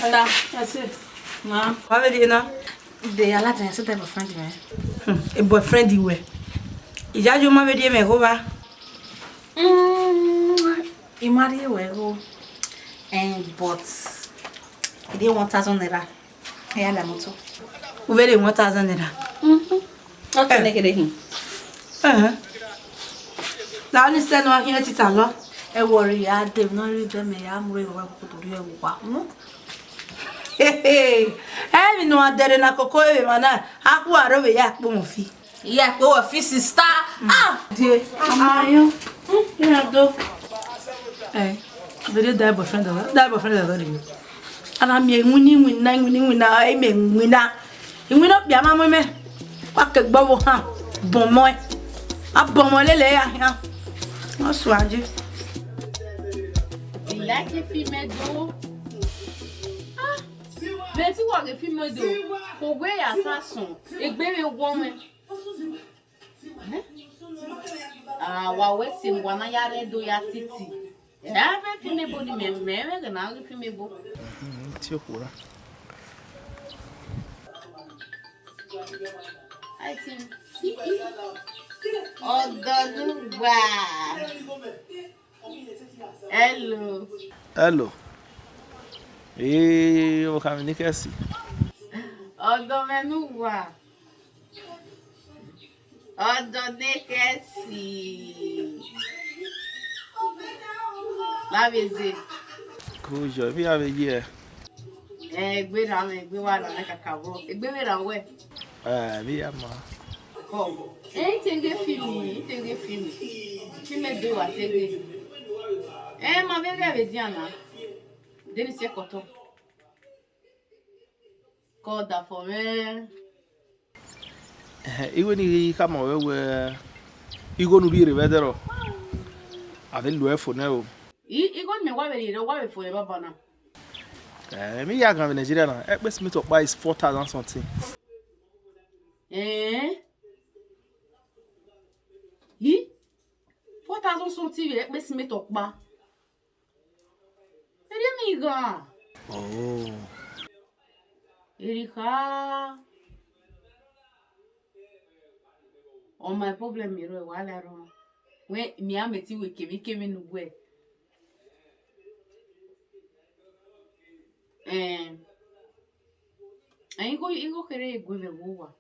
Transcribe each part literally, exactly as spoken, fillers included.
Ọla, ẹ sẹ. Ma. Wa vbe rrie na? De, a ladian, ẹ sẹ, de boyfriend mwẹ. Hmm, e boyfriend wẹ. Iyayi ma vbe rhie mwẹ gho vba. Mm, I ma rhie wẹ gho. Eh, but I dey one thousand naira. Ẹ ya la moto. U vbe rhie one thousand naira? Mhm. Ọ tọ nẹ kherhe hin. Ẹhẹn. Na ni sẹ ne ọ khian tita lọ. Ẹ worry ya, de ne ọ rhie dẹ mẹ ya mu rre vbe kutu rhie vbe uwa. Hmm? Emwi ne uwa dẹrre na koko vbe emwa na, a khu aro vbe ya kpe mwẹ fi. Ya kpe wẹ fi sister. Ah! Die, ama yo. Hmm, ya do. Eh, vbe rhie da boyfriend ọvọ, da boyfriend ọvọ rhie. A na miẹn iwinna, iwinna, iwinna, iwinna, a i miẹn iwinna. Iwinna okpia ma mu imẹ. Wa ke gbe ọvbokhan bọnmwẹ. A bọnmwẹ lele ya khian. Ọ suẹn je. I like fi mẹ do. Ah, vbe te uwa ghe fi mẹ do. Kò wẹ ya sa sọn. Egbe vbe wọ mwẹ. Ah, wa wẹ sẹ, wa na ya rre do ya titi. Ẹ vbe fi mẹ bo ni mẹ, mẹ vbe ghe na ghi fi mẹ bo. Mhm, ti okhuo ra. I think. Ọdọ ne uwa. Hello. Hello. Ee, ọvbokhan mwẹ ne I khẹ si. Ọdọ mwẹ ne uwa. Ọdọ ne I khẹ si. La vbe ze. Ko yọ, emwi ya vbe ye. Eh, egbe ra mwẹ, egbe wa ra mwẹ kakabọ. Egbe vbe ra wẹ. Eh, emwi ya ma. Kọ. Eh, I te ghe fi mẹ, I te ghe fi mẹ. Fi mẹ do wa te ghe. Eh, ma vbe ghẹ vbe dian na. De ni si ẹkọtọ. Kọ da fọ mwẹ. Ẹhẹn, igho ni ghi khama ruẹ wẹ igho ne u rhie rre vbe ẹdẹrọ, a vbe lo ẹre fo nẹ o. I, igho ne mẹ wa vbe rhie rre, wa vbe fo rre banbanna. Eh, emwi ya gan vbe Nigeria na, ẹkpẹ simiti ọkpa is four thousand something. Eh? Yi? Four thousand something vbe ẹkpẹ simiti ọkpa. Erriọ emwi gha. Oh. Erriọ kha. Ọ ma problem rrọọ, wa la rrọọ. Wẹ, mẹ a mẹ te wẹ kemwikemwi ne uwẹ. Eh. Eh, igho, igho kherhe gu mwẹ vbe owa.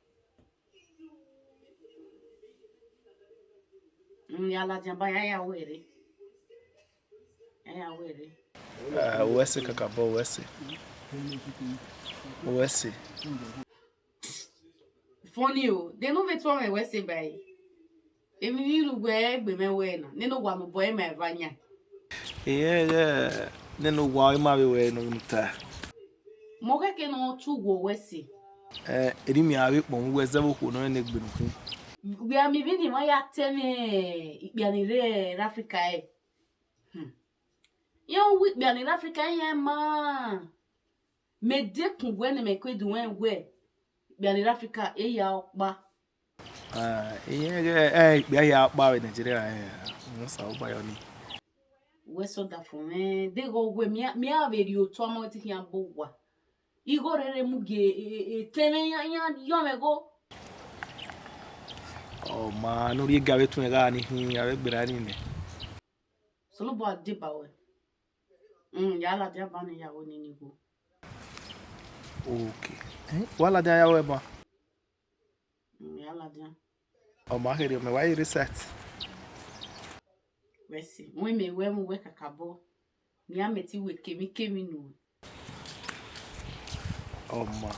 Mm, ya ladian ba, ya ya wẹ rre. Ya ya wẹ rre. Ah, uwẹ sẹ kakabọ, uwẹ sẹ. Uwẹ sẹ. Funny o, de ne u vbe tuẹ mwẹ uwẹ sẹ ba ẹre. Emwi ne I ru wẹ egbe mwẹ wẹ na, nene owa ne obọ ẹre ma eva yan. Iyẹn, iyẹn, nene owa ọre ma vbe wẹ ne ọ ta. Mẹ ọ khẹke ne ọ tu uwu uwẹ sẹ. Eh, erriọ mẹ a vbe kpọnmwẹ uwẹ zẹ vbe okhuo ne ọ rẹn ne egbe ne u khin. Wẹ a miẹn vbene emwa ya te mwẹ ikpia ni rre Africa ẹre. Hmm. Iran wu ikpia ni rre Africa iran ma. Mẹ dekun wẹ ne mẹ ke do rẹn wẹ ikpia ni rre Africa eya ọkpa. Ah, iyẹn ghẹ, eh, ikpia ya kpa vbe Nigeria, eh, wẹ sa uba yọ ni. Wẹ sẹ ọdafẹn mwẹ, deghẹ wẹ mia, mia vbe rhie otọ ọmọ te khian bọ owa. Igho rere mu gie, e, e, e, tẹmwẹ iran, iran yọ mwẹ igho. Ọ ma ne u rhie ga vbe tuẹn gha ni hin, avbe gberra ni nẹ. Osanobua deba ruẹ. Mm, ya ladian ban ne iyawo nene igho. Ok. Eh, wa ladian ya ruẹ ban? Mm, ya ladian. Ọ ma kherhe, mẹ wa ye reset. Wẹ sẹ, wẹ mẹ wẹ mu wẹ kakabọ. Mia mẹ te wẹ kemwikemwi nuẹn. Ọ ma.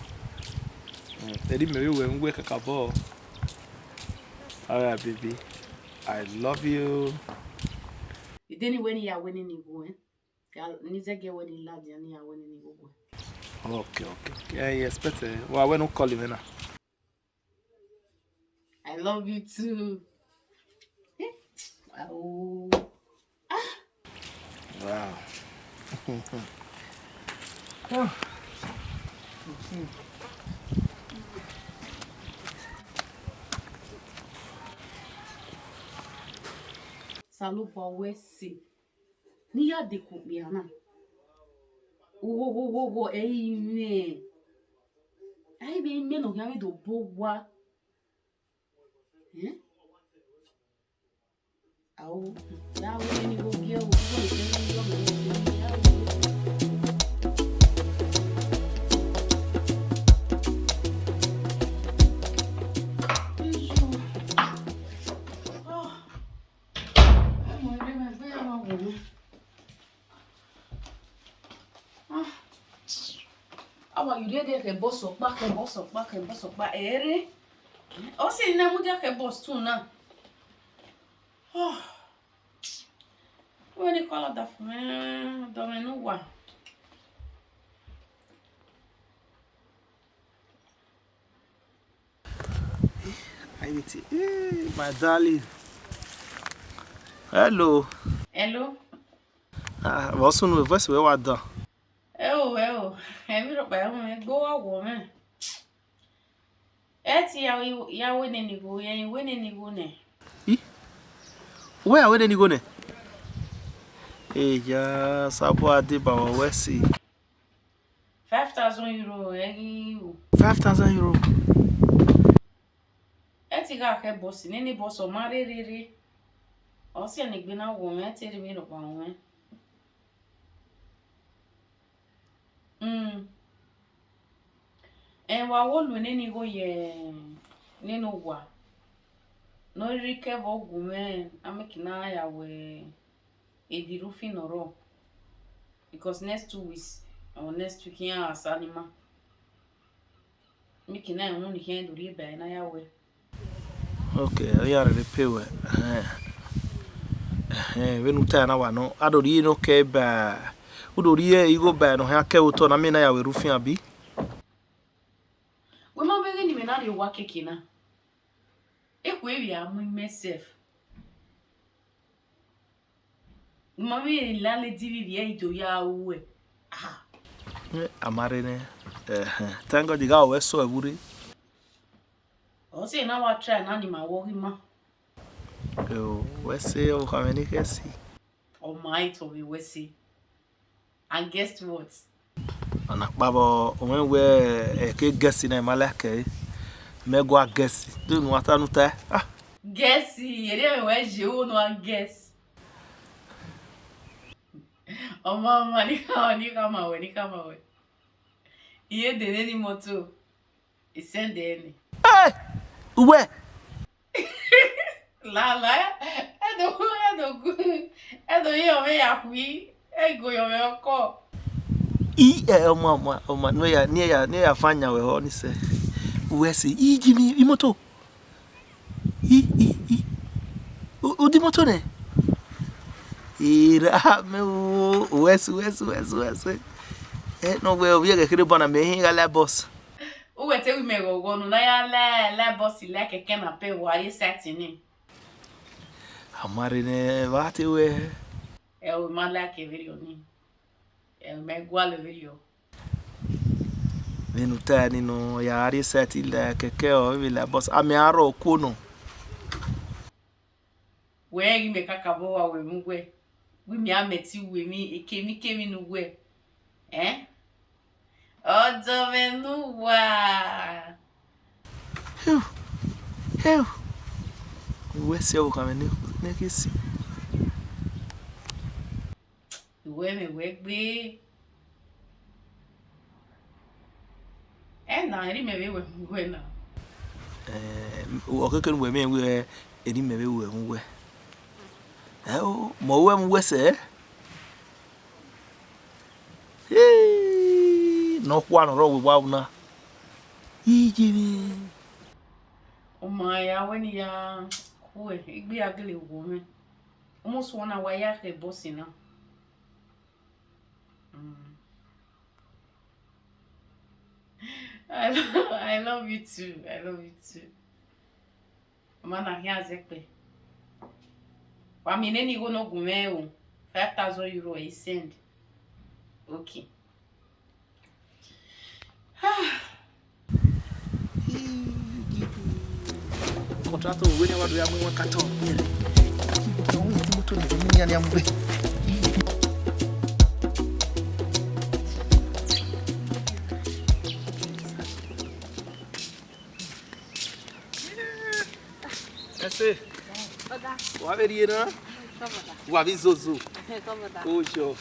Mm, erriọ mẹ vbe wẹ mu wẹ kakabọ. All right, baby. I love you. Ide ni wẹ ne iyawo nene igho, eh? Ya, ne I zẹgiẹ wẹ ne I ladian ne iyawo nene igho. Ok, ok, ok. Eh, I expect, eh, wa wẹ ne u call mwẹ na. I love you too. Eh, wow. Ah. Wow. Osanobua wẹ sẹ. Ne I ya dekun okpia na. Ohohohoho, ẹ i mwẹ. Ẹ i vbe mwẹ ne ọ khian vbe do bọ owa. Eh? Ao, ya wẹ ne I vbe gie o, u wẹ ne I vbe gie o, ya wẹ. Iyo. Ah. Ẹ mọ ẹre mẹ gbe ya ma wọ mwẹ. Ah. Awa, you dey there, khẹ bus ọkpa, khẹ bus ọkpa, khẹ bus ọkpa, ẹ rre. Ọ sẹ ne I mudia khẹ bus two na. Oh. Wẹ ne I call ọdafẹn mwẹ, ọdọ mwẹ ne uwa. Hey, my darling. Hello. Hello. Ah, vbọ sunu, voice wẹ wa dan. Ẹ o, ẹ o, emwi rhọkpa ẹ hu mwẹ, egbe wa wọ mwẹ. Ẹ te ya, ya wẹ nene igho, ya wẹ nene igho nẹ. I? Wẹ ya wẹ nene igho nẹ? Eya, sabọ a deba wa wẹ si. Five thousand euro ẹ ghi ru. Five thousand euro. Ẹ te gha khẹ bus, nene bus ọ ma rre rre rre. Ọ siẹ ne egbe na wọ mwẹ, ẹ te rhie emwi rhọkpa wọ mwẹ. Mm. Ẹ wa wo lu nene igho ye nene uwa. Ne ọ rhirhi kẹ vbe gu mwẹ, a make ne a ya wẹ edi roofing nọ rrọọ. Because next two weeks or next week iran gha sa ni ma. Make na ẹmwẹ ne ikhian do rhie ba ẹre ne a ya wẹ. Ok, ọ ya rherhe pay wẹ. Ẹhẹn. Ẹhẹn, vbene u ta na wa nọ, a do rhie ne ọ kẹ ba, u do rhie igho ba ẹre ne ọ khian kẹ vbe otọ na, mẹ na ya wẹ roofing abi? Wẹ ma vbe ghe ne imẹ na rhie owa keke na. Ekhue vbe a mu imẹ sef. Ma vbe landlady vbe ivbi ẹre do ya ruẹ. Ah. Eh, a ma rre nẹ. Ẹhẹn. Thank God, I gha wẹ sẹ ẹvbo rre. Ọ sẹ ne a wa try na ni ma wẹ ọ ghi ma. Yo, wẹ sẹ, ọ kha mwẹ ne I ghẹ si. Ọ ma i tọ vbe wẹ sẹ. And guess what? Ọna kpavbọ, ọ mwẹ wẹ, ẹ, ke guess na, I ma like ẹre. Mẹ gua guess. Do unu wa ta nu ta? Ah. Guess, erriọ mwẹ wẹ je wo ne a guess. Ọma, ọma, ne I khama wẹ, ne I khama wẹ. I ye dene ni moto. I send ẹre. Hey! Uwẹ! Lala, ẹ do, ẹ do gu, ẹ do ye ọmwẹ ya khui, ẹ go ye ọmwẹ ọkọ. I, ẹ, ọma, ọma, ọma, ne ya, ne ya, ne ya fa yan wẹ họ ni sẹ. Uwẹ sẹ, i ji mi imoto. I, i, i. U, u di imoto nẹ? Ira mẹ o, uwẹ sẹ, uwẹ sẹ, uwẹ sẹ, uwẹ sẹ. Ẹ, nọ wẹ, ovbi ẹghẹ kherhe bọ na, mẹ hin gha la bus. Uwẹ te ru imẹ ghọghọ ne u na ya la, la bus la kẹkẹ na pẹ, wa rrie sẹtin ni. A ma rre nẹ, vbe a te wẹ? Ẹ o, I ma like vberriọ ni. Ẹ o, mẹ gualọ vberriọ. Vbene u ta ni nọ, ya rrie sẹtin la kẹkẹ ọ, vbe la bus, a mẹ a rrọọ okuo nọ. Wẹ ghi mẹ kakabọ wa wẹ mu wẹ, wẹ mẹ a mẹ ti wẹ emwi ekemikemi ne uwẹ. Ẹn? Ọdọ mwẹ ne uwa. Heu, heu. Uwẹ sẹ ọvbokhan mwẹ ne, ne ke si. Uwẹ mwẹ wẹ gbe. Ẹ na, erha imẹ vbe wẹ mu wẹ na. Eh, ọ keke ne uwẹ miẹn wẹ, erha imẹ vbe wẹ mu wẹ. Ẹ o, mẹ ọ wẹ mu wẹ sẹ. Hii, ne ọ khua ne ọ rrọọ vbe wa una. Iye mwẹ. Ọ ma ya wẹ ne I ya kue, egbe ya gele wọ mwẹ. Almost one hour ya khẹ bus na. Mm. I lo-, I love you too. I love you too. Ọma na khian zẹkpẹ. Wa miẹn nene igho ne ọ gu mwẹ o. Five thousand euro I send. Okay. Contractor, wẹ ne wa do ya mu iwẹn carton. Ọ imoto ne nian nian mu gbe. Wa vbe rhie na? Wa vbe zozo. Ojo.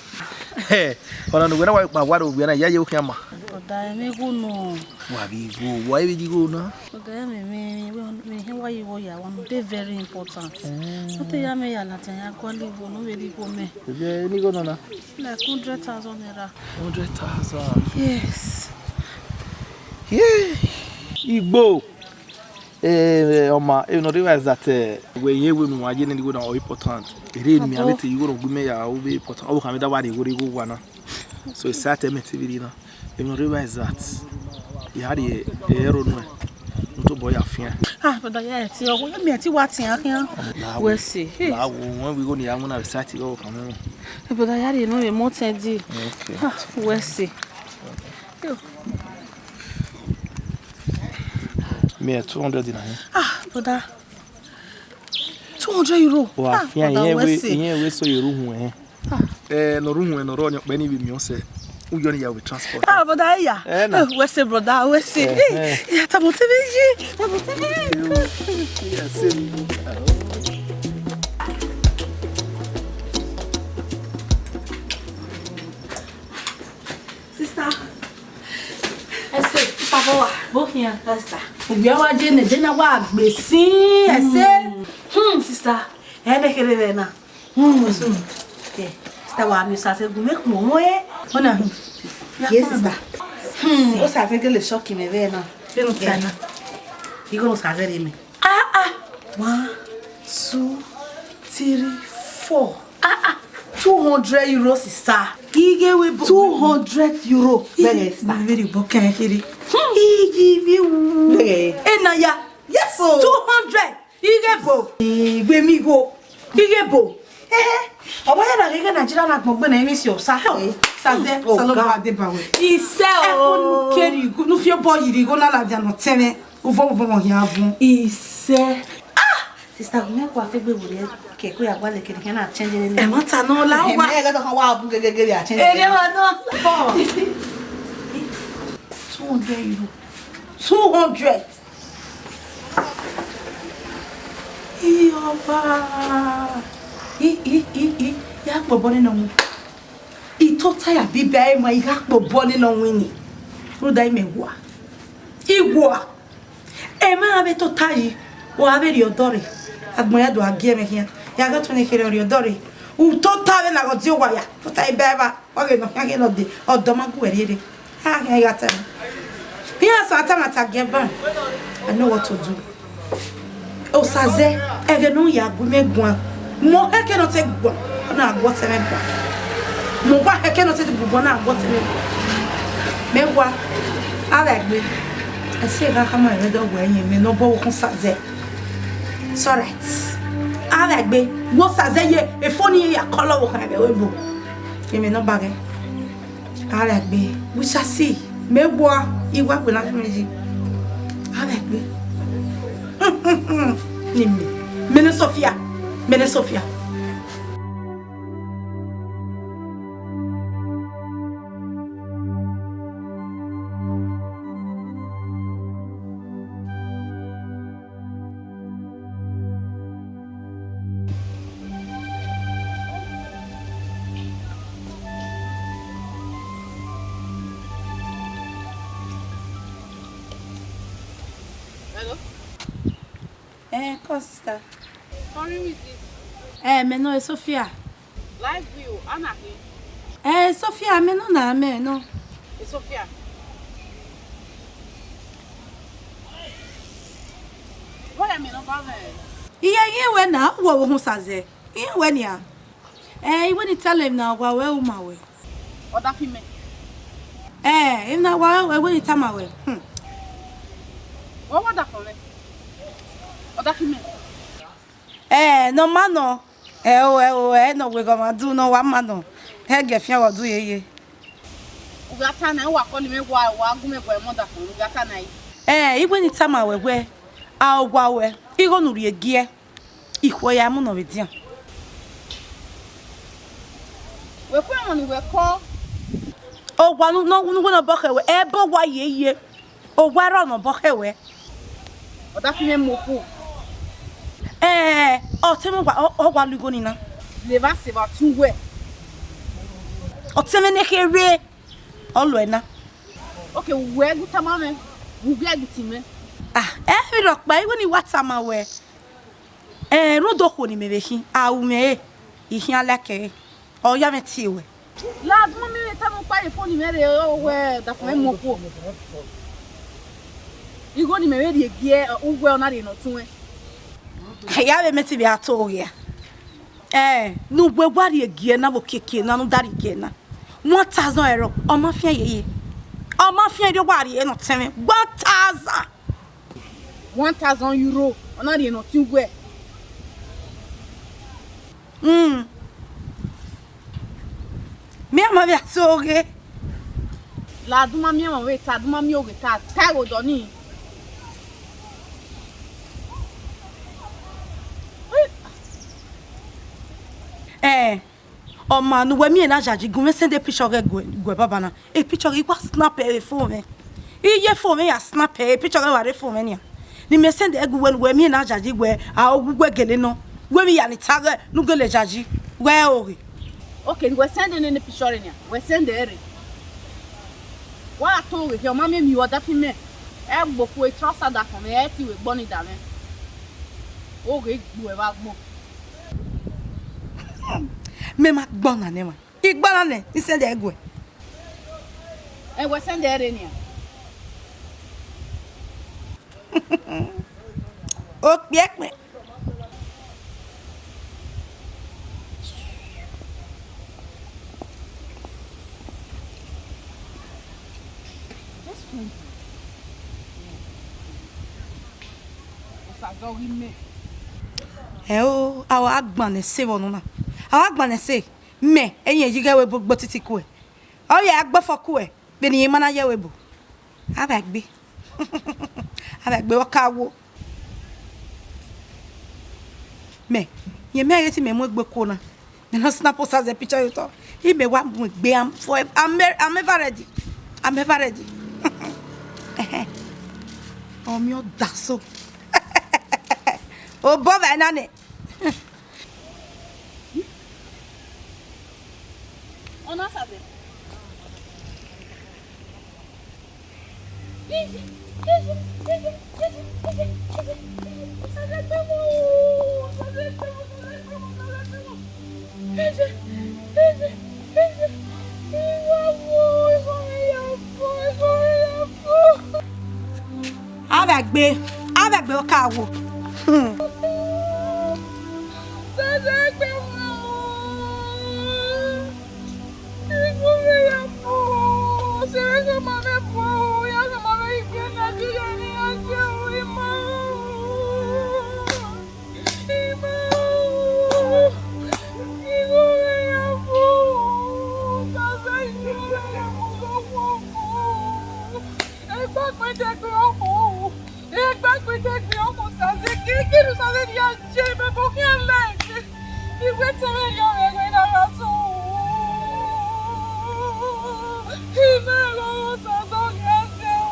Ọna ne uwẹ na wa kpa wa ro wiẹ na, ya ye okhian ma. Brother, ẹmwẹ igho nọ. Wa vbe igho, wa vbe igho na. Brother, ẹmwẹ mẹ, mẹ, mẹ hẹn wa ye igho ya, one day very important. Ọ te ya mẹ ya ladian ya gualọ igho ne ọ vbe rre igho mẹ. Ebe ni igho nọ na? Like hundred thousand naira. Hundred thousand. Yes. Yeah. Igbo. Eh, ọma, emwi ne ọ rre evba is that, eh, wẹ irẹn wẹ ne uwa ye nene igho na ọ important. Erha ne mẹ a vbe te igho ne ọ gu mẹ ya, ọ vbe important. Ọ vbe khama da wa rhie igho rre igho uwa na. So, I say that mẹ te vbe rhie na. Emwi ne ọ rre evba is that, ya rhie ẹro nuẹn, ne u tobọ ya fian. Ah, brother, ya ti ọ, mẹ ti wa tian khian. Wẹ se. Hey. La wo, wẹ igho ne ya mu na, I say that igho khama. Brother, ya rhie nọ vbe mọ tẹn di. Okay. Ah, wẹ se. Yo. Mẹ two hundred na hin. Ah, brother. Two hundred euro. Wa fian, brother, iye wẹ se. Iye wẹ so ye ru hun ẹn. Eh, nọ ru hun ẹn, nọ rọ ni ọkpẹ ni vbe miẹn ọsẹ. U yọ ni ya vbe transport. Ah, brother, ya. Eh, na. Eh, wẹ se, brother, wẹ se. Eh, eh. Ya, tamo te vbe yi. Tamo te vbe yi. Yes, sir. Sister. Ẹse, sister, bọ wa. Bọ khian. Sister. Ugbia wa je ne, je na wa gbe sin, ẹse. Hmm, sister. Ẹ ne khere vbe na. Hmm. So, eh, sister, wa mi sa se gu me kun mo e. Ona. Yes, sister. Hmm, o sa fe gele shock me vbe na. Kí ló ń ta náà? Igho no sa zẹ rre mẹ. Ah, ah. One, two, three, four. Ah, ah. Two hundred euro, sister. Ighe wẹ bo. Two hundred euro. Bẹghe, sister. Very bo kẹn kiri. Igi bi wu. Bẹghe. Ena ya. Yes, o. Two hundred. Ighe bo. Igbe mi go. Ighe bo. Eh, ọ wa ya na ghe Nigeria na gbọngbe na emwi si osa. Sa zẹ, Osalobua deba wẹ. Isẹ o. Ẹkpo ne u keri igho, ne u fi obọ yiri igho na ladian nọ tẹmwẹ. Uvọ uvọ hian vun. Isẹ. Ah! Sister, mẹ kua fe gbe wuriẹ ke ko ya gualọ kere khian na change nene. Ẹ ma ta nọ la wa. Ẹ ga tọ kan wa bu gegegere a change. Ere wa nọ. Two hundred euro. Two hundred. Iyọba. I, i, i, i. Ya kpọ bọ nene ọmọ. I tota ya biba ẹmwa, I gha kpobọ nene ọwinni. Rhunmwuda imẹ wua. I wua. Emwa vbe tota yi, wa vbe rhie ọdọ rre. Agbọn ya do a gie mwẹ khian. Ya gha tọn ne kherhe rhie ọdọ rre. U tota vbe na ghe ọ die owa ya. Tota iba eva, wa ghe nọ khian ghe nọ de. Ọdọ ma gu ẹre rre. A khian gha ta. Iran sa ta ma ta gie ban. I know what to do. Osa zẹ, ẹghẹ ne ọ ya gu mẹ guan, mẹ ọ hẹkẹ ne ọ te guan, ọ na gu ọtẹn mwẹ guan. Mẹ ọ wa hẹkẹ ne ọ te gu guan, ọ na gu ọtẹn mwẹ guan. Mẹ wa, a vbe gbe. Ẹse gha khama ẹmwẹ dọ wẹ ẹyin mẹ ne ọ bọ vbe okhun Osa zẹ. It's alright. A vbe gbe, wẹ Osa zẹ ye, efo ni ya kọlọ vbe okhan ẹvbo. Emẹ ne ọ ba ghẹ. A vbe gbe, we shall see. Mẹ wa, I wa gbe na fi mẹ yi. A vbe gbe. Ni mi. Mene Sophia. Mene Sophia. Hello? Eh, call sister. Sorry, who is this? Eh, mẹ nọ e Sophia. Live view, ana khin? Eh, Sophia, mẹ nọ na, mẹ nọ. E Sophia. Wẹ ya mẹ nọ ba mwẹ? Iye, iye wẹ na, wọ wo hun sa zẹ. Iye wẹ nia. Eh, I wẹ ne I tell him na, wa wẹ u ma wẹ. Ọdafẹn mẹ. Eh, emwi ne wa wẹ, wẹ ne I tama wẹ. Hmm. Wẹ wẹ ọdafẹn mẹ. Ọdafẹn mẹ. Eh, nọ ma nọ. Ẹ o, ẹ o, ẹ nọ wẹ gọmwa du nọ wa ma nọ. Ẹ gẹ fian wọ du yeye. U gha ta na, wa kọli mẹ, wa, wa gu mẹ guẹ mọ ọdafẹn, u gha ta na yi. Eh, I wẹ ne I tama wẹ wẹ, a owa wẹ, igho ne u rhie giẹ. Ikhuo ya mu nọ vbe edian. Wẹ kue emọ ne wẹ kọ. Owa nu, nu, nu wẹ ne ọ bọ khẹ wẹ, ẹbọ wa ye ye. Owa rọ ne ọ bọ khẹ wẹ. Ọdafẹn mẹ mu okhuo. Ẹ, ọtẹn mwẹ wa, ọ, ọ wa lu igho ni na. Levba sẹ evba tun wẹ. Ọtẹn mwẹ ne kherhe, ọ luẹ na. Okay, wẹ gu tama mwẹ, gu gie gu ti mwẹ. Ah, ẹ vbe rhọkpa, igho ni wa tama wẹ. Ẹ, rhunmwuda okhuo ne imẹ vbe khin, a ru mwẹ re, I khian like ẹre. Ọ ya mwẹ tie ruẹ. Lad, ma miẹn vbe tama ukpa ye fo ni mwẹ rre, ọ wẹ ọdafẹn mwẹ mu okhuo. Igho ni mẹ vbe rhie gie uwẹ, ọ na rhie ne ọ tuẹn. Ya vbe mẹ te vbe a to ghe a. Ẹ, ne uwẹ wa rhie gie na vbe okiekie na, ne u da rhie gie na. One thousand euro, ọ ma fian yeye. Ọ ma fian rhie, wa rhie ne ọtẹn mwẹ. One thousand. One thousand euro, ọ na rhie ne ọtẹn uwẹ. Hmm. Miẹn ma vbe a to ghe. Lad, ma miẹn ma vbe ta, ma miẹn oghe ta, ta ẹre odọ nii. Ẹ, ọ ma ne uwẹ miẹn na yayi gun mwẹ send picture ọghẹ guẹ, guẹ baba na. E picture ọghẹ, I wa snap ẹre vbe phone mwẹ. I ye phone mwẹ ya snap ẹre, e picture ọghẹ wa rre phone mwẹ nian. Ne imẹ send ẹre gu wẹ ne uwẹ miẹn na yayi wẹ, a, ogu wẹ gele nọ. Wẹ vbe ya ni ta ghẹ ne u gele yayi, wẹ oghe. Okay, ne uwẹ send nene picture rre nian, wẹ send ẹre rre. Wa to oghe khian, ọ ma miẹn miẹn ọdafẹn mwẹ. Ẹ gbe okhuo, e trouser ọdafẹn mwẹ, ẹ te ru egbe ọnii da mwẹ. Oghe gbe uẹ vbe agbọn. Mẹ ma gbọ na nẹ ma. Igba na nẹ, I send ẹre guẹ. Ẹ, wẹ send ẹre rre nian. Okpiẹkpẹ. Osaze ọ ghi mẹ. Ẹ o, a wa gbannẹ ẹse vbe ọnọna. A wa gbannẹ ẹse, mẹ, ẹyẹn yi ghẹ vbe ebo gbe otiti kuẹ. Ọ ya gbe ọfọ kuẹ, vbene irẹn ma na ye vbe ebo. A vbe gbe. A vbe gbe, ọ ka wo. Mẹ, rẹn mẹ ghe te imẹ mu egbe kuo na. Mẹ na snap Osaze picture ye otọ. Imẹ wa mu egbe, I'm forever, I'm, I'm ever ready. I'm ever ready. Ẹhẹn. Ọ miẹn ọdaso. Obọ vbe na nẹ. Ọ na Osaze. A vbe gbe, a vbe gbe, ọ ka wo. Hmm. Egbe agbẹdẹgbẹ ọkọ, egbe agbẹdẹgbẹ ọkọ Osaze, kiri kiri Osaze ni a je, mẹ bọ khian lẹ. Iwe tẹmwẹ rhie ọmwẹ ẹghẹ na gha sẹ o. Imẹ ọghe Osaze ọ ghi sẹ o.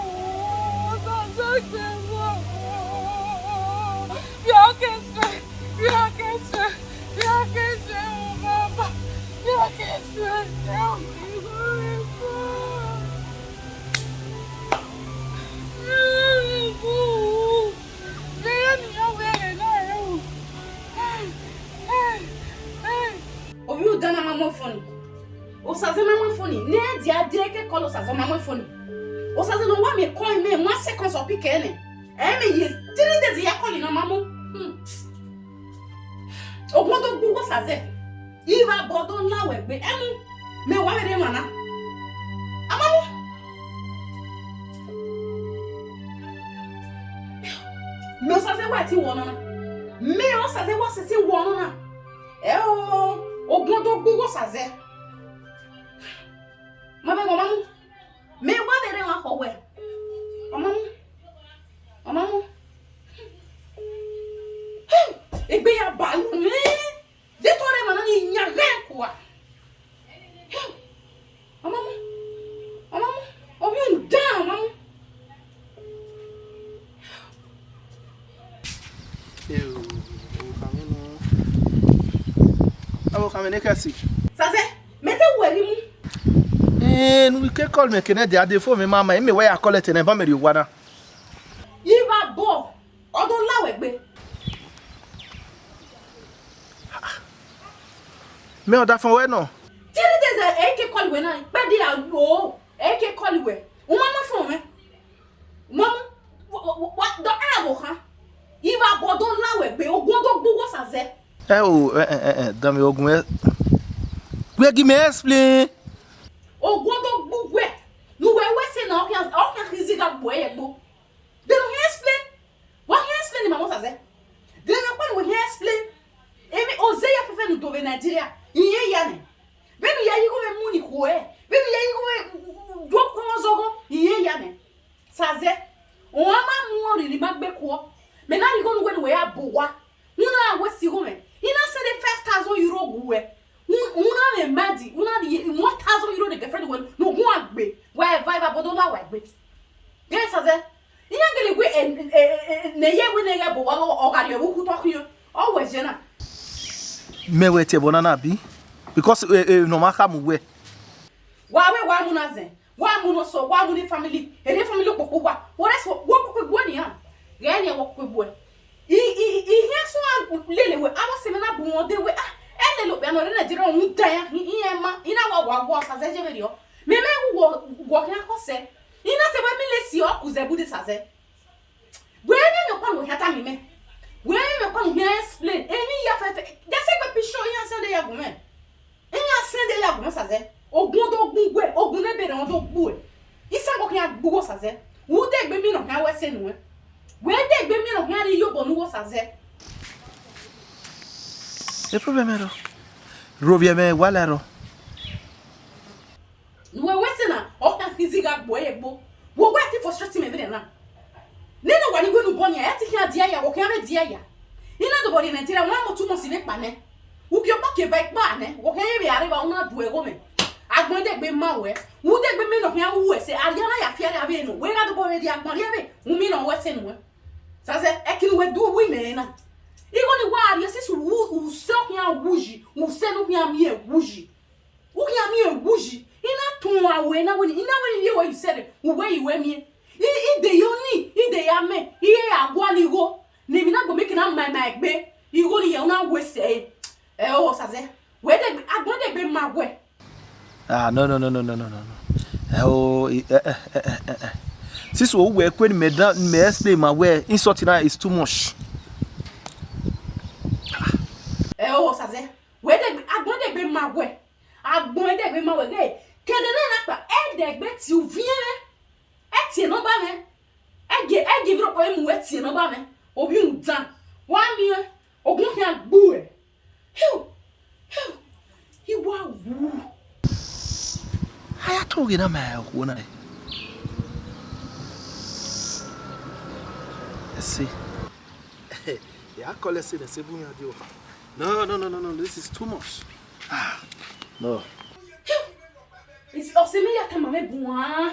Osaze gbe ruẹ o. Vbe a ke sẹ, vbe a ke sẹ, vbe a ke sẹ o, baba. Vbe a ke sẹ o, igho rre fo. Ovbi udan na ma mu foni. Osaze ma mu foni. Ne dia dia ke call Osaze ma mu foni. Osaze ne ọ wa miẹn call mẹ, one second ọ pick ẹre nẹ. Ẹ mẹ ye three days ya call ne ọ ma mu. Hmm. Ogbọn do gbe uwu Osaze. I vbe abọ do la wẹ gbe. Ẹmu, mẹ wa vbe rre emwa na. A ma mu. Mẹ Osaze wa ti wọ nọ na. Mẹ Osaze wa sẹtin wọ nọ na. Ẹ o, ogbọn do gbe uwu Osaze. Ma vbe wọn ma mu. Mẹ wa vbe rre emwa khọ wẹ. Ọ ma mu. Ọ ma mu. Egbe ya ba lu mẹ. De tọrọ emwa na ni yan ghẹ kua. Ọ ma mu. Ọ ma mu. Ovbi udan, ọ ma mu. Eo, Ọvbokhan, mwẹ ne kẹsi. Sazẹ, mẹ te wẹ ghi mu. Eh, nu ke call mẹ kene dia de phone mẹ ma ma, mẹ wẹ ya call ẹtẹ na, eva mẹ rhie owa na. Iva bọ, ọ do la wẹ gbe. Mẹ ọdafẹn wẹ nọ. Three days, ẹ ke call wẹ na, kpẹdẹ a lo, ẹ ke call wẹ. U ma ma phone mwẹ. Mọmọ, wa, wa, wa, dọ, a wo khan. Iva bọ do la wẹ gbe, ogun do gbu wọ Sazẹ. Ẹ o, ẹ, ẹ, ẹ, ẹ, dame ogun ẹ. Wẹ gi mẹ explain. Ogun do gbu wẹ. Nu wẹ wẹ sẹ na, ọ khian, ọ khian khin zigha gbo ẹ gbo. De no khian explain. Wa khian explain ma wọ Sazẹ. De no kpa nu wẹ khian explain. Emi oze ya fẹfẹ nu do vbe Nigeria. Iye ya nẹ. Vbene u ya ye igho mwẹ mu ni khuẹ, vbene u ya ye igho mwẹ do khuọmọ zọghọ, iye ya nẹ. Sazẹ, ọmwa ma mu ọriri ma gbe kuọ. Mẹ na rhie igho ne uwẹ ne uwẹ ya bu owa. Unu na wẹ si igho mwẹ. I na send five thousand euro gu uwẹ. Unu na mwẹ madi, unu na rhie one thousand euro ne girlfriend wẹ ne ogun a gbe. Wa eva eva bodo la wa gbe. Ghe Sazẹ. Iran gele wẹ, eh, eh, eh, eh, ne ye wẹ ne ghẹ bu owa, ọ gha rhie vbe ukhu tọ khian. Ọ wẹ zẹ na. Mẹ wẹ tie ẹbọ na na bi? Because, eh, eh, ne ọ ma khama uwẹ. Wa wẹ wa mu na zẹ. Wa mu ne osọ, wa mu ne family, ere family okpokpo wa. Wẹ rẹ sẹ, wẹ okpokpo egbuẹ nian. Ghẹ nian wẹ okpokpo egbuẹ. I, i, i, I hian sẹ lele wẹ, avbe ọse mwẹ na bu wọn de wẹ, ah, ẹ lele okpia nọ rre Nigeria, rhunmwuda iran, i, iran ma, I na wa wa wa Sazẹ ye vberriọ. Mẹ mẹ wu wọ, wọ khian khọ sẹ. I na te wẹ mi lesi ọ ku zẹ bu de Sazẹ. Wẹ vbe emwi ọkpa ne u khian tama mẹ. Wẹ vbe emwi ọkpa ne u khian explain. Emwi ya fẹfẹ. Gẹsẹ gbe pisho iran sẹ de ya gu mwẹ. Iran sẹ de ya gu mwẹ Sazẹ. Ogun do gbu wẹ, ogun ne bere wọn do gbu ẹ. Isan ko khian gbu wọ Sazẹ. Wẹ u degbe mi nọ khian wẹ sẹ nuẹn. Wẹ degbe mi nọ khian rhie iyobọ ne u wọ Sazẹ. The problem ẹrọ. Rovie mwẹ wa la ẹrọ. Ne uwẹ wẹ sẹ na, ọ khian khin zigha gbo ẹre egbo. Wẹ wẹ te frustrate mẹ vberriọ na. Nene owa ni wẹ ne u bọ nia, ẹ te khian dia ya, wẹ khian vbe dia ya. I na dobọ rrie Nigeria, one month, two months vbe kpa nẹ. Uki ọkpa ke eva ikpa nẹ, wẹ khian ye vbe a rre evba, u na du ẹghomwẹ. Agbọn degbe ma wẹ, u degbe mẹ nọ khian ru ẹse, a rhie na ya fi ẹre avbe nọ, wẹ gha dobọ vbe rrie agbọn rhie vbe, u mi nọ wẹ sẹ nuẹn. Sazẹ, ẹki ne uwẹ du wu imẹ na. Igho ni wa rhie sisi u, u sẹ ọ khian wu yi, u sẹ ne u khian miẹn wu yi. U khian miẹn wu yi, I na tọn uwa wẹ na wẹ ni, I na wẹ ni rhie wẹ yi sẹrriọ, uwẹ yi wẹ miẹn. I, I de ye ọni, I de ye amẹ, I re a gualọ igho, ne emwi na gbe mẹ ke na ma ima egbe, igho ni hia u na wẹ sẹ ẹre. Ẹ o, Sazẹ, wẹ degbe, agbọn degbe ma wẹ. Ah, no, no, no. Ẹ o, i, ẹ, ẹ, ẹ, ẹ, ẹ, ẹ. Since o wẹ kue ni mẹ da, ni mẹ explain ma wẹ, insult na is too much. Ẹ o, Sazẹ, wẹ degbe, agbọn degbe ma wẹ. Agbọn ẹdẹgbe ma wẹ ghe, kẹdẹ ne na kpa, ẹdẹgbe tie uviẹn mwẹ, ẹ tie nọmba mwẹ, ẹ gie, ẹ gie vberriọ ọkpa mu wẹ tie nọmba mwẹ, ovbi unu dan, wa miẹn, ogun khian gbu ẹ. Hiu, hiu, I wa wu. A ya to ghe na ma okhuo na re. Ẹse. Ya call ẹse ne ẹse bu yan dio. No, no, no, no, no, this is too much. Ah, no. Ọse mwẹ ya tama mwẹ guan.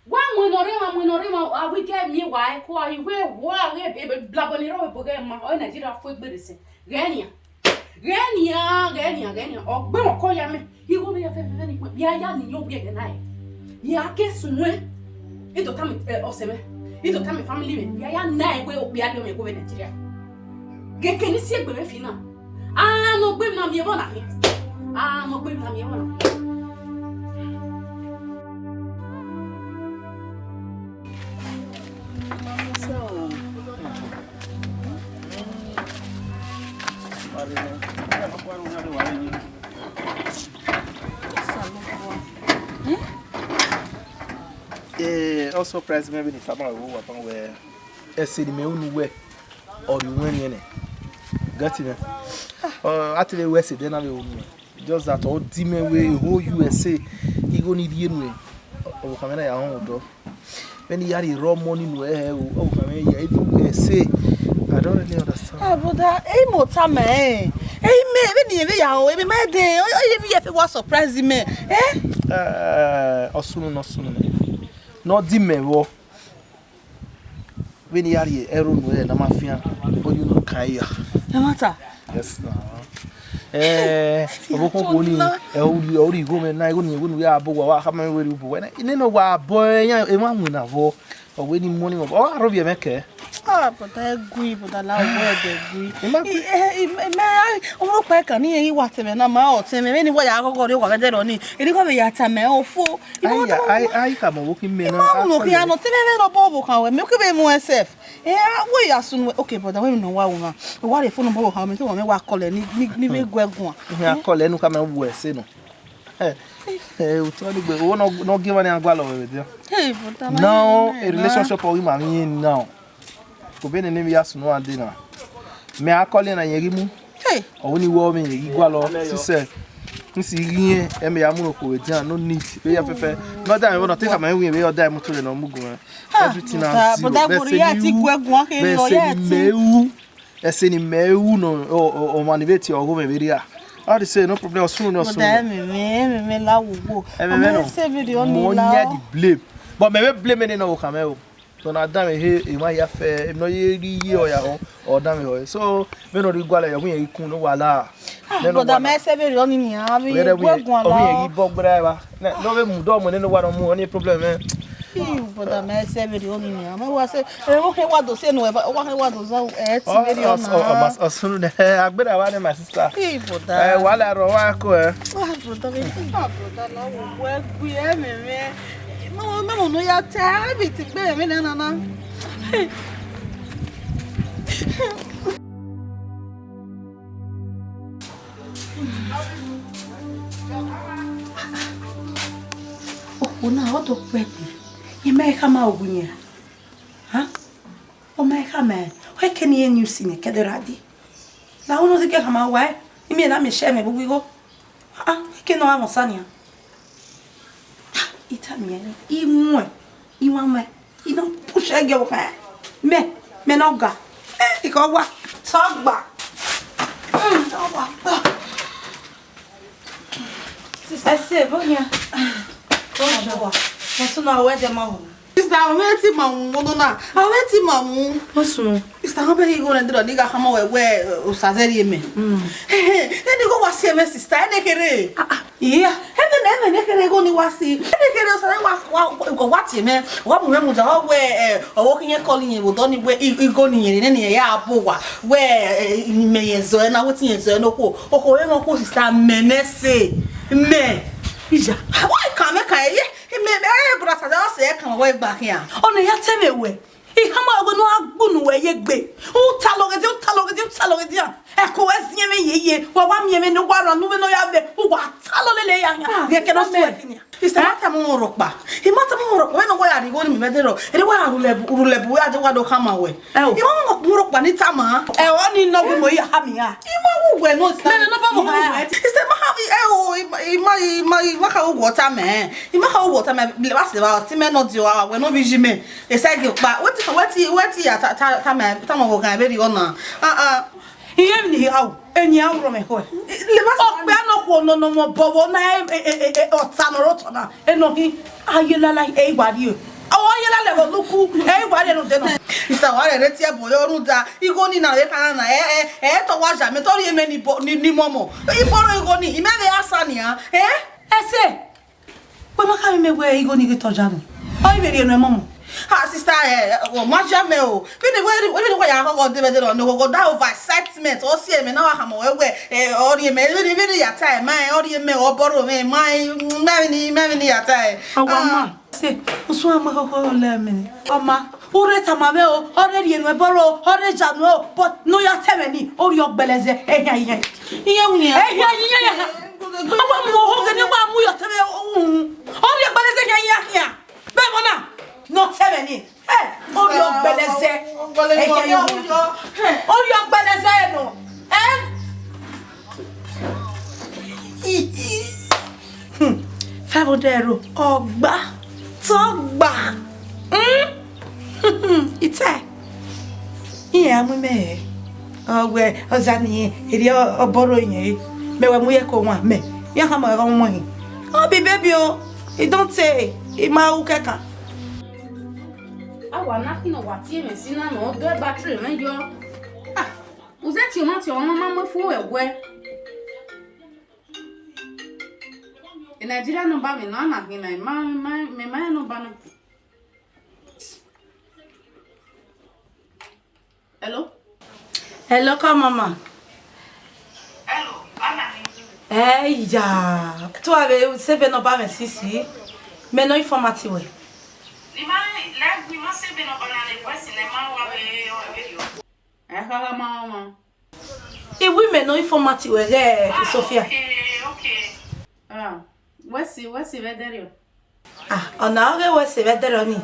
Wa mu ne ọ rre emwa, mu ne ọ rre emwa, a wẹ ghẹ miẹn wa ẹko a, I wẹ wa ghe blabọ ni rre ebo ghẹ ma, ọ Nigeria fu egbe rre sẹ. Ghẹ nian. Ghẹ nian, ghẹ nian, ghẹ nian. Ọ gbe mwẹ ọkọ ya mẹ. Igho vbe ya fẹfẹfẹ ni, vbe a ya ni yo wiẹ ghẹ na ẹ. Ya ke suẹn. I do tama, eh, ọse mwẹ. I do tama family mwẹ. Vbe a ya na ẹ wẹ okpia rhie mwẹ ghe vbe Nigeria. Ghe ke ni si egbe mwẹ fi na. A nọ gbe ma miẹn vbọ na hin. A nọ gbe ma miẹn vbọ na hin. Eh, ọ surprise mwẹ vbene I tama ruẹ owa tama wẹ ẹse ne imẹ ru ne uwẹ, ọ rhie uwẹ riẹn nẹ. Get me? Ọ, a te vbe ru ẹse dẹ na vbe ru nuẹn. Just that ọ di mẹ wẹ eho U S A, igho ni rhie nuẹn, ọvbokhan mwẹ na ya họn odọ. Vbene I ya rhie rre ọmọ ni nuẹn hẹ o, ọvbokhan mwẹ ya even U S A. I don't really understand. Ah, brother, ẹ i mẹ ota mẹ, ẹ i mẹ, vbene irẹn vbe ya họn, emwi ma dẹ, ọ, ọ, emwi ye fe wa surprise mẹ, eh? Eh, ọ sunu nọ, ọ sunu nẹ. Ne ọ di mẹ vbọ. Vbene I ya rhie ẹro nuẹn na ma fian, ọ ye unu kan ya. Ẹ ma ta. Yes, na. Eh, ọvbokhan khuo ni, ẹ, ọ rhie, ọ rhie igho mwẹ na, igho ni, igho ni ya bọ owa, wa khama mwẹ wẹ rhie ubu wẹ na. Nene owa bọ ẹre, emwa winna vbọ. Ọ wẹ ni mu ni, ọ gha rhovbiẹ mwẹ kẹ. Ah, brother, ẹ gui, brother, la wẹ ẹdẹ gui. Ima gui. I, eh, i, i, mẹ, ai, ọmọ ọkpa ẹkan ni, i wa tẹmwẹ na, ma ọ tẹmwẹ, vbene wa ya ghọghọ rre, wa vbe dẹrọ ni. Eri wa vbe ya tama ofo. Ima ai, wa tama ai, ofo. Ai, ka mọ wo ki mẹ na, ima mu no actually. Khian nọ, tẹmwẹ vbe nọ bọ ọvbokhan wẹ, mẹ, u ke vbe mu ẹsẹf. Eh, ah, wẹ ya sunu wẹ. Okay, brother, wẹ mi nọ wa wo na. Wa rhie phone number ọvbokhan wẹ, te wa mẹ wa call ẹ ni, ni, ni vbe guẹ guan. Ihe a call ẹ nu ka mẹ wu ẹse nọ. Eh, eh, utọ ni gbe, wo nọ, nọ gie mwa ni a gualọ vbe dia. Hey, brother, ma Now, ye a relationship ọ ghi ma mwẹ now. Ko be nene emwi ya sunu ande na. Mẹ a call na yẹn ghi mu. Hey. Ọ wẹ ni wẹ ọmwẹ yẹn ghi gualọ, sisẹ. N si ghi yẹn, ẹ mẹ ya mu noko vbe dia, no need. Vbe ya fẹfẹ. No da mẹ vbọ, no te ka ma wi vbe ọ da mu to le nọ mu gun. Ah, everything brother, as zero. Brother, vẹ go se ya ni ti u, gu ẹguan khe vẹ lọ se ya ni ti. Mẹ u. Ẹse ni mẹ ru nọ, ọ, ọ, ọmwa ni vbe tie ọgho mwẹ vberriọ. All the same, no problem, ọsun ni ọsun. Brother, ẹmwẹ mwẹ, ẹmwẹ mwẹ la wo wo. Ẹmwẹ mwẹ nọ. Ẹmwẹ sẹ video ni la. Mo yan the blame. But mẹ vbe blame nene ọvbokhan mwẹ o. So na dan mwẹ he, emwa hia fẹ, emwi nọ ye rri iye ọ ya họ, ọ dan mwẹ họ. So, vbene ọ rhie gualọ, ọ hu irẹn ghi kun, no wala. Ah, brother, mẹ sẹ vberriọ ni nian, avbe guẹguan la. Ọ hu irẹn ghi bọ gberra evba. Nẹ, ne ọ vbe mu, dọ mu nene owa ne ọ mu, ọ ni problem mwẹ. Ih, brother, mẹ sẹ vberriọ ni nian. Mẹ wa sẹ, ẹ, wa khe wa do sẹ nu, wa khe wa do zẹ, ẹ, ti vberriọ na. Ọ, ọ, ọ, ọ, ọ sunu nẹ, agbera wa nẹ, my sister. Ih, brother. Ẹ, wala rọ wa ko ẹ. Ah, brother, me, ah, brother, na wo wẹ gui ẹmwẹ mwẹ. Mẹ, mẹ, mẹ, no ya ta, I be ti gbe ẹmwẹ nẹ nana. Okhuo na, ọ do kpẹe kpẹe. Imẹ khama owu yan. Ha? Ọ ma khama, ọ ke ne irẹn ni usi nẹ kẹdẹ ra dee. La unu zẹ ke khama wa, I miẹn na miẹn share mwẹ vbe uwu igho. Ah, ah, ọ ke ne ọ gha mwẹ osa nian. Ah, I tama irẹn, I muẹn, I wa muẹn, I na push ẹre gie ọvbokhan. Mẹ, mẹ ne ọ ga. Eh, I khọ wa, te ọ gba. Mm, te ọ wa gba. Sister, ẹ sẹ vbe ọ yan. Ọ sunu, a wẹ dẹ ma wu. Sister, a wẹ ti ma wu, mo nọ na. A wẹ ti ma wu. Ọ sunu. Sister, ọ bẹ igho ne dọ ni gha khama wẹ wẹ, eh, osa zẹ rhie mẹ. Mm. He, he, ẹni igho wa si ẹmwẹ, sister, ẹnẹ kherhe. Ah, ah. Iya. Ẹmwẹ ne, ẹmwẹ ne kherhe igho ni wa si. Ẹnẹ kherhe osa wa, wa, wa, wa tie mẹ. Wa mu mẹ mudia, ọ wẹ, eh, ọvbokhan kọl iyẹn vbe odọ ni wẹ i-, igho ni iyẹn rre nene ya bọ owa. Wẹ, eh, imẹ yẹn zẹ ọre na, wẹ te irẹn zẹ ọre ne okhuo. Okhuo vbe mwẹ okhuo, sister, mẹ nẹ sẹ, mẹ. Iya. Wa kan mẹ kan ye, mẹ, mẹ, eh, brother, sister, ọ sẹ kan wẹ gba khian. Ọna ya tẹ mwẹ wẹ, I khama wẹ ne u gha gbunu wẹ ye egbe. U ta lọghọ edian, u ta lọghọ edian, u ta lọghọ edian. Ẹko wẹ ziẹn mwẹ yeye, wa wa miẹn mwẹ ne wa rhan unu vbene ọ ya vẹ, u wa ta lọ lele ya khian. Ah, rhie ẹkẹ ne ọ sister, sẹ ẹre finian. Sister, I ma tama mwẹ rhọkpa. I ma tama mwẹ rhọkpa. Wẹ ne wa ya rhie igho ni mẹ vbe dẹrọ. Ere wa ya rhie ulẹbu, rhie ulẹbu, wẹ a je wa do khama wẹ. Ẹ o. I ma mwẹ rhọkpa ni tama. Ẹ o, ni nọ wẹ mo ya khama ya. I ma wu wẹ nọ, sister. Mẹ ne nọ bọ mo ha ya. Sister, ma ha, ẹ o, I ma, I ma, I ma, I ma kha wu wẹ ọ tama. I ma kha wu wẹ ọ tama. Lẹ vba sẹ vba, ọtẹn mẹ nọ di ọ, wẹ nọ vbe iye mẹ. Esa gie ọkpa. Wẹ te, wẹ te, wẹ te ya ta, ta, tama, tama ọvbokhan vberriọ na. Ah, ah. Iye emwi ni ha o, eni a rọ mẹ khọe. Lẹ vba sẹ vba. Ọkpia nọ khuo nọ nọ mọ bọ vbọ na, e, e, e, e, ọta nọ rọ otọ na. Enọ khin, a ye lala, ẹ i wa rrie. Ọ wa ye lala vbe luku, ẹ i wa rrie rhunmwuda nọ. Isa wa rẹrẹ tie ẹbọ yọ rhunmwuda, igho ni na vbe kha na, ẹ, ẹ, ẹ, tọ wa zẹ mẹ, tọ rhie mẹ ni bọ, ni, ni mọmọ. I bọrọ igho ni, I mẹ vbe a sa nian, ẹ? Ẹse, wẹ ma khama mẹ wẹ igho ni ghi tọ ya nọ. Ọ i vbe rhie nuẹn mọmọ. Ha, sister, ẹ, ọ ma ya mẹ o. Vbene wẹ, vbene wẹ ya ghọghọ de vbe de nọ, ne ghọghọ da over excitement, ọ si ẹmwẹ na wa khama wẹ wẹ, ẹ, ọ rhie mẹ, vbene, vbene ya ta ẹ, ma ẹ, ọ rhie mẹ, ọ bọrọ mẹ, ma ẹ, ma vbene, ma vbene ya ta ẹ. Awa ma. Se, usun a ma khọkhọ lẹ mẹ. Ọ ma, u rhe tama mwẹ o, ọ rhe rhie nuẹn bọrọ o, ọ rhe ya nuẹn o, but ne ọ ya ta ẹmwẹ ni, ọ rhie ọgbẹlẹzẹ, ẹhian ihian. Iye wuni. Ẹhian ihian ya. Ọ wa mu oho ghe ne wa mu yọ ta ẹmwẹ o. Ọ rhie ọgbẹlẹzẹ ẹhian ihian khian. Bẹẹ mọ na, ne ọ ta ẹmwẹ ni. Ẹ, ọ rhie ọgbẹlẹzẹ. Ẹhian ihian. Ọ rhie ọgbẹlẹzẹ nọ. Ẹ? Hmm, five hundred euro, ọ gba, te ọ gba. Hmm, I ta, iran mu imẹ hẹ. Ọ wẹ, ọ zẹ ne erriọ ọ bọrọ iyẹn re. Mẹ wẹ mu ye ẹko wan, mẹ, iran khama ẹre ọmọ hin. Ọ be baby o, I don't say, I ma ru kẹkan. A wa na khin ne ọ wa tie mwẹ si na nọ, ọ do battery mwẹ yọ. Ah. Uzẹ tie ọmwa tie ọmwa ma mu efu ẹwẹ. E Nigeria number mi na na hin na, ma ma me ma number na. Hello? Hello, ka mama. Hello, ana ni. Eh, ya. Tu ave save number me sisi. Me no informat we. Ni ma la gbi ma save number na le wesi ne ma wa ve o ve yo. Eh, ka ga ma ma. Iwi me no informat we ghe Sophia. Okay, okay. Ah, wesi wesi ve deriọ. Ah, ọna ọghe wẹ sẹ vbe ẹdẹrẹ ọnii.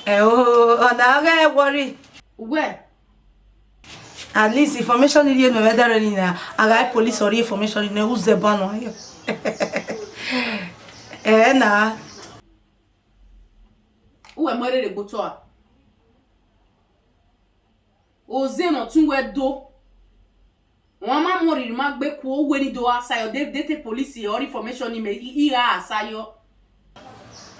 Ẹ o, ọna ọghe worry. Uwẹ? At least information rhie nuẹn vbe ẹdẹrẹ ọnii na, a gha police ọ rhie information nẹ uzẹ ban nọ ayọ. Ẹ na. Uwẹ mu ẹre rre gbe otọ a? Oze ne ọ tun wẹ do. Wọn ma mu oriri ma gbe ku owe ni do asayọ de de te police ọ rhie information ni mẹ i gha asayọ.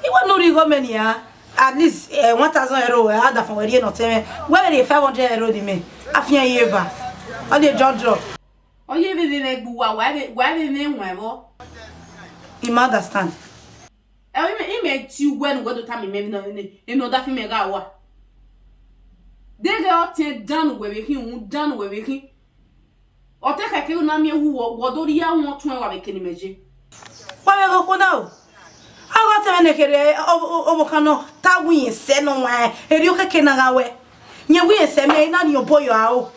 Iwe ne u rhie igho mẹ nia, at least eh, one thousand euro wẹ a da fọn wẹ rhie ne ọ tẹmwẹ, wẹ vbe rhie five hundred euro ni mẹ, a fian ye eva, ọ de drop drop. Ọ ye vbe vbe vbe gbe uwa, wa vbe wa vbe vbe wan vbọ. I ma understand. Ẹ imẹ imẹ ti uwẹ ne uwẹ do tama imẹ emwi ne emwi ne ọ da fi mẹ gha wa. Deghẹ ọ tiẹn dan ne uwẹ vbe khin, uhunmwu dan ne uwẹ vbe khin. Ọ te khẹke u na miẹn wu wọ wọ do rhie awẹn ọtuẹn wa vbe kene imẹ ye. Wa vbe ghe okhuo na o. A gha tama ẹmwẹ ne kherhe ọvbokhan nọ ta wẹ irẹn sẹ ne ọ wan erriọ keke na gha wẹ. Yẹn wẹ irẹn sẹ mẹ i na rhiọn obọ yọ aro.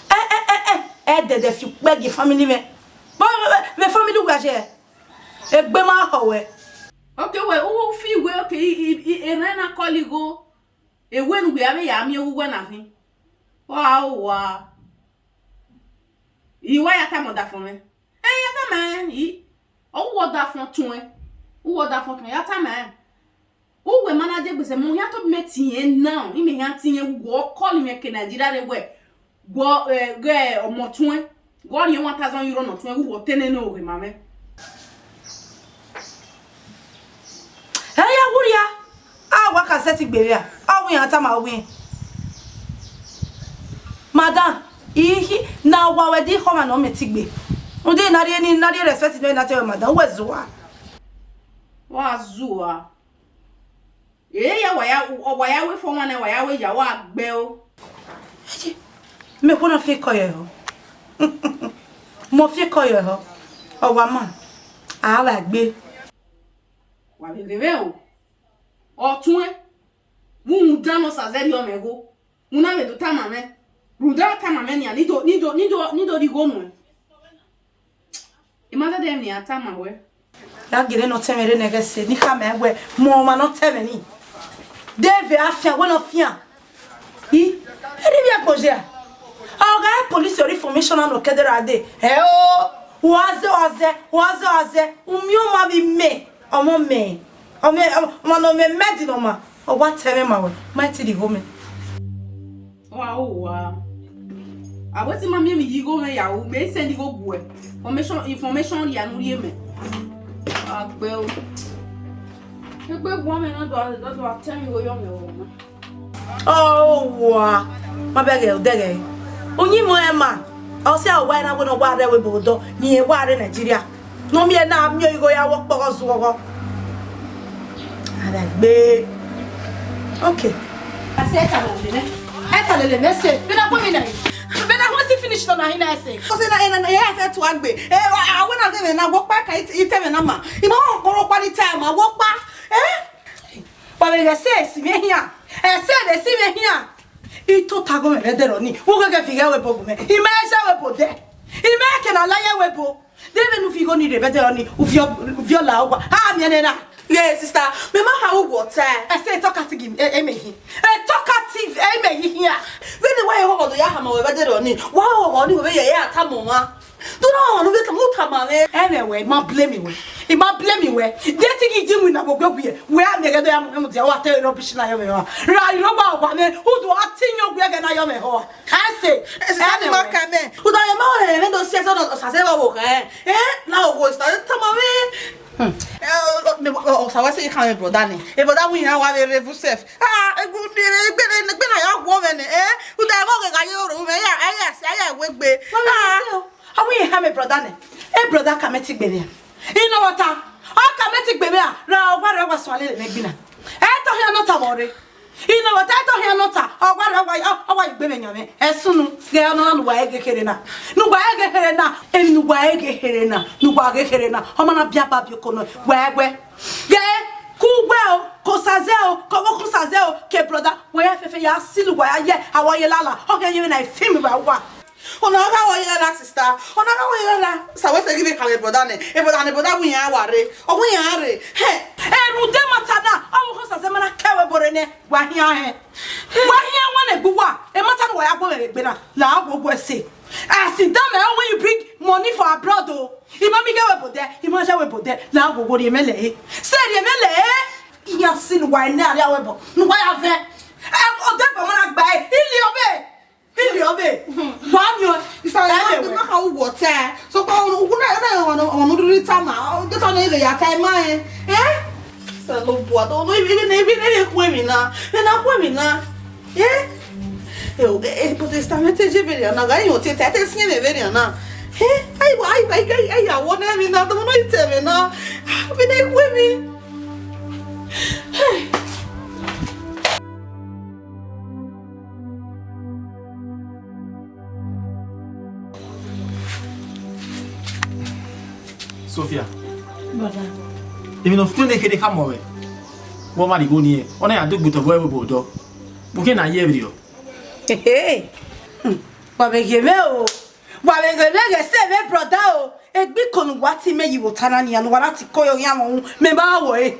Ẹ ẹ ẹ ẹ ẹ dẹdẹ fi ukpẹ gie family mwẹ. Vbe vbe vbe family uwẹ a ye? Egbe ma họ wẹ. Okay, wẹ u fi wẹ okay, erhan na call igho. Ewe ne uwẹ a vbe ya miẹn uwẹ na khin. Wa o wa. I wa ya tama ọdafọn mwẹ. Ẹ ya tama ẹn, i. Ọ wẹ ọdafọn tuẹn. U wẹ ọdafọn tuẹn, ya tama ẹn. Uwẹ ma na je gbese, mẹ ọ hian tobọ imẹ tie na, imẹ hian tie wẹ ọ call mwẹ ke Nigeria rre wẹ, wẹ, eh, ghẹ ọmọ tuẹn, wẹ ọ rhie one thousand euro nọ tuẹn, wẹ ọ te nene oghe ma mwẹ. Ẹ ya wuria, a wa ka sẹtin gbe vbe a, ọ wẹ iran tama wẹ. Madam, ihi, na wa wẹ di khọmwa ne ọ mẹ ti gbe. Ude na rhie ni, na rhie respect nọ na te wẹ madam, wẹ zua. Wa zua. Ee, ya wa ya, ọ wa ya wẹ fo wan na, wa ya wẹ ya wa gbe o. Eje, mẹ khuo na fi kọ ye họ. Mẹ fi kọ ye họ. Ọ wa ma, a wa gbe. Wa vbe vbe o. Ọ tuẹn. Vbe uhunmwu dan ne ọ sa zẹrriọ mwẹ gho. Unu a vbe do tama mwẹ, rhunmwuda ọ tama mwẹ nian, ne I do, ne I do, ne I do, ne I do rhie igho nuẹn. I ma zẹdẹ emwi ne iran tama wẹ. Ya gele ne ọ tẹmwẹ rre nẹ ghẹ sẹ, ne I khama wẹ, mu ọmwa ne ọ tẹmwẹ ni. De vbe a fian, wẹ ne ọ fian. I, erha ivbi ẹkpo ye a. Ọ gha police ọre information na nọ kẹdẹrẹ a dee. Ẹ o, wa zẹ, wa zẹ, wa zẹ, wa zẹ. U miẹn ọmwa vbe imẹ, ọmọ mẹ, ọmọ, ọmọ ne ọ mwẹ mẹ di ne ọ ma, ọ wa tẹmwẹ ma wẹ, ma i te rhie igho mẹ. Wa o wa. A wẹ te ma miẹn emwi ye igho mwẹ ya o, mẹ i send igho guẹ. Information, information rhia ne u rhie mẹ. A gbe o. Egbe guan mwẹ na do a, do a tẹn mwẹ igho yọ mwẹ o na. Ọ wa, ma bẹghe odẹghẹ. Uyinmwẹ ma, ọ sẹ ọ wa na wẹ ne ọ wa rre ẹvbo ebo dọ, ne irẹn wa rre Nigeria. Ne ọ miẹn na miẹn igho ya wọ kpọghọ zuọghọ. Ada gbe. Okay. Ase ẹta lele mẹ. Ẹta lele mẹ sẹ. Bena kpọ mi na. Bena kpọ si finish nọ na hi na ẹse. Ọ sẹ na, ena, ya fẹ tua gbe. Eh, a wẹ na ghe na, wọ kpa ka itẹ mwẹ na ma. I ma kọrọ kpa ni ta ma, wọ kpa. Eh? Wa vbe ghẹ sẹ esi mwẹ hian, ẹsẹ vbe esi mwẹ hian. I tota ghe mwẹ vbe ẹdẹrẹ ọnii, u ghẹghẹ fi ghẹ ẹvbo ebo gu mwẹ. I ma zẹ ẹvbo ebo dẹ, I ma ke na la ye ẹvbo ebo. De vbene u fi igho ni rre vbe ẹdẹrẹ ọnii, u viọ, u viọ la owa. A miẹn nẹ na. Ye sister, mẹ ma ha uwu ọta. Ẹsẹ talkative e, e mẹ hi. E talkative e mẹ hi hian. Vbene wa ye ọghọ do ya hama wẹ vbe ẹdẹrẹ ọnii, wa ọghọ ni wẹ vbe ye ya tama ọmwa. Do na ọmwa ne u vbe tama, u tama mwẹ. Ẹmwẹ wẹ, I ma blame wẹ. I ma blame wẹ. De te I ghi di winna vbe ogbe owiẹ, wẹ a miẹn ghẹ do ya mu dia wa te rubbish na yọ mwẹ hua. Ra irọgba ọgba mwẹ, u do a te yan owiẹ ghẹ na yọ mwẹ hua. Ka ẹse. Ẹse ni ma ka mẹ. U da ye ma rẹ rẹ do si ẹse do sase vbe ọvbokhan. Eh, na owo sa tama mwẹ. Hmm. Eh, ọ, ọ, ọ, ọ, Ta wẹ sẹ ghi khama brother nẹ. E brother wẹ iran wa vbe rre evun sef. Ah, egbe, egbe, egbe na ya guọ mwẹ nẹ, eh? Uda ẹmwẹ ọghe gha ye oro mwẹ, ya, ya, ya, ya wegbe. Wa vbe Ah. sẹ o. A wẹ iran khama brother nẹ. E brother ka mẹ ti gbe mwẹ a. I nọ vbe ọta. Ọ ka mẹ ti gbe mwẹ a. Ra ọgua rẹ wa suẹn lele mwẹ gbinna. Ẹ tọ hian nọ ta vbe ọre. I nọ vbe ọta, ẹ tọ hian nọ ta. Ọgua rẹ wa, ọ, ọ wa gbe mwẹ yan mwẹ. Ẹ sunu. Ghẹ ọna ne uwa ghe kherhe na. Ne uwa ghe kherhe na. Emwi ne uwa ghe kherhe na. Ne uwa ghe kherhe na. Ọ ma na bia ba bioko nọ. Wẹ, wẹ. Ghe, ke uwẹ o, ke Osazẹ o, ke ọvbokhan Osazẹ o, ke brother, wẹ ya fẹfẹ ya silo uwa ya ye, a wa ye lala, ọ ghi ye vbe na e film vbe uwa. Ọna gha wẹ ye lala, sister, ọna gha wẹ ye lala, sa wẹ sẹ ghi vbe khama brother nẹ, e brother nẹ, brother wẹ iran wa rre, ọ wẹ iran rre, hẹ. Erhunmwuda ẹmwata na, ọvbokhan Osazẹ ma na ke ẹvbo ebo rre nẹ, wa khian hẹ. Wa khian wan ne egbe uwa, ẹmwata ne uwa ya guọghọ vbe egbe na, la a wo wẹ sẹ. As e dame, when you bring money for abroad o, I ma miẹn ighẹ wẹ bodẹ, I ma ya wẹ bodẹ, la a wo wo rhie mwẹ lẹ ẹre. Sẹ rhie mwẹ lẹ ẹre, iran si ne uwa nẹ arria wẹ bọ, ne uwa ya vẹ. Ẹ, odẹ bọ ma na gba ẹre, I liọ vbe, I liọ vbe. Wa miẹn ọẹn. Isa, ẹ lẹ wẹ. Ma kha uwọ ta. So, kpa, uwu na, na, ọmọ, ọmọ, ọmọ, riri tama. Ọ, de tọ ne ya ta ma, eh? Eh? Osanobua, do no, ibi ne, ibi ne, ibi ne khu emwi na. Vbe na khu emwi na. Eh? Eh, o, eh, eh, but Esther, me te je vbenian na, gha iran te, te, te siẹn vbenian na. Eh? Ai, wa, ai, ai, ai, ai, ya wọ na emwi na, do no ite emwi na. Vbe na khu emwi. Hey. Sophia. Brother. Emwi ne ọ fuẹn ne kherhe khama ruẹ. Wẹ ọ ma rhie igho ni, ọ na ya do gbe otọ vbe ẹvbo odọ. Vbukhiẹ ne a ye ẹvbo rriọ. Hehe. Hmm. Wa vbe ghe mwẹ o. Wa vbe ghe mwẹ ghe sẹ mwẹ brother o. Egbe ikọ ne uwa tie mẹ yi vbe ota na nian, ne uwa na tie ikọ yọ ghian mwẹ uhunmwu, mẹ ma wọ ẹre.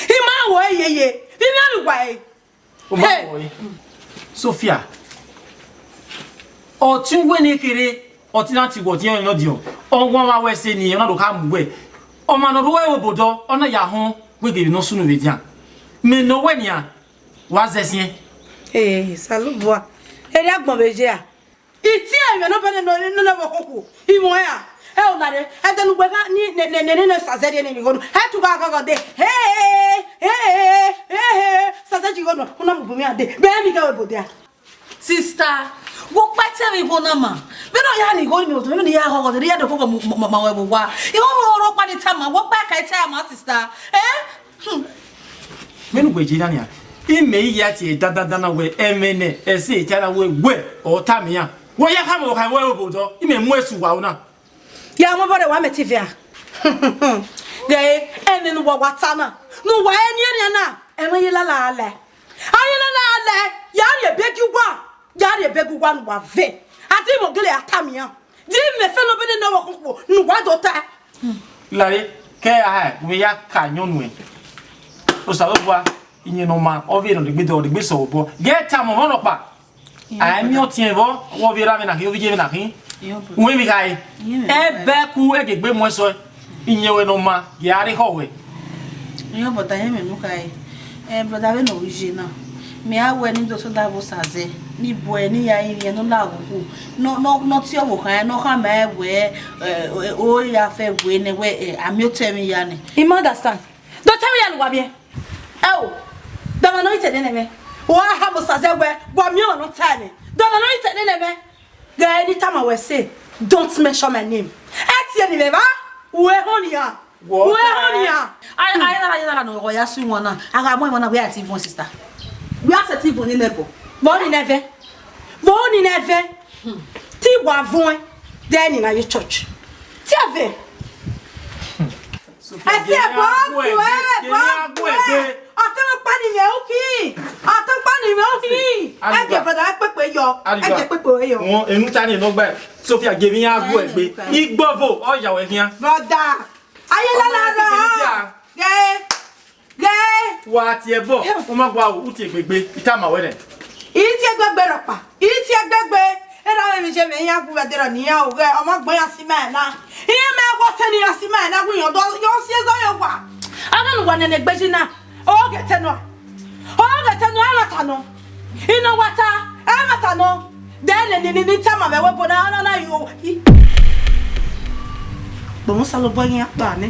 I ma wọ ẹre yeye. Vbe I miẹn uwa ẹre. Ọ ma Hey! wọ ẹre. Sophia, ọtẹn uwẹ ne kherhe, ọtẹn na tie uwẹ, ọtẹn ọnrẹn nọdiọn. Ọ wanmwa wẹ ẹse ni, ọ na do kha mu uwẹ. Ọmwa ne ọ rre uwẹ vbe obodọ, ọ na ya họn wẹ ghe emwi ne ọ sunu vbe edian. Mẹ ne ọ wẹ nian, wa zẹ siẹn. Ee, Osanobua, erriọ agbọn vbe ye a. I tie ẹmwẹ ne ọ bẹnẹ ne ọ, ne ọ vbe okhuo, I mwẹ a. Ẹ o lare, ẹdẹ ne ugbẹn gha ni, ne, ne, ne, ne, ne Osazẹ rhie ne igho nu. Ẹ tu gha ghọghọ dee. He, he, he, he, he, Osazẹ ji igho nu, u na mu bu mwẹ a dee. Bẹghe ne I ghẹ vbe obodẹ a. Sister, wo kpa ẹtẹ vbe igho na ma. Vbene ọ ya ni igho ni mẹ otọ, vbene I ya ghọghọ dee, I ya do ghọghọ ma, ma, ma, ma wẹ vbe owa. Igho vbe ọrọkpa ni tama, wo kpa ẹka ẹtẹ a ma, sister. Eh? Hmm. Vbene uwẹ ye na nian, imẹ i ya tie dandandan na wẹ ẹmwẹ nẹ, ẹse ta na wẹ wẹ ọ tama iran. Wẹ ya khama okhaemwẹ obodọ, imẹ mu ẹse uwa na. Ya mu obọ rre wa mẹ te ivia. Ghe ẹmwẹ ne uwa wa ta na, ne uwa eni ẹrian na, ẹmwẹ ye lala lẹ. A ye lala lẹ, ya rhie ebe gie uwa, ya rhie ebe gie uwa ne uwa ve. A di imẹ gele a tama iran. Di imẹ fẹnẹ obọ ne ọ vbe okhunkhuo ne uwa do ta. Lare, ke a ha, wẹ ya ka ayọn nuẹn. Osanobua, iyẹn ne ọ ma, ọ vbe nọ degbe dọ, degbe sẹ obọ. Ghẹ tama ọmọ nọkpa. A i miẹn ọtiẹn vbọ, wẹ ovbi erha mwẹ na khin, ovbi iye mwẹ na khin. Uwẹ emwi kha re. Ẹbẹku ẹgegbe mu ẹsọe. Iyẹn wẹ ne ọ ma, ya rre khọ wẹ. Iye brother, iye mwẹ mu kha re. Eh, brother, vbene ọ ghi ye na, mẹ a wẹ ne I do sọda vbe Osazẹ, ne I bu ẹre, ne I ya rinmwian, ne ọ la vbe okhuo, ne ọ, ne ọ, ne ọ tie ọvbokhan, ne ọ khama ẹre wẹ, eh, o ya fẹ wẹ nẹ wẹ, eh, a miẹn otọ ẹmwẹ ya nẹ. I ma understand. Do tell me ya ne uwa miẹn. Ẹ o, dọmọ ne ọ i te nene mwẹ. Wa ha vbe Osazẹ wẹ, wa miẹn ọmwa ne ọ ta ẹmwẹ. Dọmọ ne ọ i te nene mwẹ. Ghẹ ne I tama wẹ sẹ, don't mention my name. Ẹ tie ne imẹ evba, u he họn nian. Wọ U he họn nian. Aye, aye, aye, aye, no, ọ ya su wọn na. A gha mu emwa na, wẹ a ti vuọn, sister. Wẹ a sẹtin vuọn nene ẹbọ. Vbọ ni nẹ vẹ? Vbọ ni nẹ vẹ? Te I wa vuọn, then I na ye church. Tie vẹ. Ẹse ẹbọ, ẹbọ, ẹbọ. Ọtẹn ọkpa ni mwẹ ukhi. Ọtẹn ọkpa ni mwẹ ukhi. Ẹ gie brother ẹkpekpe yọ. Ẹ gie ẹkpekpe yọ. Wọn, enu ta ni nọ gba. Sophia, ghe emwi iran gu egbe. Igbọvo, ọ ya wẹ khian. Brother. Aye lala rọ. Ghe. Ghe. Wa tie ẹbọ. U ma gua u tie egbe gbe. I tama wẹ nẹ. I tie egbe gbe rọkpa. I tie egbe gbe. Erha mwẹ emwi ye mwẹ iran gu vbe ẹdẹrọ ne iran o ghe. Ọmọ agbọn iran si ima ẹna. Iran mẹ wọ ọtẹn ne iran si ima ẹna wẹ iran dọ, iran si ẹzọ ye owa. Ọghe ne uwa nene egbe yi na. Ọ ghe ẹtẹ nọ. Ọ ghe ẹtẹ nọ, ẹmwata nọ. I nọ wa ta, ẹmwata nọ. Dẹ ne, ne, ne, ne I tama mwẹ wẹ obọ na, na, na, yo. I. Kpọnmwẹ Osanobua iran kpa nẹ.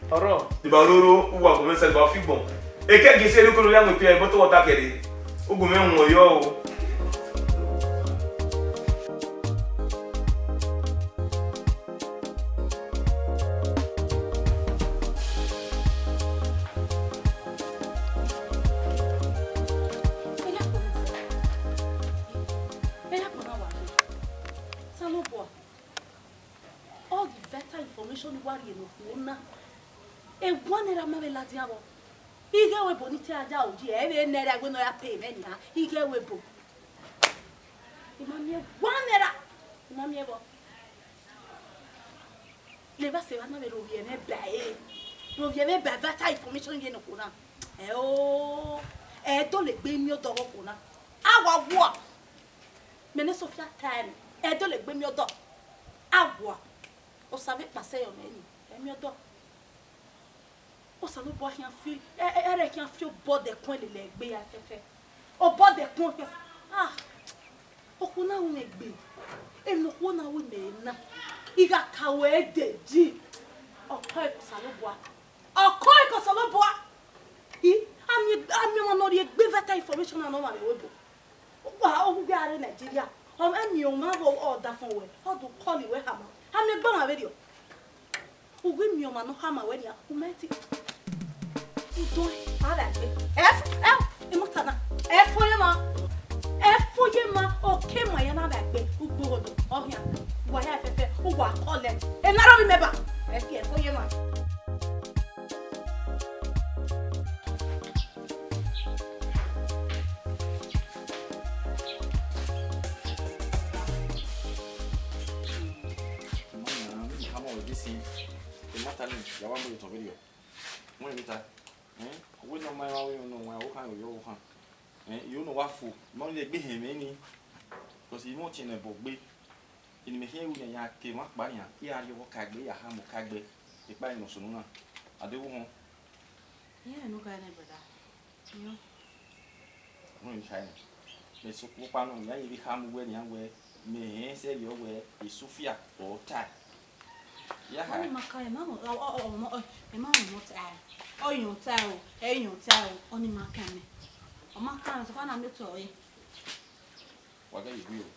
Ọrọ. Deba roro, uwa gu mwẹ sẹ, deba fi gbọn. Ekẹ gie sẹ ne ukolo ya mu ipian, but wọta kẹre. Ugu mwẹ wọn yọ o. wa rhie ne okhuo na. Ewa nẹ ra ma vbe ladian vbọ. Ighe ẹvbo ebo ne I te a ya ro yi, ẹ vbe nẹ ra wẹ ne ọ ya pay mwẹ nian. Ighe ẹvbo ebo. I ma miẹn ewa nẹ ra. I ma miẹn vbọ. Levba sẹ evba na vbe rhovbiẹ mwẹ ba ẹre. Rhovbiẹ mwẹ ba vital information ye ne okhuo na. Ẹ o. Ẹ dọlegbe miẹn ọdọ ọghe okhuo na. A wa wua. Mẹ ne Sophia ta ẹre. Ẹ dọlegbe miẹn ọdọ. A wua. Osa vbe kpasẹ yọ mẹ ni. Ẹ miẹn ọdọ. Osanobua khian fi, ẹ, ẹ, ẹre khian fi obọ dẹkun lele egbe ya fẹfẹ. Obọ dẹkun fẹfẹ. Ah, okhuo na ru mwẹ egbe. Emwi ne okhuo na ru mẹ na. I gha ka ruẹ de ji. Ọkọ Osanobua. Ọkọ Osanobua. I, a miẹn, a miẹn ọmwa ne ọ rhie egbe vital information na ne ọmwa vbe ẹvbo ebo. Wa, ọ gu a rre Nigeria. Ọ miẹn ọmwa vbe ọdafẹn ruẹ, ọ do call ruẹ khama. A miẹn egbe ọmwa vberriọ. U ghi miẹn ọmwa ne ọ khama ruẹ nian, u ma ti. U do a vbe gbe. Ẹ f-, ẹ, imọta na. Ẹ fo ye ma. Ẹ fo ye ma. Ọ ke ma ya na vbe gbe. U gbe ogho do. Ọ khian. Wa ya fẹfẹ. U wa collect. Ena rọ vbe mẹ ba. Ẹ fi ẹ fo ye ma. Come on now, let me come on with this thing. The matter is, you want me to video. When you time? Eh? We no mind how you know when I walk on your hand. Eh? You know what for? Money they be him any. Because you want in a book, be. In me here, we are came up by him. Here you walk, I be a ham, I be. If I know soon. I do want. Yeah, no kind of brother. Yo. Wẹ China. Mẹ sokpan nọ, ya ye vbe khama uwẹ nian wẹ, mẹ rẹn sẹrriọ wẹ, e Sophia ọ tae. Ya ha. Ọni ma kan, ẹ ma mọ, ọ, ọ, ọ, ọ, ẹ ma mọ tae. Ọ yọn tae o, ẹ yọn tae o, ọni ma kan mẹ. Ọ ma kan, sokpan na mẹ tọ ẹ. Wa gẹ ye gui o.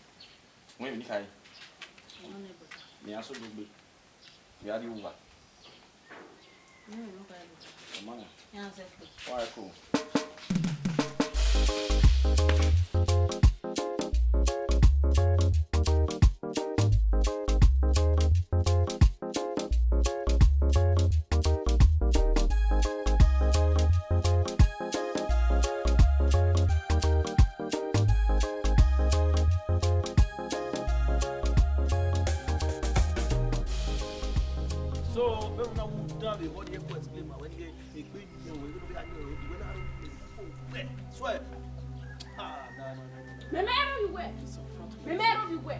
Wẹ emwi ne I khare. Ọni nẹ brother. Mẹ a so do gbe. Vbe a rrie uwa. Ọmọ na. Wa ẹko. So, vbene na wu dan vbe vbọ ni ẹko explain ma wẹ ni egbe yi wẹ, vbene ọ vbe gha yi wẹ, wẹ na ro wẹ. So, eh, ah, no, no, no, no, no. Mẹ mẹ ro vbe wẹ. Mẹ mẹ ro vbe wẹ.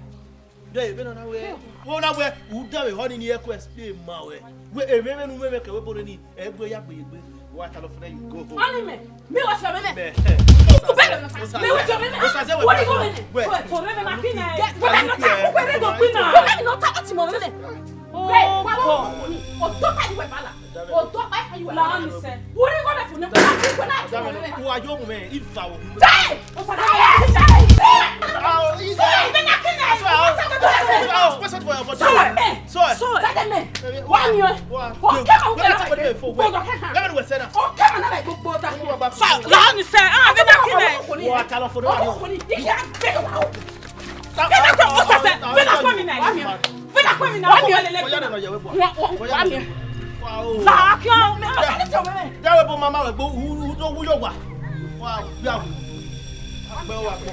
De, vbene ọ na wẹ, vbene ọ na wẹ, u dan vbe vbọ ni ẹko explain ma wẹ. Wẹ, emwi vbene u mwẹ mwẹ kẹ wẹ bore ni. Ẹgbẹ ya gbe egbe, wa ta lọ fẹnẹ, you go home. Ọni mẹ, mi wa sọ mẹmẹ. Mẹ, ẹ, u bẹrẹ mẹ fa. Mẹ wa sọ mẹmẹ. Osa zẹ wẹ. Wọri gọ mẹmẹ. Wẹ. Wẹ, wọri mẹmẹ ma kina ẹ. Wẹ, wẹ nọ ta, wẹ rẹ dọ gbina. Wẹ nọ ta, ọtí mọ mẹmẹ. Wẹ, wa wọ ọni. Ọdọ ta yi wẹ bala. Ọdọ ta yi wẹ bala. La mi sẹ. Wọri gọ mẹ fo ne. Wẹ na ti mọ mẹmẹ. Wa yo mẹ, iva wo. Jai! Osa zẹ wẹ. Jai! Jai! Jai! Wẹ na kina ẹ. Osa zẹ wẹ. Sorry. Sorry. Sorry. Sorry. Wa mi o. Wa. Wa kẹ ma wẹ. Wa kẹ ma wẹ. Wa kẹ ma na gbogbo da. Sa la ni sẹ, ah, vbene a khin nẹ. Wa ta lọ fo do wa. Ọkọ ni, ni ya gbẹ wa o. Vbene ko o sẹsẹ, vbene ko mi na, wa mi o. Vbene ko mi na, wa mi o lele. Wa, wa, wa mi o. La kí o, mi o sẹ ni sẹ wẹ. Ya wẹ bo mama wẹ gbo, u, u do wu yo wa. Wa, ya wu. Gbe wa kọ.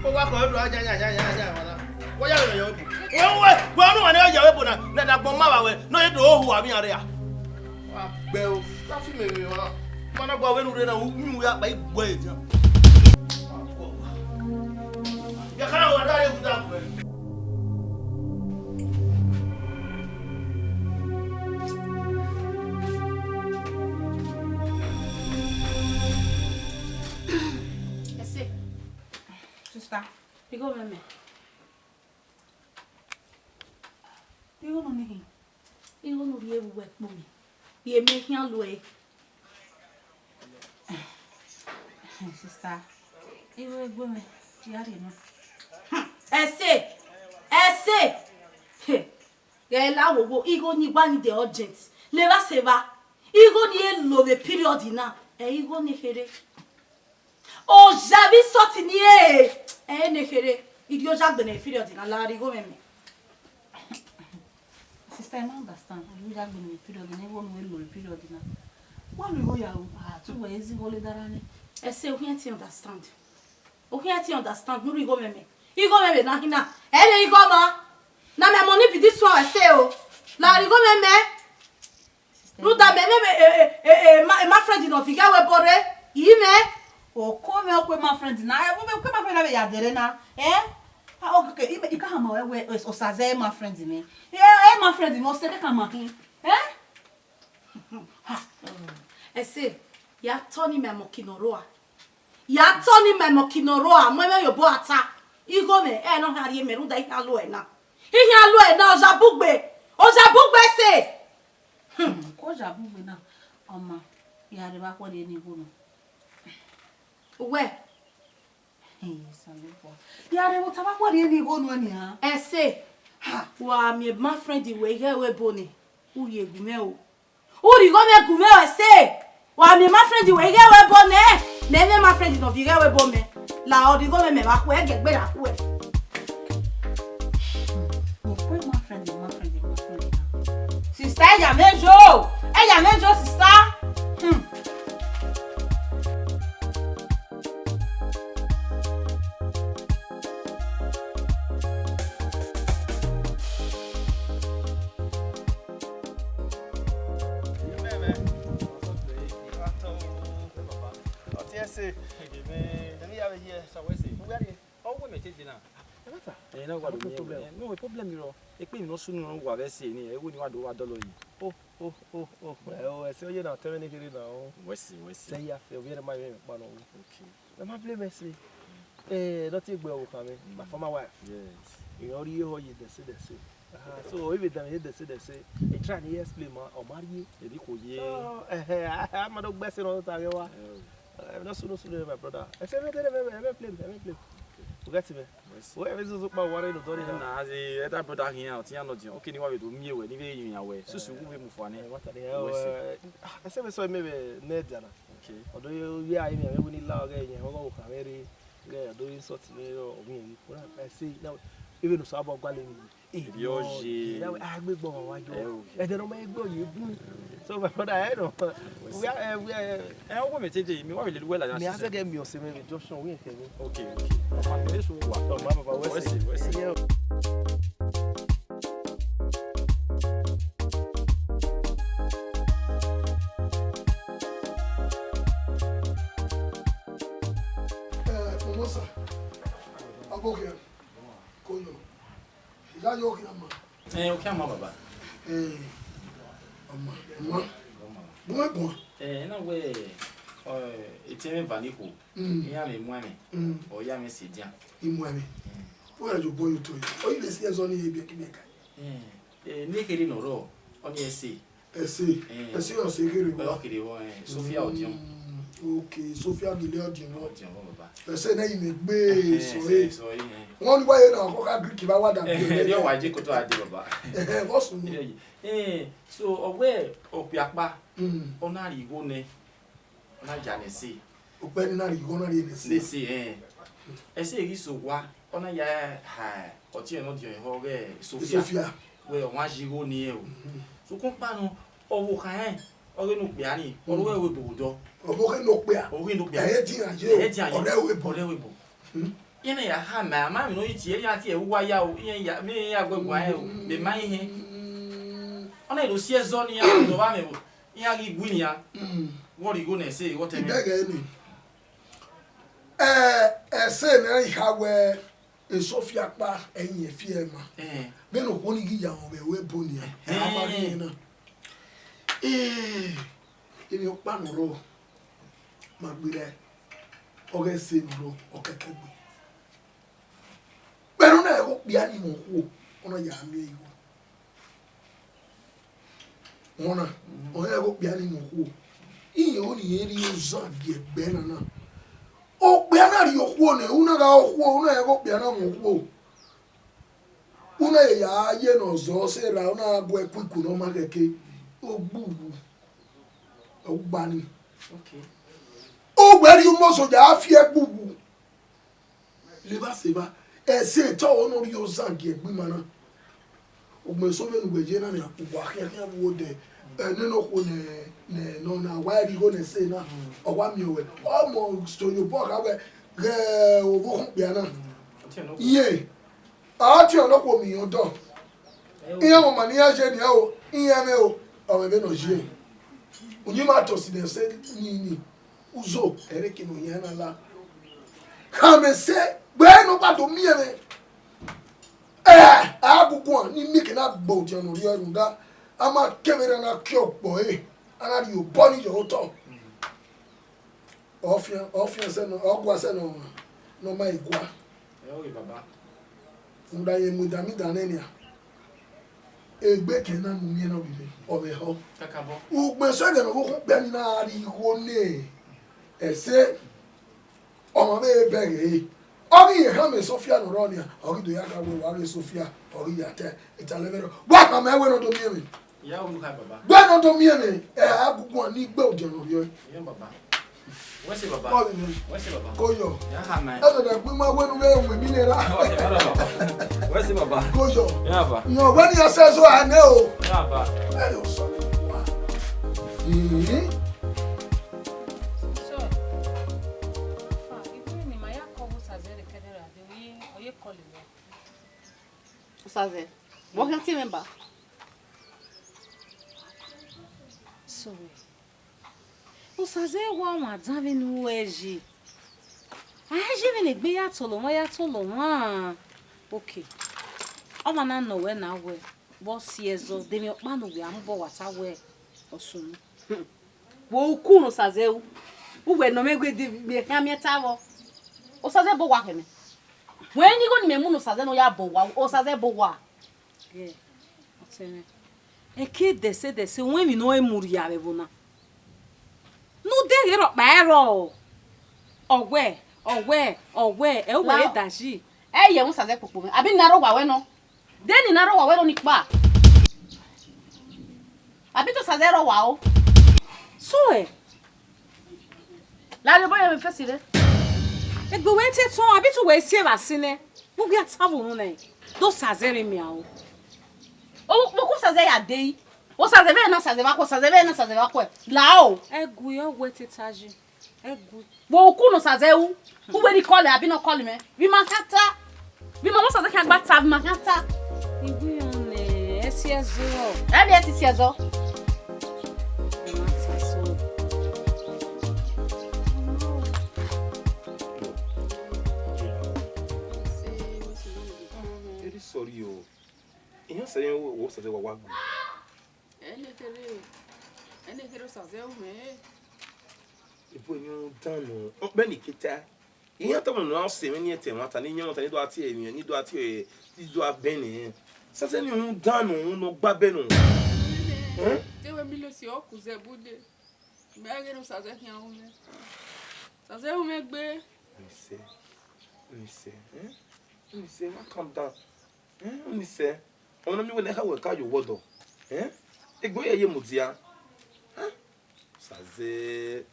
Ko wa kọ do ya, ya, ya, ya, ya, wa la. Wẹ ya rẹn yọ ebo. Wẹ, wẹ, wẹ, ọnu wa ne ọ yẹ ebo na, ne ẹdẹ agbọn ma vba wẹ, ne ọ ye do hu avbe iran rre a. Wa gbẹ o, ta fi mẹ vbe emwa. Ma na gua vbene u rre na, u miẹn uwu ya kpa, I gbe ẹre edian. Ya ka na wa da ye guda. Ẹse. Sister, igho mwẹ mẹ. Igho nọ ni khin. Igho ne u rhie vbe uwu ẹkpo mwẹ. Rhie mẹ khian lu ẹre. Sister, igho egbe mwẹ, ya rhie nọ. Ẹse! Ẹse! Ghẹ la wowo, igho ni wa ni de urgent. Levba sẹ evba. Igho ni e lo vbe period na. Ẹ igho ni kherhe. Oya vbe sọti ni e, ẹ ne kherhe, irri oya gbẹnnẹ period na la rre igho mwẹ mẹ. Sister, I no understand. You just been in period, and everyone will know period now. Why we go ya? Ah, two ways, you go later on. I say, we can't understand. Okhian te understand ne u rhie igho mwẹ mẹ. Igho mwẹ vbe na khin na. Ẹ vbe igho ma. Na mẹ mọ ni be this one I say o. Na rhie igho mwẹ mẹ. Rhunmwuda mẹ, mẹ, mẹ, eh, eh, eh, eh, ma, ma friend nọ vighẹ wẹ bọ rre. I mẹ. Oko mwẹ, oko ma friend na. Eh, wẹ, wẹ, oko ma friend na vbe ya dẹrẹ na. Eh? Ah, okay, okay. I, I ka hama wẹ, wẹ, osa zẹ ma friend mẹ. Eh, eh, ma friend mẹ, ọse ke ka ma khin. Eh? Ẹse, ya tọ ni mẹ mọki nọ rua. Ya tọ ni mẹ mọki nọ rua, mu ẹmwẹ ye obọ ata. Igho mwẹ, ẹ nọ kha rhie mẹ rhunmwuda I khian lo ẹre na. I khian lo ẹre na, ọzabugbe, ọzabugbe ẹse. Hmm. Ko ọzabugbe na, ọ ma, ya rre vbe akhuẹ rhie ne igho nọ. Uwẹ. Hey, Osanobua. Ya rre vbe otọ vbe akhuẹ rhie ne igho nọ nian. Ẹse, ha, wa miẹn ma friend wẹ ighẹ wẹ ebo nẹ, u rhie gu mwẹ o. U rhie igho mwẹ gu mwẹ o, ẹse. Wa miẹn ma friend wẹ ighẹ wẹ ebo nẹ, mẹ mwẹ ma friend nọ viọ ighẹ wẹ ebo mẹ. La ọ rhie igho mwẹ mẹ vbe akhuẹ, ẹgẹ gbe ra akhuẹ. Okhuẹ ma friend, ma friend, ma friend. Sister, ẹ ya mwẹ yo. Ẹ ya mwẹ yo, sister. Hmm. Ọtiẹn ẹse. Ẹmwẹ ya vbe hiẹ. Sa wẹ ẹse. Uwẹ rrie. Ọ wẹ mẹ te dee na. Ẹ, na wa do miẹn wẹ. No problem rọ. Ekpe emwi ne ọ sunu ne uwa vbe ẹse ni, ẹ, wẹ ne wa do wa dọlọ yi. Oh, oh, oh, oh. Ẹ, o, ẹse ọ ye na, tẹmwẹ ne kherhe na o. Wẹ ẹse, wẹ ẹse. Sẹ ya fẹ, ovbi ẹre ma vbe kpa nọ. Okay. Ẹ ma blame ẹse. Eh, nothing egbe ọvbokhan mwẹ, my former wife. Yes. Irẹn ọ rhie ehọ ye dẹse dẹse. Ah, so, ọ vbe dan ye dẹse dẹse. I try ni explain ma, ọ ma rhie. Edi kho ye. So, eh, eh, a, a ma do gbe ẹse nọ ta ghe wa. Eh, no sunu, no sunu, my brother. Ẹse mwẹ dede, ẹmwẹ, ẹmwẹ play, ẹmwẹ play. Forget me. Yes. Wẹ vbe zuzu kpa wa rre ne odọ ni na. Na, as a elder brother khian, ọtiẹn nọ diọn. Okay, ne wa vbe do miẹn wẹ, ne I vbe rinmwian wẹ. Susu, u vbe mu fua nẹ. Eh, what are they? Yes. Eh, ah, ẹse mwẹ sẹ mẹ vbe ne dia na. Okay. Ọdọ ye, ye a ye mwẹ, mwẹ ni la ọghẹ yẹn, ọghọ kha mwẹ rre. Ghẹ do insult mwẹ, ọ mwẹ. What I say, now, even Osanobua gualọ emwi. Ivbi ọ ye. A gbe gbọ wa yo. Eh, okay. Ẹdẹ nọ ma gbe ọ ye bun. So my brother, I know. We are, eh, we are, eh, ọ wẹ mẹ te dee, mi wa vbe lele uwẹ la. Mi a sẹ gẹ mi ọse mẹ vbe junction, we can. Okay, okay. Ọma mi eso wa. Ọma baba, wẹ ẹse, wẹ ẹse. Yeah. Eh, Omosa. Abokia. Koyo. Iya yo khian ma. Eh, o khian ma, baba. Eh, ọma, ọma. Bu mẹ guan. Eh, na wẹ, eh, etẹn mwẹ va ni khuo. Mm. Iran vbe muan mwẹ. Mm. Ọ ya mwẹ sẹ edian. I muan mwẹ. Mm. Wẹ ya yo bọ yo to. Ọ yi vbe si ẹzọ ni ye biẹ ki biẹ ka. Eh, eh, ne kherhe nọ rrọọ, ọ ni ẹse. Ẹse, eh, ẹse ọse kherhe vbọ. Ọ kherhe vbọ, eh, Sophia Ọdiọn. Mm, okay, Sophia gele Ọdiọn vbọ. Ọdiọn vbọ, baba. Ẹse ne imẹ gbe, eh, sọ ẹse, eh. Sọ ẹse, eh. Wọn ni wa ye na ọkọ ka Greek ba wa da. Eh, bi ẹre wa je koto a dee, baba. Eh, eh, vbọ sunu. Eh, eh, so, ọ wẹ okpia kpa, mm, ọ na rhie igho nẹ, ọ na ya ne ẹse. Okpia ni na rhie igho na rhie ne ẹse. Ne ẹse, eh. Ẹse ghi so owa, ọ na ya ha ọtiẹn ne Ọdiọn ehọ ọghe Sophia. Sophia. Wẹ ọmwa ji igho ni rẹn o. Mhm. Sokpan ọkpa nọ, ọvbokhan rẹn, ọghe ne okpia ni, ọ ro ẹre vbe obo odọ. Ọvbokhan ne okpia. Ọghe ne okpia. Ẹ i dian ye o. Ẹ i dian ye. Ọ rre ẹre vbe obo. Ọ rre ẹre vbe obo. Iran ya ha ma, a ma emwi ne ọ ye tie, iran tie uwa ya o, iran ya, mẹ iran ya gu ẹguae o, mẹ ma iran. Mm. Ọ na do si ẹzọ ne iran do vba mẹ o, iran ghi gu nian. Mm. Vbe ọ rhie igho ne ẹse, vbe ọ tẹn mwẹ. Ibẹghe ni. Ẹ, ẹse ne I kha wẹ, e Sophia kpa, ẹyin fi ẹre ma. Eh. Vbene okhuo ni ghi ya mwẹ vbe ẹvbo ebo nian, ẹ, a ma rhie na. Eh, emwi ọkpa nọ rrọọ, ma gberra, ọghe ẹse nọ rrọọ, ọ kẹkẹ gbe. Vbene ọ na ẹghẹ okpia ni mwẹ okhuo, ọ na ya miẹn igho. Wọn na, ọ ya ẹghẹ okpia ni mwẹ okhuo. Irẹn ọni rẹn rhie ozan gie ẹgbẹ na na. Okpia na rhie okhuo nẹ, u na gha okhuo, u na ẹghẹ okpia na mwẹ okhuo. U na ya ye ne ọ zọ sẹ ra, u na gu ẹkuiku ne ọ ma khẹke, ogbughu, ọ gba ni. Okay. Uwẹ rhie umosoja a fi ẹgbughu. Levba sẹ evba, ẹse te ọvọ ne ọ rhie ozan gie ẹgbẹ ima na. Ugbẹn eso vbene uwẹ ye na nia, uwa khian khian vbe odẹ. Ẹnene okhuo ne, ne, nọ na wa rhie igho ne ẹse na, ọ wa miẹn wẹ. Ọmọ Stoney Obọ gha wẹ, ghẹ ovbi okhuo okpia na. Iye, a tie ọnọkhuo miẹn ọdọ. Iran ọmọ ma ne iran ye nia o, iran mwẹ o, ọ mwẹ vbene ọ ye. Uyinmwẹ a tọ si ne ẹse ni, ni. Uzo, ẹre ke ne ọ yan na la. Khama ẹse, gbe ne ọ gba do miẹn mwẹ. Ẹ, a guguan, ne imẹ ke na gbe odiọn ne ọ rhie rhunmwuda, a ma ke vbe erha na kie ọkpọ ẹre, a na rhie obọ ni ye otọ. Ọ fian, ọ fian sẹ nọ, ọ gua sẹ nọ, ne ọ ma i gua. Ẹ, oye baba. Rhunmwuda ye mu idamidan nẹ nian. Egbe ke na nu miẹn nọ vbe, ọ vbe họ. Kakabọ. Ugbẹn sẹ ẹghẹ ne ọ vbe okhuo okpia ni na rhie igho ne ẹse. Ọmọ vbe bẹghe ẹre. Ọ ghi ye khama Sofia ne ọ rrọọ nian, ọ ghi do ya gha wẹ wa ghe Sofia, ọ ghi ya ta italẹ vbe rọ. Wa khama ẹre wẹ ne ọ do miẹn mwẹ. Ya u mu kha baba. Wẹ ne ọ do miẹn mwẹ, ẹ a guguan ni gbe odiọn ne ọ rhie. Iye baba. Wẹ sẹ baba. Bọọlụ ni. Wẹ sẹ baba. Ko yọ. Ya khama ẹre. Ẹ dada gbe ma wẹ nu wẹ wẹ mi nẹ ra. Wẹ sẹ baba. Ko yọ. Ya baba. Yọ wẹ ni ya sẹ zo a nẹ o. Ya baba. Ẹ yọ sọ. Ee. So, fa, ibu ni ma ya kọ vbe Osaze rre kẹdẹ ra, de wi, ọ ye kọlọ wẹ. Osaze, vbe ọ khian tie mwẹ ba? Sorry. Osaze wa wan dan vbene u ru ẹe yi. A i ye vbene egbe ya tolo mwa, ya tolo mwa. Okay. Ọmwa na nọ wẹ na wẹ, vbe ọ si ẹzọ, de emwi ọkpa ne uwẹ a mobọ wa ta wẹ ọ sunu. Vbe uku ne Osaze ru, uwẹ nọ mwẹ wẹ de vbe khian miẹn ta vbọ? Osaze bọ owa khẹ mẹ. Wẹ ni igho ne imẹ mu ne Osaze ne ọ ya bọ owa, Osaze bọ owa. Ẹ, ọtẹn mwẹ. Eke dẹse dẹse, wẹ emwi ne ọ mu rhia vbe ẹvbo na. Ne u deghẹ rhọkpa ẹrọ. Ọwẹ, ọwẹ, ọwẹ, ẹ uwẹ re da yi. Ẹ yẹ mu Osaze kpokpo mwẹ. Abi ne a rre owa wẹ nọ. De ne a rre owa wẹ nọ ni kpa. Abi te Osaze rre owa o. So ẹ. Lare obọ ye vbe fesi re. Egbe wẹ te tọn, abi te uwẹ si evba si nẹ. Vbe u ghi a ta vbe unu nẹ. De Osaze rre miẹn o. O, vbe uku Osaze ya dee. Osaze vbe na Osaze vbe akhuẹ, Osaze vbe na Osaze vbe akhuẹ. La o. Ẹ gu, ọ wẹ te ta yi. Ẹ gu. Vbe uku ne Osaze ru, uwẹ ni kọlẹ, abi ne ọ kọlọ mwẹ. Vbe ima khian ta. Vbe ima ne Osaze khian gba ta, vbe ima khian ta. Ibu yọ nẹ, ẹ si ẹzọ. Ẹ vbe ẹ ti si ẹzọ. Ima ta so. Very sorry o. Iyan sẹ yẹn wo, wo sẹ wa wa gu. Ẹnẹ kherhe, ẹnẹ kherhe Osaze ru mwẹ. Ibu emwi dan nọ, ọ kpẹ ne I ke ta. Iran tama ne ọ sẹ mwẹ ne I ta ẹmwata, ne I yan ẹmwata, ne I do a tie emwi, ne I do a tie, ne I do a bẹn nẹ. Sẹsẹ ne uhunmwu dan nọ, uhunmwu ne ọ gba bẹn nọ. Ẹn? Te wẹ mi lo si ọ ku zẹ bude. Mẹ ghe ne Osaze khian ru mwẹ. Osaze ru mwẹ gbe. Nise, nise, ẹn? Nise, wa calm down. Ẹn, nise. Ọmọ ne ọ miẹn wẹ ne ẹ kha wẹ ka ye owọdọ. Ẹn? Egbe ye ye mudia. Ẹn? Osaze.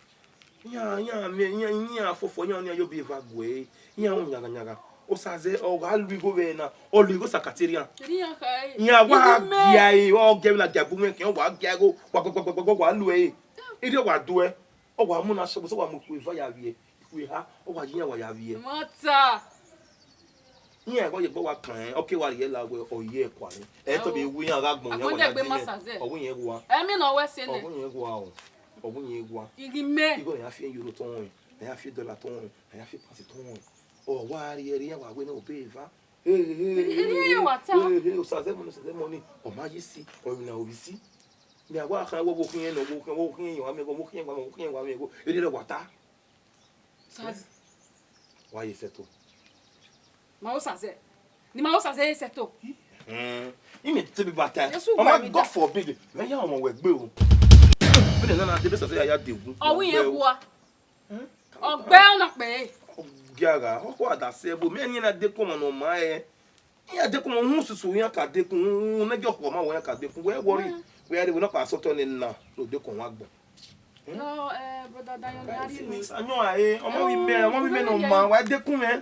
Iran, iran miẹn, iran, iran fofo, iran ọnii yo bi eva gue, iran ru yagha yagha. Osaze, ọ gha lu igho vbe na, ọ lu igho sakaterian. Iran wa gia ẹre, ọ gie vbe na gia gbe uwẹ khian, ọ wa gia igho, wa gba gba gba gba gba, wa lu ẹre. Erriọ wa du ẹ, ọ wa mu na sẹ, ọ wa mu ikhuo eva ya vbiẹ, ikhuo eha, ọ wa ye iran wa ya vbiẹ. Mata. Iran ẹghẹ ọ ye ẹgbẹ wa kan ẹn, ọ ke wa rhie la wẹ ọ ye ẹkua nẹ. Ẹ tọ vbe wu iran gha gbọn, iran wa ya dẹ imẹ. Ọ wu iran gua. Ẹmina wẹ sẹ nẹ. Ọ wu iran gua o. Ọ wu iran gua. Ighi mẹ. Igho ne a fi euro tọn rẹn, ne a fi dollar tọn rẹn, ne a fi pound tọn rẹn. Ọ wa rhie ẹre iran wa wẹ ne obọ eva. Erriọ wa ta. Osaze mọni, Osaze mọni. Ọ ma yi si, ọ na ovbi si. Mẹ a wa khan wẹ wo khian nọ, wo khian, wo khian yan amẹ, wo khian wa, wo khian wa amẹ, wo. Erriọ wa ta. Osaze. Wa ye sẹto. Ma Osaze. Ni ma Osaze ye sẹto. Ẹn, imẹ te bi bata. Jesu, ọmọ wa mi God da. Forbid. Mẹ ya ọmọ wẹ gbe o. Bene na na de be Osaze ya ya de gun. Ọ wi yẹn gua. Ẹn? Ọ gbe ọna kpẹ. Ọ gia gha, ọ kọ da se bo. Mẹ ni na de ko ọmọ nọ ma ẹ. Iran dekun, uhunmwu susu iran ka dekun, uhunmwu ne jọ khuọma wẹ iran ka dekun, wẹ worry, wẹ rre, wẹ nọ kpa sọtọ ne na, ne dekun wa gbọn. Yo, eh, brother Dayo, ni a rhie mẹ. Ayọn a re, ọmọ vbe imẹ, ọmọ vbe imẹ ne ọ ma, wa dekun mwẹ.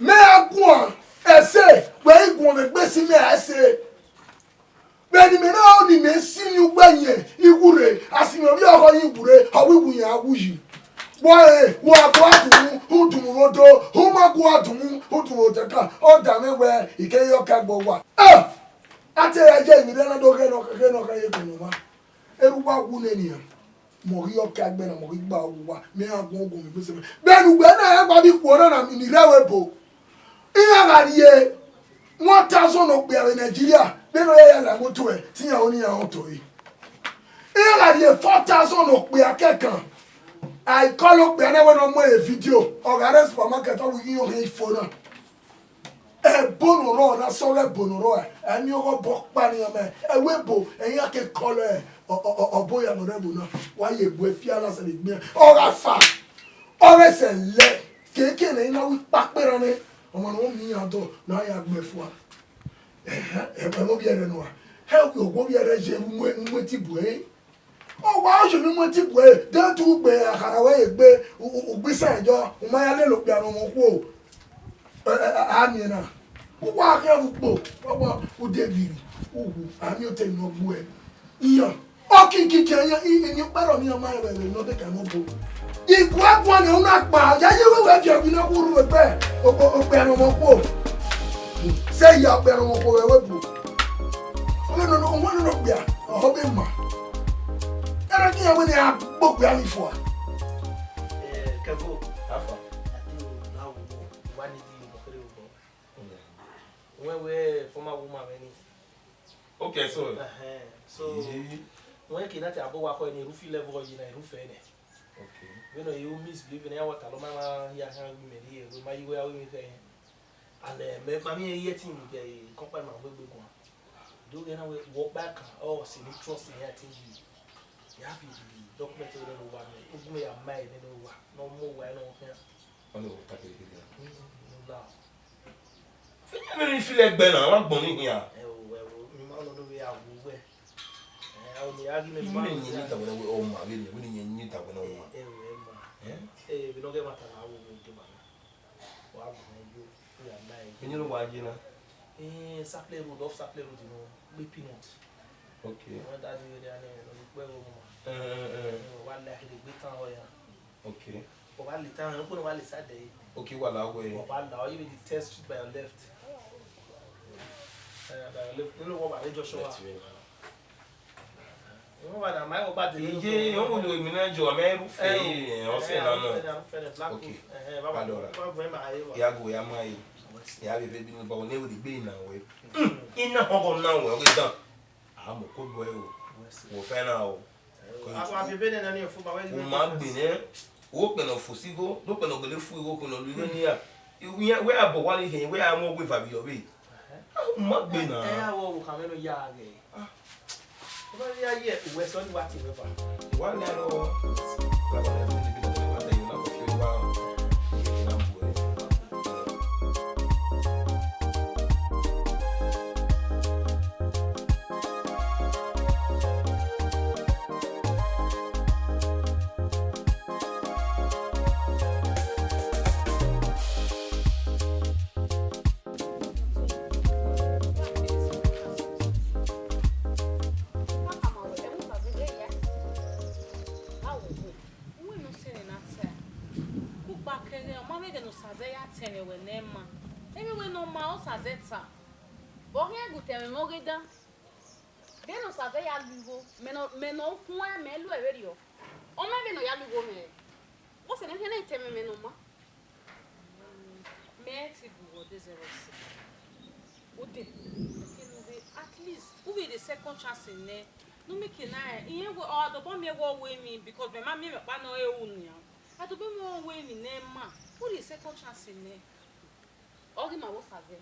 Mẹ a guan ẹse, wẹ i guan vbe egbe si mẹ a ẹse. Vbene imẹ na ni mẹ si ni ugbẹ yẹn iwurre, a si mẹ ovbi ọghọ ye iwurre, ọ wẹ iwu yan a wu yi. Wẹ wa gua dunmwu, u dunmwu vbe odo, u ma gua dunmwu, u dunmwu vbe otaka, ọ da mwẹ wẹ, I ke ye ọka gbe owa. Ah! A te ya ye emwi rẹ na do ghẹ nọ, ghẹ nọ, ghẹ ye egbe ne ọmwa. Erha uwa wu nene nian. Mẹ ọ ghi ọka egbe na, mẹ ọ ghi gba uwa, mẹ iran gun ogun vbe sẹ mẹ. Vbene ugbẹn na ya gba vbe ikhuo na na, mi rre ẹvbo ebo. Iran gha rhie one thousand okpia vbe Nigeria, vbene ọ ya ya la moto ẹre, te iran ho ne iran rẹn otọ ẹre. Iran gha rhie four thousand okpia kẹkan. A i call okpia na wẹ ne ọ mu ẹre video, ọ gha rre supermarket, ọ wẹ iran hẹ ifo na. Ẹbo ne ọ rrọọ na, sọghe ẹbo ne ọ rrọọ, ẹ miẹn ọghe ọbọ ọkpa ne iran ma, ẹvbo ebo, ẹ iran ke call ẹ, ọ, ọ, ọ, ọbo ya ne ọ rre ẹvbo na, wa ye egbe fi ala sẹ vbe egbe iran. Ọ gha fa, ọ vbe sẹ lẹ, keke ne I na ru ikpakpe ra nẹ, ọmwa ne ọ miẹn iran dọ, ne a ya gbe fua. Ẹhẹn, ẹmwẹ ovbi ẹre nua, ẹ wẹ owa ovbi ẹre ye mu, mu etibu ẹre. Ọ wa, ọ ye ne mu etibu ẹre, de tu gbe akhara wẹ ye gbe, u, u, u gbe isan yọ, u ma ya lele okpia ne ọmwa okhuo. Ẹ, ẹ, ẹ, a miẹn na. U wa khian vbe ukpo, ọ wa, u de viri, u wu, a miẹn otọ ne ọ gbuẹ. Iran, ọ kiki ke iran, i, i, ni ukpẹrọ ne iran ma rẹn vbe ne ọ de ka ne ọ bo. Iguẹ guan ne u na kpa, ya ye wẹ wẹ viọ gbe ne ọ khurhu vbe ẹgbẹ, o, o, okpia ne ọmwa okhuo. Sẹ ya okpia ne ọmwa okhuo vbe ẹvbo ebo. Ọmọ nọ, ọmọ nọ okpia, ọ be ma. Ẹre ghi iran wẹ ne a gbe okpia ni fua. Eh, Kevo, how far? I think we now we know. We need the more. When we former woman, many. Okay, so. Uh-huh. So, when Kinati Abo wa call ni rufi level, you know, rufi ne. Okay. When you misbehave, you know what, Aloma, ya hang me here, we might you were with me. And, uh, me, mommy, here team, the company, my way, we go. Do you know what back? Oh, see, you trust me, I think you. You have the document, you don't know what, you may have made, you know what, no more, I don't care. Ọ na ta kekere. Mm, no, no. Fẹnẹ vbene I feel ẹgbẹ na, wa gbọn ni khian. Ẹ o, ẹ o, mi ma nọ do vbe a wu wẹ. Ẹ, a o ni a ghi mẹ. Imẹ yẹn ni dawẹ na wẹ ọ ma vbene, vbene yẹn ni dawẹ na ọ ma. Ẹ o, ẹ ma. Ẹ? Ẹ, vbene ọ ghẹ ma ta na wo wo do ma na. Wa wu yo, ya na e. Ẹni ló wá yé na? Ẹ, Saple Road, off Saple Road, you know, gbe Peanut. Okay. Wọ́n dá dúró dé alẹ́ rẹ̀ lórí pẹ́ wọ́n mọ̀. Ẹ, ẹ, ẹ. Ẹ, wà á lẹ àkèrè gbé tán ọ ya. Okay. Wọ́n wá lè tán, ó pé wọ́n wá lè sá dẹ̀ yìí. Okay, wà láwọ̀ ẹ̀. Wọ́n wá là ọ yìí with the test by your left. Ẹ, by your left. Nínú wọ́n wà ní Joshua. Left, right. Wọ́n wà ní àmọ́ ẹ̀wọ̀n bá dé nínú. Iye, wọ́n wúlò èmi náà jọ, àmọ́ ẹrú fẹ́, ẹ, ọ̀sẹ̀ náà náà. Ẹ, ẹ, ẹ, black coat. Okay. Ẹ, ẹ, bàbá, Adora. Bàbá ẹ̀ máa yé wa. Ìyá gò ya máa yé. Ìyá bèbè bí ní bá wọn ní ewé gbé ìnáwó. Iná ọkọ̀ náà wọ̀ ọ́ gbé dán. Àmọ́ kó gbọ́ ẹ o. Wọ́n fẹ́ràn o. U ma gbe nẹ, wo kpẹnọ fo si igho, do kpẹnọ gele fu igho kpẹnọ lu igho nian. Wẹ a bọ wa ni hẹn, wẹ a mu ọghe eva vbe yọ vbe. U ma gbe na. Ẹ, ẹ, awọ wo kha mwẹ ne ọ ya ghẹ. Ah. Ọ ma ya ye uwẹ sẹ ọni wa tie mwẹ ba. Wa lẹ arọ. La ba lẹ fun ni bi na wa ta yo na ko fi wa. Ye na bu ẹ. Uwẹ ne ọ sẹnẹ na ta, kugba kẹghẹ, ọ ma vbe ẹghẹ ne Osaze ya tẹn mwẹ wẹ ne ẹ ma. Emwi wẹ ne ọ ma, Osaze ta. Vbe ọ khian gu tẹn mwẹ mwẹ oghe dan? Vbene Osaze ya lu igho, mẹ nọ, mẹ nọ khuan, mẹ lu ẹvberriọ. Ọ ma vbe ne ọ ya lu igho mwẹ. Vbọsẹ ne ọ khian na tẹn mwẹ, mẹ ne ọ ma. Mẹ te gu wẹ ọdẹ zẹvbe ọse. Ude, kene u vbe, at least, u vbe rhie second chance nẹ. Ne u miẹn eke na rẹn, irẹn wẹ, ọ gha dobọ miẹn wẹ ọ ru emwi, because mẹ ma miẹn mwẹ ọkpa ne ọ re ru nian. A dobọ miẹn wẹ ọ ru emwi ne ẹ ma, u rhie second chance nẹ. Ọ ghi ma vbe Osaze.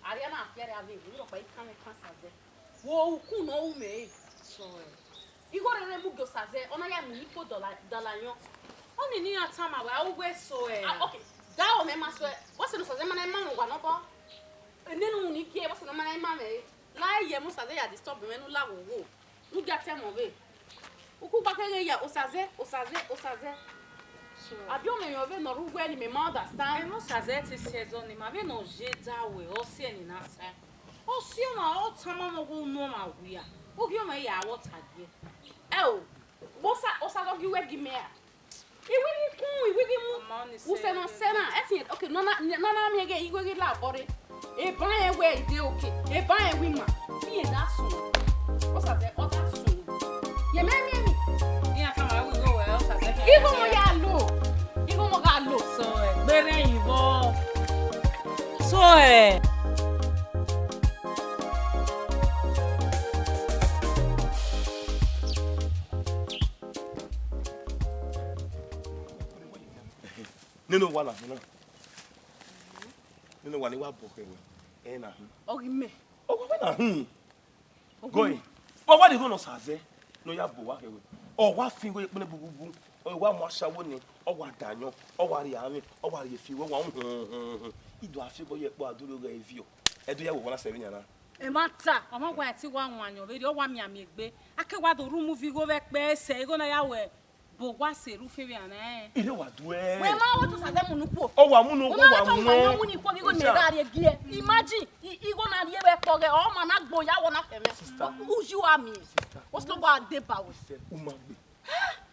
Arria na fiẹrre avbe, u rhọkpa i kan mwẹ kan Osaze. Wo ukun ne ọ ru mẹ re. Sọe. Igho rre mu gie Osaze, ọ na ya mu ikpo dọla, dọla yọn. Ọni ne iran tama wẹ, a ru wẹ sọe. Ah, okay. Da ọ mẹ ma sọe. Vbọsẹ ne Osaze ma na ma mwẹ owa nọ obọ? Nene unu ni gie, vbọsẹ ne ọ ma na ma mwẹ re. La ye mu Osaze ya disturb mwẹ ne u la vbe owo. U gia tẹ mẹ ọvbe. Uku gba keghe ya, Osaze, Osaze, Osaze. Abi ọmọ emwi ọvbe ne ọ rre uwẹ ni mẹ ma understand. Ẹmwẹ Osaze te si ẹzọ ni ma vbene ọ ye da wẹ, ọ si ẹre ni na sa. Ọ si ọmwa, ọ tama ọmwa ọghe unu ọmwa wia. Ọ ghi ọmwa ya vbe ọta gie. Ẹ o, vbe Osa, Osaze ọ ghi wẹ gi mẹ ra? I wẹ ghi kun, I wẹ ghi mu. Ọma, ọ ni usẹ ne ọ sẹ na, ẹ ti, okay, ne ọ na, ne ọ na miẹn ghe, I wẹ ghi la obọ rre. Eba rẹn wẹ ide oke, eba rẹn wẹ ima, iye da sun. Osaze, ọ da sun. Ye mẹ miẹn emwi. Iran tama wẹ igho wẹ Osaze hẹ. Igho mọ ya lo. Igho mọ gha lo. So, ẹ, gbe rẹn yi vbọ. So, ẹ. Nene owa na, nene. Nene owa ni wa bọ khẹ wẹ. Ẹ na hin. Ọ ghi mẹ. Ọ ghi mẹ na hin. Gọe, wa wa de igho ne Osaze ne ọ ya bu owa khẹ wẹ. Ọ wa fin igho ye ekpẹn bububu, ọ wa mu ashawo ni, ọ wa da ayọn, ọ wa rhie amwẹ, ọ wa rhie fi wẹ, ọ wa hun hun hun hun. I do a fi obọ ye ẹkpo a duro ghe viọ. Ẹ do ya wẹ owa na sẹ vbe yan na. Emwa ta, ọ ma wa ẹtin wa wan ayọn vberriọ, ọ wa mianmian egbe. A ke wa do rhie umuvi igho vbe ẹkpẹ sẹ igho na ya wẹ, bu owa sẹ rhie ufẹn vbe ran nẹ. Ire wa duẹ. Wẹ ma wẹ tu Osaze mu ne ukpo. Ọ wa mu ne ukpo, wa mu ne ukpo. Wẹ ma wẹ tu Osaze mu ne ukpo, igho ne mẹ gha rhie gie. Imagine, i-, igho na rhie vbe ẹkpọ ghẹ, ọ ma na gbe oya wọ na fẹ mwẹ. Sister. Uyi wa miẹn. Sister. What's the word dey ba we? Sister, u ma gbe.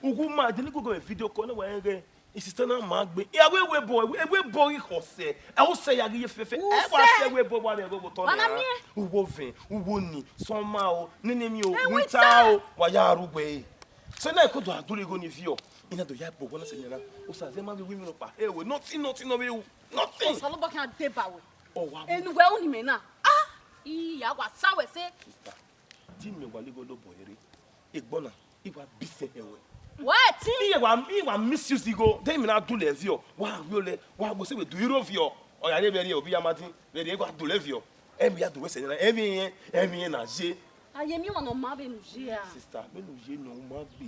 U gu ma, de ni gogo video call, ne wa rẹn ghẹ, i sister na ma gbe. Ya wẹ wẹ bọ, wẹ bọ ghi khọ sẹ. A o sẹ ya ghi ye fẹfẹ. U sẹ. Ẹ wa sẹ wẹ bọ wa rẹ gogo tọ. Wa na miẹn. Uwo vẹn, uwo ni, sọma o, nene mi o, winter o, wa ya ru gbe. Sẹ na ko do a dule igho ni viọ. I na do ya bu owa na sẹ yan na. Osaze ma vbe wi mi nọ kpa. Ewe, nothing, nothing nọ vbe ru. Nothing. Osanobua khian deba wẹ. Ọ wa. Enu wẹ unu mẹ na. Ah! Iya wa sa wẹ sẹ. Sister, te imẹ wa la igho lobọ ẹre. Egbọn na, I wa bi sẹ hẹ wẹ. Wẹ ti. I wa, I wa misuse igho. Te imẹ na dule viọ. Wa wi ole, wa go se wẹ do iro viọ. Ọ ya re vbe rrie obi ya ma din. Vbe rrie wa dule viọ. Emwi ya do wẹ sẹ na. Emwi yen, emwi yen na ye. A ye miẹn ọmwa ne ọ ma vbe ne u ye a? Sister, vbene u ye nọ, u ma gbe.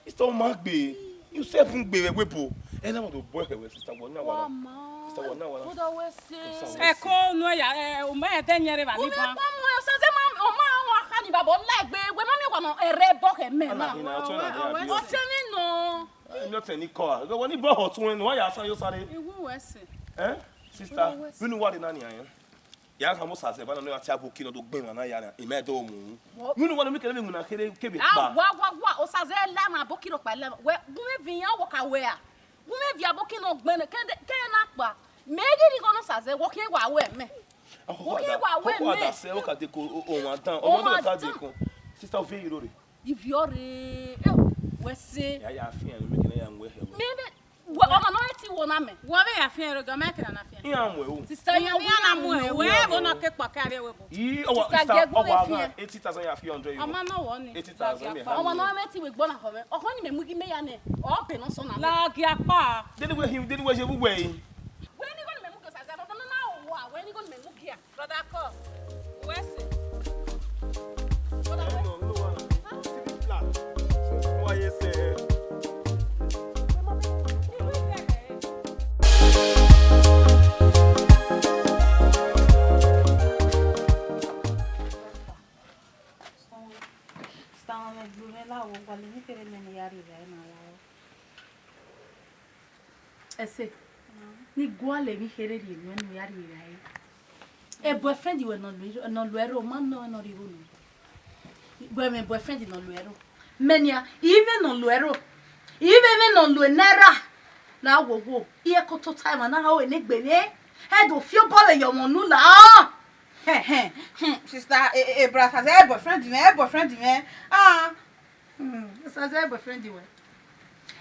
Sister, u ma gbe. You sef n gbe vbe ẹvbo ebo. Ẹ na ma do bọ ẹkhẹ wẹ, sister, wọ na wa na. Wa ma. Sister, wọ na wa na. Brother, wẹ se. Sister, wẹ se. Ẹko nu ya, ẹ, u ma ẹdẹ yẹn rre vba ni ban. U ma kpọ mu, Osaze ma, ọ ma wọn akha ni baba, ọ la egbe, wẹ ma miẹn wa nọ, ẹrẹ bọ khẹ mẹ na. Ana hina, ọtẹn na, ọtẹn ni nọ. Ẹ, mi ọtẹn ni kọ a. Wẹ ni bọ họ tun ẹn, wa ya san yo sare. Iwu wẹ se. Eh? Sister, iwu wẹ se. Vbene u wa rre na ni a yẹn. Ya khama Osaze eva na ne ọ ya tie aboki ne ọ do gbẹn emwa na ya na, ima do mu. Vbene u wa ne mi kere vbe iwinna kherhe kevbe kpa. A wa, wa, wa, Osaze la emwa aboki rhọkpa la emwa. Wẹ, gu mwẹ viọ iran wọ ka wẹ a. Gu mwẹ viọ aboki ne ọ gbẹn nẹ, ke de, ke na kpa. Mẹ ghi rhie igho ne Osaze, wọ khian wa wẹ mẹ. Wọ khian wa wẹ mẹ. Ọkọ da sẹ, ọ ka deko, o, o, ọmwa dan, ọmwa dan ka deko. Sister, ovie iro rre. Ivie ọre, eh, wẹ se. Ya, ya fian, mi kene ya mu ẹhẹ. Mẹ, mẹ, wẹ, ọmwa ne ọ ti wo na mẹ. Wẹ vbe ya fian ro, gẹ ọmwa kere na fian. Iran mu ẹre o. Sister, iran mu ẹre, wẹ vbe ọ na ke kpa ke avbe ẹvbo. Ii, ọ wa, sister, sister, ọ wa fian. Eighty thousand ya fian hundred euro. Ọmwa ne ọ wọ ni. Eighty thousand, me have. Ọmwa ne ọ mẹ ti wẹ gbọ na khọ mẹ. Ọkhọ ni mẹ mu ghi mẹ ya nẹ. Ọ be nọ sọ na. Lagiakpa. Deni wẹ him, deni wẹ je vbe uwẹ. Wẹ ni gọ ni mẹ mu ke sa sa, no, no, no, no, wa, wẹ ni gọ ni mẹ mu gia. Brother Cole, wẹ sẹ? Brother, wẹ sẹ? Why you say? Ẹse, ne I gualọ emwi kherhe rhie nuẹn ne u ya rhie evbare. E boyfriend wẹ ne ọ lu ẹro, ma nọ ne ọ rhie igho nuẹn. Wẹ mwẹ boyfriend ne ọ lu ẹro. Mẹ nian, I mwẹ ne ọ lu ẹro. I mwẹ mwẹ ne ọ lu naira. La wowo, I ẹko tota emwa na ho enegbe mwẹ. Ẹ do fi obọ vbe ye ọmọ unu la. Hẹ, hẹ, hmm, sister, e, e, e, brother, ẹ boyfriend mwẹ, ẹ boyfriend mwẹ. Ah. Hmm, Osaze boyfriend wẹ.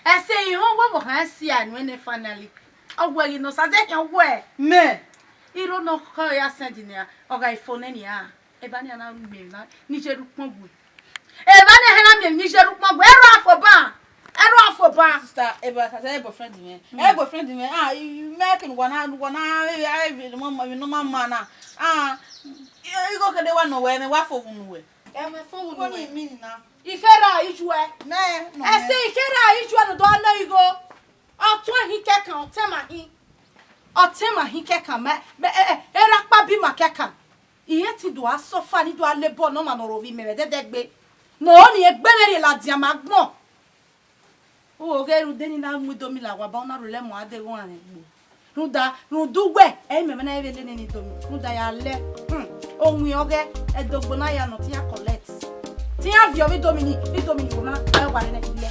Ẹse, I họn wẹ vbe ọ khan si a nuẹn nẹ finally. Ọ wẹ ghi ne Osaze khian wẹ. Mẹ. Irho ne ọ khọ ya send nian, ọ gha phone nian. Eva nian na miẹn emwi na, ni je rre ukpọn gbe. Eva nian hẹ na miẹn emwi ni je rre ukpọn gbe. Ẹro afọban. Ẹro afọban. Sister, eva Osaze boyfriend mwẹ. Hmm. Ẹ boyfriend mwẹ. Ah, I, I, mẹ ke ne uwa na, uwa na, eh, eh, eh, no ma, no ma ma na. Ah, I, I go kede wa nọ wẹ, mẹ wa fo unu wẹ. Ẹ mwẹ phone unu wẹ. Ko ni mi na. Ikherha iyuẹ. Nẹ, nọ. Ẹse ikherha iyuẹ ne ọ do nọ igho. Ọ tuẹn hin kẹkan, ọ tẹn ma hin. Ọ tẹn ma hin kẹkan, mẹ, mẹ, ẹ, ẹ, erha ọkpa bi ima kẹkan. Irẹn te do a suffer, ni do a labor ne ọmwa ne ọ ro vbe imẹ vbe ẹdẹdẹgbe. Ne ọ ni egbe vbe rhie ladian ma gbọn. U ghe rhunmwuda ne I na mu idomi la owa ba, u na rhulẹ mu a deghẹ ọnrẹn gbo. Rhunmwuda, rhunmwuda uwẹ, ẹ i mẹ mwẹ na vbe lele nene idomi. Rhunmwuda ya lẹ, hmm, owiẹn ọghẹ, ẹdogbo na ya nọ, te iran collect. Te iran viọ vbe idomi ni, vbe idomi ni, na, ẹ wa rre nẹ, lẹ.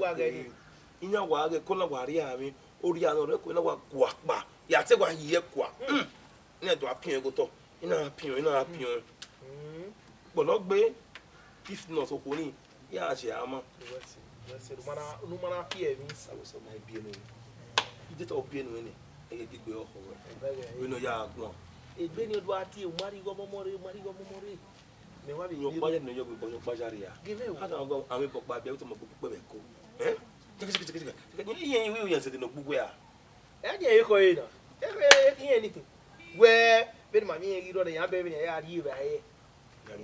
wa ghẹ ghe. Iran wa ghẹ, ko na wa rhie amwẹ, orhia ne ọ rre ko na wa gua kpa. Ya te wa hiẹ kua. Hmm. Iran do a piọn ẹgotọ. Iran a piọn, iran a piọn. Hmm. Kpọlọ gbe, if not, okhuo ni, ya zẹ ama. Wẹ se, wẹ se, ne u ma na, ne u ma na fi ẹmwẹ. Sabo sọ ma biẹ nu. Ide tọ biẹ nu ne, ẹgẹ gbe ọhọ wẹ. Ẹgbẹ ghe. Wẹ nọ ya guan. Egbe ni ọ do a tie, u ma rhie igho ọmọmọ rre, u ma rhie igho ọmọmọ rre. Mẹ wa vbe Yọ kpa ya nọ yọ gbogbo yọ kpa ya ria. Gele o. Ada ọgọ, amẹ bọ kpa bia, u tọ mọ gbogbo kpẹ vbe ko. Eh? Teke, teke, teke, teke. Iye, iye, iye, iye, sẹ de nọ gbogbo a. Ẹ jẹ ekhọe na. Ekhọe, iye ni tun. Wẹ, vbene ma miẹn ghi rrọọ ne ya bẹghe vbene ya rhie evbare.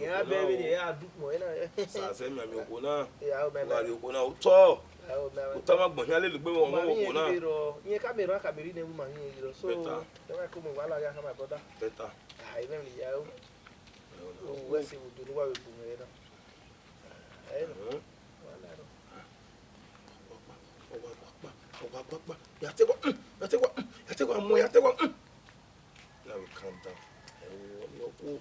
Iran bẹ vbene iran du ukpọn ẹre na. Sazẹ mianmian okhuo na. Ya o, mẹ, mẹ. Wa rhie okhuo na, otọ. Ya o, mẹ, mẹ. Otọ ma gbọn hian lele egbe vbe ọmọ okhuo na. Rọ, iran ka miẹn erhan ka miẹn erha ne ẹvbo ma hiẹn yi rọ. So, better. Never come over, ya, my brother. Better. Ah, even ya o. Ẹ o na. O, wẹ si wo do ni wa we bu mwẹ na. Ẹ nọ. Wa la rọ. Ọwa gbakpa, ọwa gbakpa. Ya te wa, mm, ya te wa, mm, ya te wa, mọ, ya te wa, mm. Now we calm down. Ẹ o, ọni ọkhu.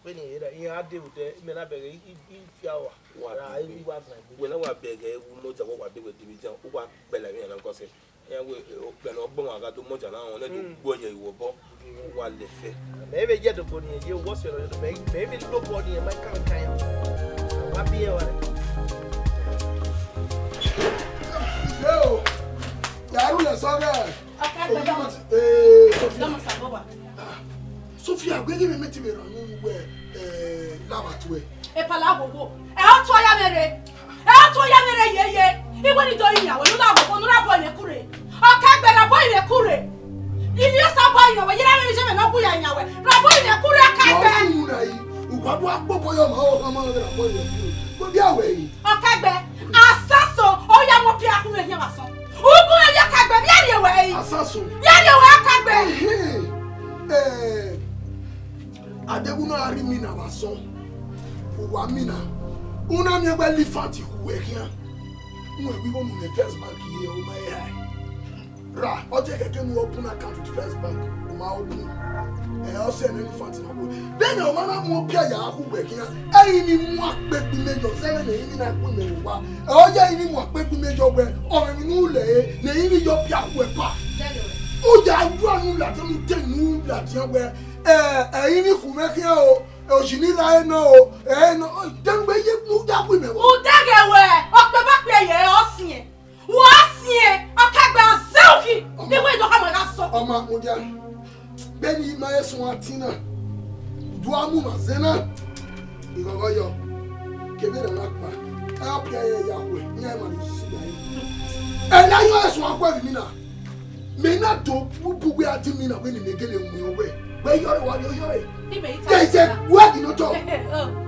Vbene iran da, iran a de vbe odẹ, imẹ na bẹghe i, i, i fia wa. Wa ra, bẹghe. I wa zan egbe. Wẹ na wa bẹghe, u mọ dia, wa, wa de wẹ de vbe dia, u wa gbẹla emwi na gọsẹ. Iran wẹ, eh, okpia ne ọ gbẹn wa gha do mọ dia na, ọ nẹ do gbuẹ ye vbe obọ, u wa lẹ fẹ. Mẹ vbe ye do bọ ni ye, wọ sẹ rọ, mẹ, mẹ vbe lo bọ ni, ma kan kan ya. Wa bi ye wa. Yo, ya ru lẹ sọ rẹ. Ọkẹ gbẹ. Ojú ma ti, eh, Sophia. Dọmọ sa bọ wa. Ah, Sophia, wẹ ghe mẹ, mẹ ti vbe rhan ne uwẹ, eh, lava tuẹ. Epala wowo. Ẹ ọ tọ ya mwẹ rre. Ẹ ọ tọ ya mwẹ rre yeye. Iwẹ ni do yin ya wẹ, ne u na wowo, ne u na bọ ine kure. Ọkẹ gbẹ na bọ ine kure. Ivbi Osa bọ ine wẹ, yẹrẹ mwẹ je mwẹ ne ọ gu ya yin ya wẹ. Na bọ ine kure, ọkẹ gbẹ. Wọ́n fún un náà yìí, ìwà bó akpọ̀bọyọ máa wọ̀ ká máa rẹ̀ àpọ̀ ìrẹ̀ kúrò. Gbogbo àwẹ̀ yìí. Ọkẹ gbẹ, asaso, ọ ya mọ pia kun ehian wa sọn. Ugun ẹyẹ ọkẹ gbẹ, via rrie wẹ yi. Asaso. Via rrie wẹ ọkẹ gbẹ. Ehe. Eh, Adegbu na rhie imina vbe asọn, u wa mina, u na miẹn wẹ elephant hu wẹ khian. Uwẹ wẹ igho ne First Bank ye, ọ ma he hae. Ra, ọ tie kẹkẹ ne u open account with First Bank, u ma open. Ẹ, ọ sẹ ne elephant na wo. Vbene ọ ma na mu opia ya hu wẹ khian, ẹ i ni mu akpegbe imẹ yọ, zẹ vbene ẹ i ni na ku imẹ vbe owa. Ẹ, ọ ya i ni mu akpegbe imẹ yọ wẹ, ọ mwẹ emwi ne u lẹ ẹre, ne ẹ i ni yọ pia hu ẹpa. U ya ru anu ladian, u te nu ladian wẹ, Ẹ, ẹ i ni khu mwẹ khian o, oji ni rre nọ o, ẹ nọ, dẹnu wẹ ye mu da gu imẹ vbọ. Ude ghe wẹ, ọkpẹ vbe ọkpẹ ye ọ siẹn. Wẹ ọ siẹn, ọkẹgbẹ ọ zẹ ukhi, ne wẹ dọ ka mọ ẹgha sọ. Ọ ma mudia, bẹni ima ẹsọn atin na, udu a mu ma zẹ na, ighọghọ yọ, kevbe na na kpa, ẹ ọ pia ye ya wẹ, iran ma ni sisi gba ye. Ẹ na yọ ẹsọn akhuẹ vbe imina. Mẹ na do bu wẹ a di mi na wẹ ne mẹ gele mu wẹ. Wẹ yọrẹ wa, yọ yọrẹ. There is a word in the door.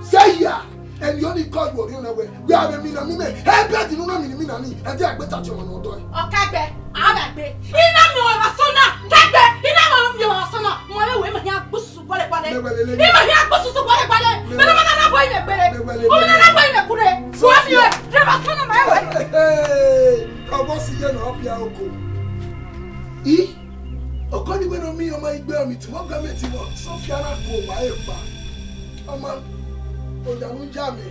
Say here. Ẹni ọ ni kọ yu ọrịa na wẹ. Wẹ a vbe mi na mi mẹ. Ẹ bẹ di nu na mi ni mi na ni. Ẹ di agbe ta ti ọmọ na ọdọ ẹ. Ọkẹgbẹ, a gha gbe. Ina mi wẹ wa sọ na. Kẹgbẹ, ina mi wẹ wa sọ na. Mo wẹ wẹ ma hian gbusu gbọlẹ gbọlẹ. Mẹ wẹ lele. Ima hian gbusu gbọlẹ gbọlẹ. Mẹ na ma na bọ ine gbere. Mẹ wẹ lele. Mo na na bọ ine kure. Wọ mi wẹ. Dẹ wa sọ na ma wẹ. Ọgbọ si ye na ọ bia oko. I, ọkọ ni wẹ ne ọ miẹn ọmọ igbe ọmọ itimọ gọọmenti vbọ, Sophia na ku owa ẹre kpa. Ọmọ, oya ne u ya mẹ.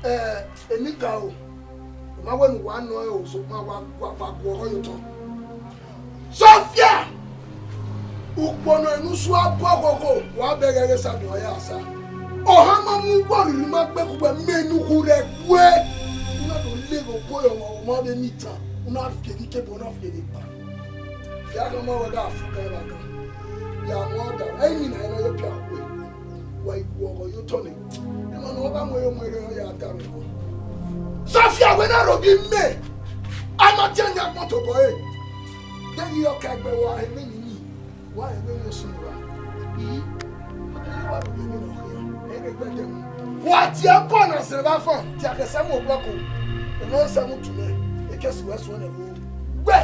Ẹ, Enikaro, ọ ma wẹ ne uwa nọ ẹre o, sokpan wa, wa, wa gu ọghọ ye otọ. Sophia! Ukpọnọ ne u sua bọ khokho, wa bẹghe ẹghẹ sa do ya sa. Ọhan ma mu ugbọ rhirhi ma gbe kugbe mẹ ne u khu rre ẹgue. U na do leghe obo ye ọmwa, ọmwa vbe mitan, u na fieghe ikebe, u na fieghe ekpa. Ya gha ma wẹ gha fu ka ẹvba gan. Ya mu ọda, ẹ i mina ẹre ne ọ ye pia khuẹ. Wa i gu ọghọ ye otọ nẹ. Emwa ne ọ gha mu ẹre mu ẹre ọ ya da vbe ẹvbo. Sophia, wẹ na rhobọ imẹ. A ma tie yan kpọtobọ ẹre. Deghẹ ọkẹgbẹ wa hẹ emwi ni, wa hẹ emwi sunu ra. I, wa do ye emwi ne ọ khian. Ẹ i rhe gbe ẹdẹ mu. Wa tie ẹbọ na sẹ vbe afan, tie akẹ sẹ mu oblọko. Emwi sẹ mu tu nẹ, ekẹn si wẹ suẹn nẹ vbo. Wẹ!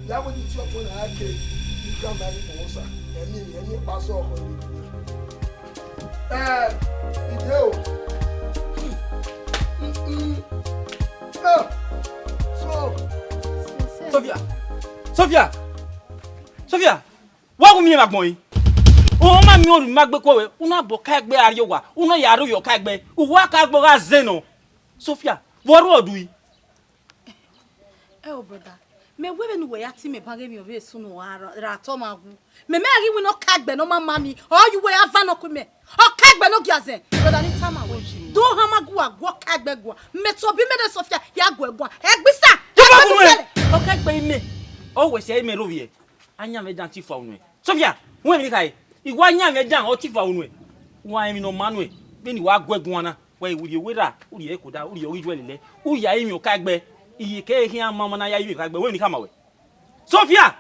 Ya wẹ ni tie ọtuẹn na ya ke, I ka ma ghi kpọnmwẹ Osa, ẹmwẹ emwi, ẹmwẹ ekpa zọ ọkhọ emwi. Eh, ide o. Mm, mm, mm. Eh, so. Sophia! Sophia! Sophia! Wa gu miẹn vbe agbọn yi. Ọ ma miẹn orhu ma gbe kuọ wẹ, u na bọ ka egbe a rrie owa, u na ya rrie owa ka egbe, uwa ka egbe gha zẹ nọ. Sophia, vbe ọ rhuọ ọdui? Ẹ o, brother, mẹ wẹ vbene uwẹ ya tie mẹ ban ghe emwi ọvbehe sunu ra, ra tọ ma wu. Mẹ mẹ ghi winna ọka egbe ne ọ ma ma mi, ọ ye uwẹ ya va nọ ku mẹ. Ọka egbe ne ọ gia zẹ, brother, ne I tama wẹ. Do hama gu wa gu ọka egbe gua. Mẹ tobọ imẹ ne Sophia ya gu ẹre gua. Ẹgbisa, ẹgbisa. Ọka egbe imẹ. Ọ wẹ sẹ imẹ rhovbiẹ. Ayanmwẹ dan ti fa unu ẹ. Sophia, wẹ emwi ne I khare. I wa ayanmwẹ dan ọ ti fa unu ẹ. Wa emwi ne ọ ma nuẹ. Vbene I wa gu ẹre guan na. Wẹ, u rhie owa erha, u rhie ẹko da, u rhie ọghe ijuẹ lele, u ya rinmwian oka egbe, iyeke khian ma ọmọ na ya rinmwian oka egbe, wẹ emwi ne I khama wẹ. Sophia,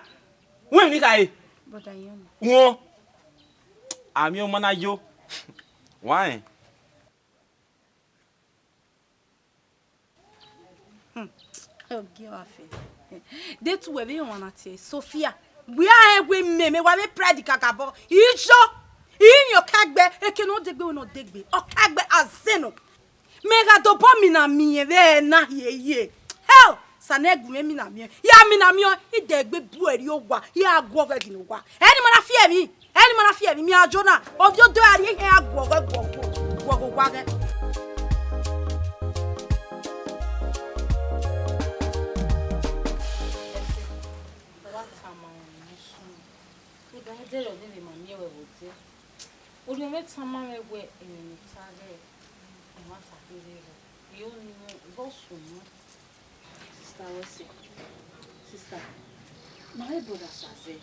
wẹ emwi ne I khare. Brother Iyọna. Wọn. Amẹ ọmọ na yo. Wa rẹn. Ogie wa fẹ. De tu wẹ vbe ọmwa na tie Sophia. Wẹ a rẹn wẹ mẹ, mẹ wa vbe pride kakabọ. Ijo. Iyẹn ọkagbe, eke ne ọ degbe, wẹ ne ọ degbe. Ọkagbe azẹ nọ. Mẹ gha dobọ mina miẹn vbe na hiehie. Hell! Sani gu mwẹ mina miẹn. Ya mina miẹn, I de egbe bu ẹre owa, ya gu ọghẹ ghi ne owa. Ẹni ma na fi ẹmwi, ẹni ma na fi ẹmwi, mi a jo na. Ovbi odo a rhie ihe a gu ọghẹ gu ọghẹ gu ọghẹ owa ghẹ. Wa tama ọmọ ne ọ sunu. Uda ẹdẹrẹ ọdẹdẹ ma miẹn wẹ vbe odẹ. Orhiọn mwẹ tama mwẹ wẹ emwi ne I ta ghẹ ẹmwata kherhe rrọọ. I ho ni mwẹ vbe ọ sunu. Sister Wẹse, sister, ma re brother Sazẹ,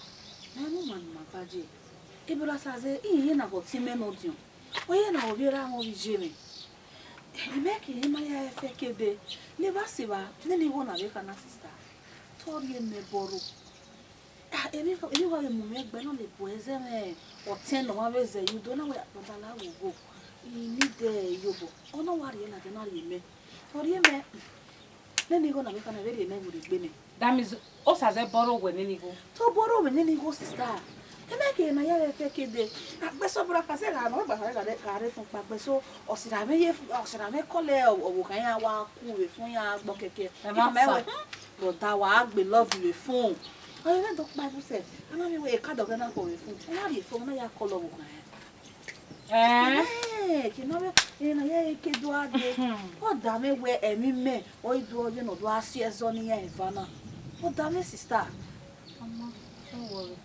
ma mu ma ne ima gbaje. Brother Sazẹ, I ye na ghe ọtẹn mwẹ ne ọdiọn. Ọ ye na ghe ovbi erha mwẹ, ovbi iye mwẹ. Imẹ ke ima ya ẹfe kede, ne evba sẹ evba, nene igho na vbe kha na sister. Te ọ rhie mẹ bọrọ. Ah, emwi, emwi wa vbe mu mwẹ egbe nọ, ne bu ẹzẹ mwẹ ọtẹn ne ọmwa vbe zẹ ye udo na wẹ, brother, la wo wo. I need iyobọ. Ọ na wa rhie ladian na rhie mẹ. Ọ rhie mẹ, nene igho na vbe kha na vbe rhie mẹ vbe egbe nẹ. That means, Osazẹ bọrọ wẹ nene igho? Te ọ bọrọ wẹ nene igho, sister. Emẹ ke na ya vbe ẹfe kede. Agbẹsọ brother Sazẹ gha nọ, gba gha gha re fun kpa agbẹsọ. Ọ sirra mwẹ ye, ọ sirra mwẹ kọlẹ ọvbokhan iran wa ku vbe fun iran gbọ kẹkẹ. Ẹ ma Iran mẹ ta. Wẹ, hmm, brother, wa gbe love vbe fun. Ọ ye mwẹ do kpa ẹvbo sẹ, a na miẹn wẹ eka dọghe na kọ vbe fun. Ọ na rhie fun, ọ na ya kọlẹ ọvbokhan iran. Eh? Eh, ke na vbe, eh, na ya ke do a de. Ọ da mwẹ wẹ ẹmwẹ mẹ, ọ i do ọ ye ne ọ do a si ẹzọ ne iran eva na. Ọ da mwẹ sister. Mama, don't worry.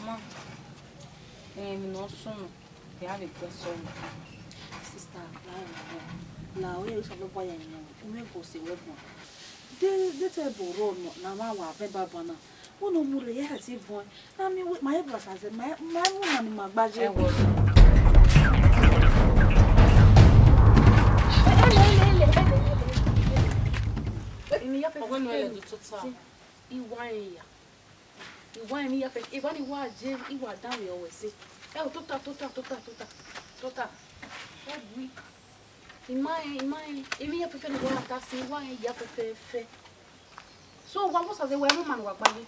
Ma, emwi ne ọ sunu, ya vbe gbe ẹsọhẹ. Sister, la o, la o, ye Osanobua ya yan, u mwẹ ẹbọ sẹ wẹ guan. De, de te ẹbọ rrọọ nọ, ne a wa wa vẹ banbanna. Wẹ ne ọ mu rre, ya he te vuọn. Na miẹn wẹ, ma he brother Sazẹ, ma, ma mu na ni ma gbaje. Ẹ wọ. Ele, ele, ele, ele, ele, ele. Ọwẹ ne ọ lẹ do tota. Iwa ẹre ya. Iwa emwi ya fẹ, evba ni wa je, I wa danmwehọ wẹ ẹse. Ẹ o, tota, tota, tota, tota, tota. Ẹ gui. I ma rẹn, I ma rẹn, emwi ya fẹfẹ ne I wa ta sin, I wa rẹn ya fẹfẹfẹ. So, wa vbọ Sazẹ wẹ, ẹ i mwẹ ọma ne uwa gbaje?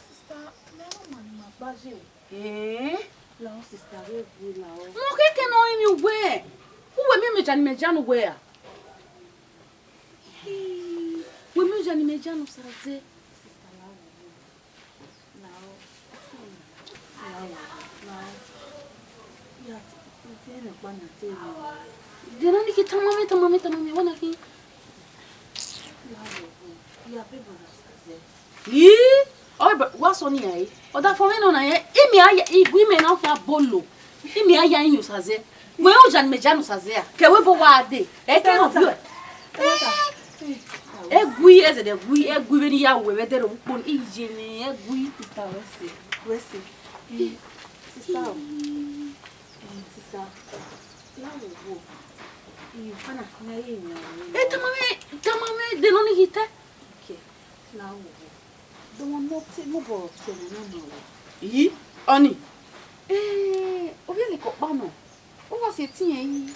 Sister, mẹ i mwẹ ọma ne ima gbaje o. Eh? Lahọ, sister, vbe gui lahọ. Mẹ ọ khẹke ne ọ rinmwian uwẹ. Uwẹ miẹn mẹ ja ne imẹ ja ne uwẹ ra? Wẹ miẹn ja ne imẹ ja ne Sazẹ. Sister, lahọ. De na ni ki tama mwẹ, tama mwẹ, tama mwẹ, wẹ na ki. Ii, ọ wa sọ ni ai. Ọ da fọ mwẹ nọ na yẹn, imi a ya, igu ime na khian bolo. Imi a ya yin Sazẹ. Wẹ u ja ne imẹ ja ne Sazẹ a. Kẹ wẹ bo wa de. Ẹ kẹ no bi. Ẹ gui, ẹ zẹdẹ gui, ẹ gui vbene I ya ru ẹmwẹ dẹrẹ ukpo iye ne ẹ gui. Sister Wẹse, Wẹse. Eh, sister o. Eh, sister. La wo wo. Eh, fana, na ye nya wo. Eh, tama mwẹ, tama mwẹ, de nọ ni ghi te. Okay. La wo wo. De wọn nọ te, mo bọ te na na wo. Yi, ọni. Eh, ovbi ẹnẹ ke ọkpa nọ. Ọ wa si etiẹn yi.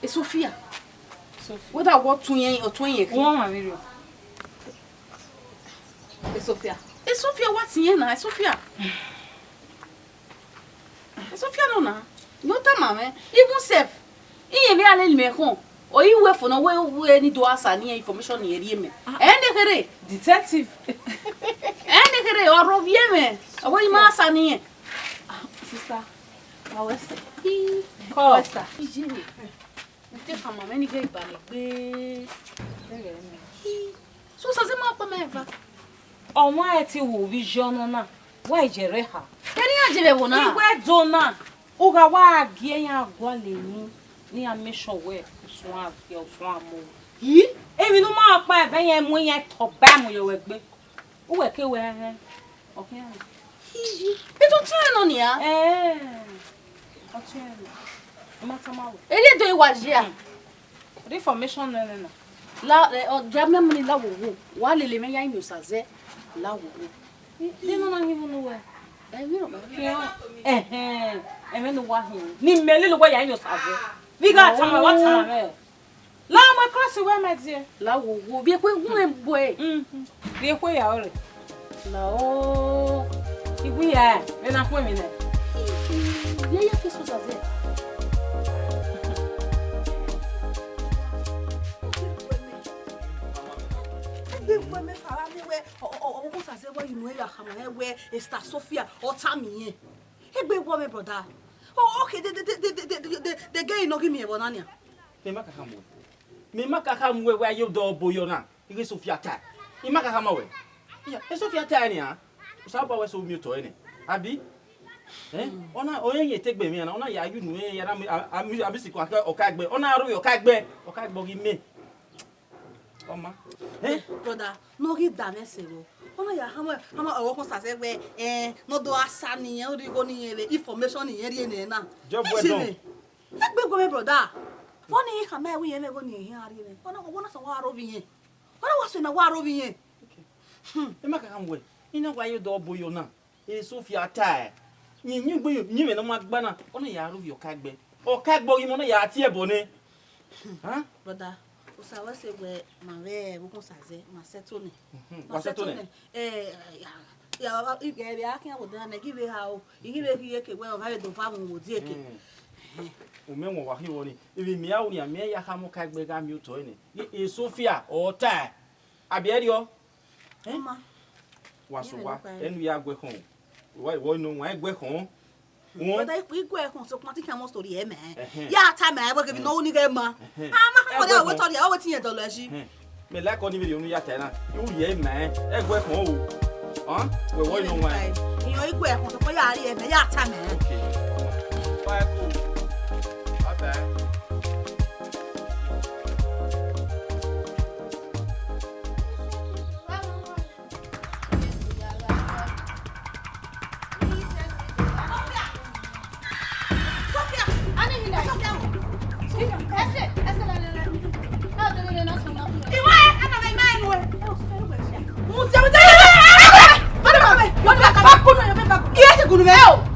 E Sophia. Sophia. Whether wọ tun yẹn, ọ tun yẹn. Wọ ma vberriọ. E Sophia. E Sophia wa ti yẹn na, e Sophia. E Sophia nọ na. Yọ tama mwẹ. Even self. Iye vbe a lele mẹ khọn. O i wẹ fo nọ wẹ wẹ ni do asa ni information ni ẹ rhie mẹ. Ẹ ne kherhe. Detective. Ẹ ne kherhe, ọ rhie ovbi mwẹ. Ọ wẹ I ma asa ni yẹn. Sister, ma wẹ sẹ. Ii, Call. Wẹ sẹ. Iye vbe. Ute khama mwẹ ni ghẹ igbale gbe. Ii, so Sazẹ ma kpa mẹ eva. Ọmwa ẹ ti wo vbe iye ọnọ na, wa je rre ha. Eni a je vbe ẹvbo na. Iwẹ do na, u gha wa gie iran gualọ emwi, ne iran make sure wẹ usun a viẹ, usun a mu. Yi, emwi ne u ma kpa ẹvbo yẹn mu iran tọ ba mu yọ wẹ gbe. Uwẹ ke wẹ hẹn, ọ khian. Iye, iye. Iye, iye. Ọ tiẹn nọ nia? Ẹẹn. Ọ tiẹn nọ. I ma tama wẹ. Erriọ do wa ye a? Hmm. The information nọ ẹnẹ na. La, eh, ọ, dia mẹ mu ni la wo wo. Wa lele mwẹ ya yin Sazẹ. La wo wo. Ẹ, de nọ na hin vunu wẹ? Ẹmwẹ ne uwa hin, ne imẹ lele uwa ya yin Osaze. Vbe I gha tama, wa tama mwẹ. La mu cross wẹ ma die. La wo wo, bi ekwe gun ebo e. Rhie ekhue ya ọre. La o. Iwu ya, vbe na khuẹn emwi nẹ. Vbe ya fi Osaze. Egbe wẹ mẹ fara miẹn wẹ, ọ, ọ, ọ, ọ, Osaze wẹ inu ya khama mwẹ wẹ Sister Sophia, ọ tama irẹn. Egbe wọ mwẹ, brother. O, okay, de, de, de ghe ne ọ ghi miẹn vbe ọna nia. Mẹ ma ka kha mu wẹ. Mẹ ma ka kha mu wẹ wẹ aye odọ ọbo yọ na. Ighe Sophia ta. I ma ka kha ma wẹ. Iya, e Sophia ta nian. Osanobua wẹ so miẹn otọ ẹre nẹ. Abi? Eh? Ọna, ọ rẹn yẹn te egbe mwẹ na. Ọna ya yu nu, eh, ya na mi, a, a, mi, a mi sikun ọka, ọka egbe. Ọna aro ọka egbe. Ọka egbe ọ ghi mẹ. Ọ ma. Eh? Brother, ne ọ ghi da mwẹ ẹse vbo. Ọna ya hama, hama ọvbokhan Osaze wẹ, eh, ne ọ do a sa ne irẹn, ọ do igho ne irẹn vbe information ne irẹn rhie nẹ na. Jọ bu ẹdọn. Egbe wẹ mẹ, brother. Vbọ ne I khama ẹre wẹ irẹn vbe igho ne irẹn rhie nẹ. Ọna, ọna sẹ wa aro vbe irẹn. Ọna wa sẹ ne wa aro vbe irẹn. Okay. Hmm. Ẹ ma ka khama wẹ, I na wa ye odọ ọbo yọ na. E Sophia ta ẹ. Yin, yin gbe, yin mwẹ ne ọ ma gba na. Ọna ya aro vbe ọka egbe. Ọka egbe ọ ghi mọ na ya tie ẹbọ nẹ. Huh? Brother, Osa wẹ sẹ wẹ ma vbe ẹvbo Osaze, ma settle nẹ. Mhm, wa settle nẹ. Eh, ya, ya, ya, ya, ya, khian wo dan nẹ, ghi vbe ha o, I ghi vbe rhie ke wẹ ọ gha vbe do va mu wo die ke. Hmm. Umẹ wọn wa khin vbọ ni. Ivbi mia ru nian, mẹ ya khama ọka egbe gha miẹn otọ ẹre nẹ. E, e Sophia, ọ ta ẹ. Abi ẹrriọ? Eh? Ọma. Wa so wa, ẹnu ya gu ẹkhọn. Wa, wa inu, wa gu ẹkhọn. Won. Brother, I, I gu ẹkhọn, sokpan te I khian mọ story ẹre mẹ. Ẹhẹn. Ya ta mẹ, wẹ kevbe nọ ni ghẹ ma. Ẹhẹn. A ma khan wẹ wẹ tọrọ, wẹ tin yẹn dọlọ ẹsi. Ẹhẹn. Mẹ like ọni vberriọ unu ya ta na. I ru ye mẹ, ẹ gu ẹkhọn o. Hàn? Wẹ wọ inu wa. Iyẹn I gu ẹkhọn, sokpan ya ri ẹmẹ, ya ta mẹ. Okay. Bye, cool. Bye bye.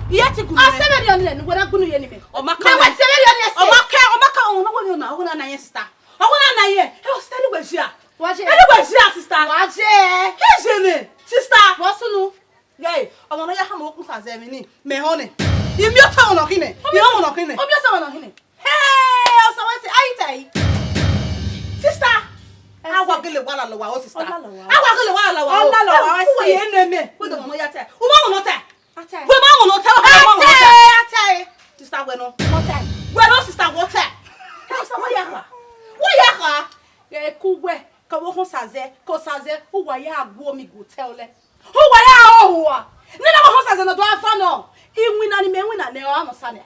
Iye ti gunu mẹ. Ọ ma ka, ọ ma ka, ọ ma wẹ na, ọ na na yẹn sister. Ọ wẹ na na yẹn. Ẹ, sister, ẹrẹ wẹ zia. Wa je. Ẹrẹ wẹ zia, sister. Wa je. Ke je nẹ, sister. Wa sunu. Ghẹ, ọmọ ne ọ ya khama okun Osaze emwi ni, mẹ họn nẹ. I miẹn otọ ọmọ nọ khin nẹ. I họn ọmọ nọ khin nẹ. Ọ miẹn otọ ọmọ nọ khin nẹ. Hey, Osa wẹ sẹ, a i ta ẹre. Sister. Ẹ sẹ. A wa gele wa lalọ wa o, sister. Ọ lalọ wa. A wa gele wa lalọ wa o. Ọ lalọ wa, ẹ sẹ. Uwẹ ye ne mẹ, wẹ dọ ọmọ nọ ya ta. U ma ọmọ nọ ta. A ta ẹre. Wẹ ma ọmọ nọ ta, wẹ ma ọmọ nọ ta. A ta ẹre, a ta ẹre. Sister, wẹ nọ. Ọ ta ẹre. Wẹ nọ, sister, wẹ ta ẹre. Ẹ, sister, wẹ ya kha. Wẹ ya kha. Ghẹ ku wẹ, ke ọvbokhan Osaze, ke Osaze, uwa ya gu omi gu otọ ẹre. Uwa ya hoho ua. Nene ọvbokhan Osaze ne ọ do a fan nọ. Iwinna ne imẹ winna nẹ, ọ gha mwẹ Osa nẹ.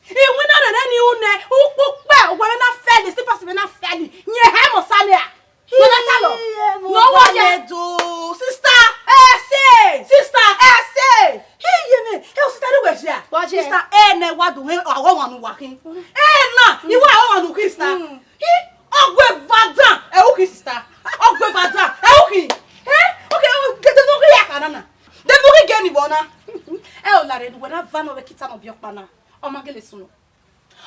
Iwinna rẹrẹ ne I ru nẹ, ukpukpẹ, uwa vbe na fẹli, slippers vbe na fẹli. Yẹn hẹ mwẹ Osa nẹ. Nọ na ta lọ. Iye, mo nọ wọ wọlẹ ye do. Sister. Ẹ sẹ. Sister. Ẹ sẹ. Iye mẹ, ẹ o sister, ẹrẹ wẹ zia. Wa je. Sister, ẹ nẹ wa do, ẹ, ọghe ọmwa ne uwa khin. Ẹ na, I wa ọghe ọmwa ne u khin, sister. Mm. Hi, ọgua eva dan, ẹ u khin, sister. Ọgua eva dan, ẹ u khin. Ẹ, okay, o, de, de, de, ya kha na na. De, de, de, gẹ ni vbọ na. Ẹ o, lare ne uwẹ na va nọ vbe kita nọ biẹ ọkpa na. Ọ ma gele sunu.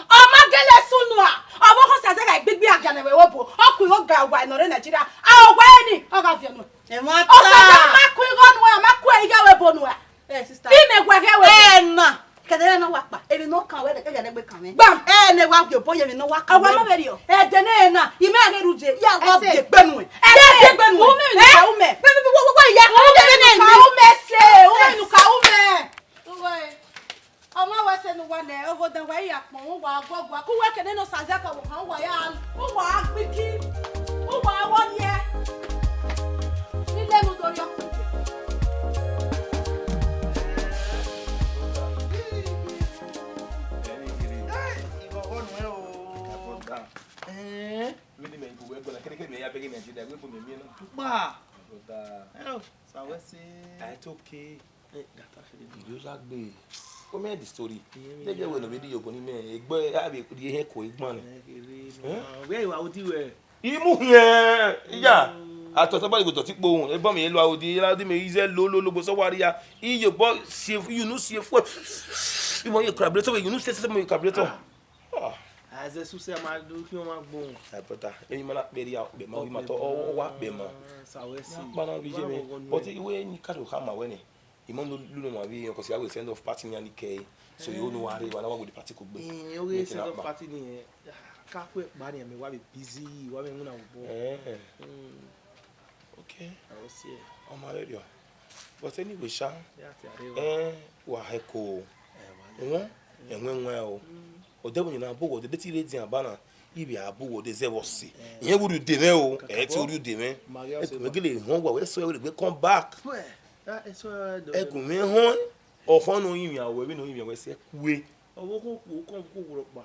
Ọ ma gele sunu a. Ọvbokhan Osaze gha gbigbi agian vbe ẹvbo obo. Ọ ku igho ga uwa ne ọ rre Nigeria. A, uwa ẹre ni, ọ gha viọ nuẹn. Ẹ ma ta. Osaze ma ku igho nuẹn, ọ ma ku igho vbe ebo nuẹn. Eh, sister. I mẹ wẹ ghe wẹ. Ẹ na. Kẹdẹ ne ọ wa kpa, emwi ne ọ kan wẹ, ẹghẹ ne egbe kan mwẹ. Gbam. Ẹ ne wa gie obọ ye emwi ne ọ wa kan wẹ. Ọ wa ma vberriọ. Ẹ de ne na, I mẹ ghe ru je, ya wa bi egbe nuẹn. Ẹ se. Ya bi egbe nuẹn. U mẹ emwi ne u ka ru mẹ. Wẹ, wẹ, wẹ, wẹ, ya. U mẹ emwi ne u ka ru mẹ se, u mẹ emwi ne u ka ru mẹ. Uwẹ, ọ ma wẹ sẹ ne uwa nẹ, oghodan wa i ya kpọn, uwa guọgua, ku uwẹ kene ne Osaze ka vbe okhan, uwa ya, uwa gbiki, uwa wọ rhiẹ. Ni lele u do rhiọ. Ẹn, igho ọghọ nuẹn o. Ẹn, vbene imẹ gu wẹ ẹguae na, kẹdẹkẹdẹ mẹ ya bẹghe Nigeria, wẹ bu mẹ miẹn na. Tukpa. Brother. Ẹn o, sa wẹ se. Ah, it's okay. Eh, data finish. Yo ya gbe. Come here the story. They get well already, you go ni me. Egbe, I be the head ko egban. Eh? Where you are, what you were? Imu here. Yeah. A tọ tọba igbe dọti kpo ohun, ebọ mi lua odi, ila di me ize lo lo lo gbo sọ wa ria. Iyo bọ sie, you know sie fu. Imo ye carburetor, you know sie se mo ye carburetor. Ah. Azẹ suse ma do kí wọn ma gbóhùn. Ẹ pẹta, èyí ma na pẹrẹ ya, pẹ ma wí ma tọ, ọ wa pẹ ma. Sa wẹ si. Kpana bi je me. But iwe ni ka do kha ma wẹ ni. Imọ no lu ma vbe, because I will send off party ni a ni kẹ. So you know wa re, wa na wa go the party kugbe. Mm, you will send off party ni, eh, ka kue kpa ni, me wa be busy, wa be wuna wo ball. Eh. Mm. Okay. I will see. Ọ ma rẹ riọ. But anyway, sha. Yeah, ti are wa. Eh, wa he ko. Eh, wa le. Won, ẹwẹn wẹn o. Mm. Odẹ vbe na bu wo de ti re dian ba na. Ibi a bu wo de zẹ vọ si. Eh. Iyẹn wo ru de mwẹ o. Kaka ẹ ti bọ. Ru de mwẹ. Ma ghi ọ se. Ẹ gele họn wa wẹ so ẹ wẹ come back. Wẹ. Ah, eso do. Ẹgùn mi họn, ọkhọ ne ọ yin mwian wẹ, vbene ọ yin mwian wẹ sẹ kue. Ọvbokhan okhuo, okhuo, okhuo rhọkpa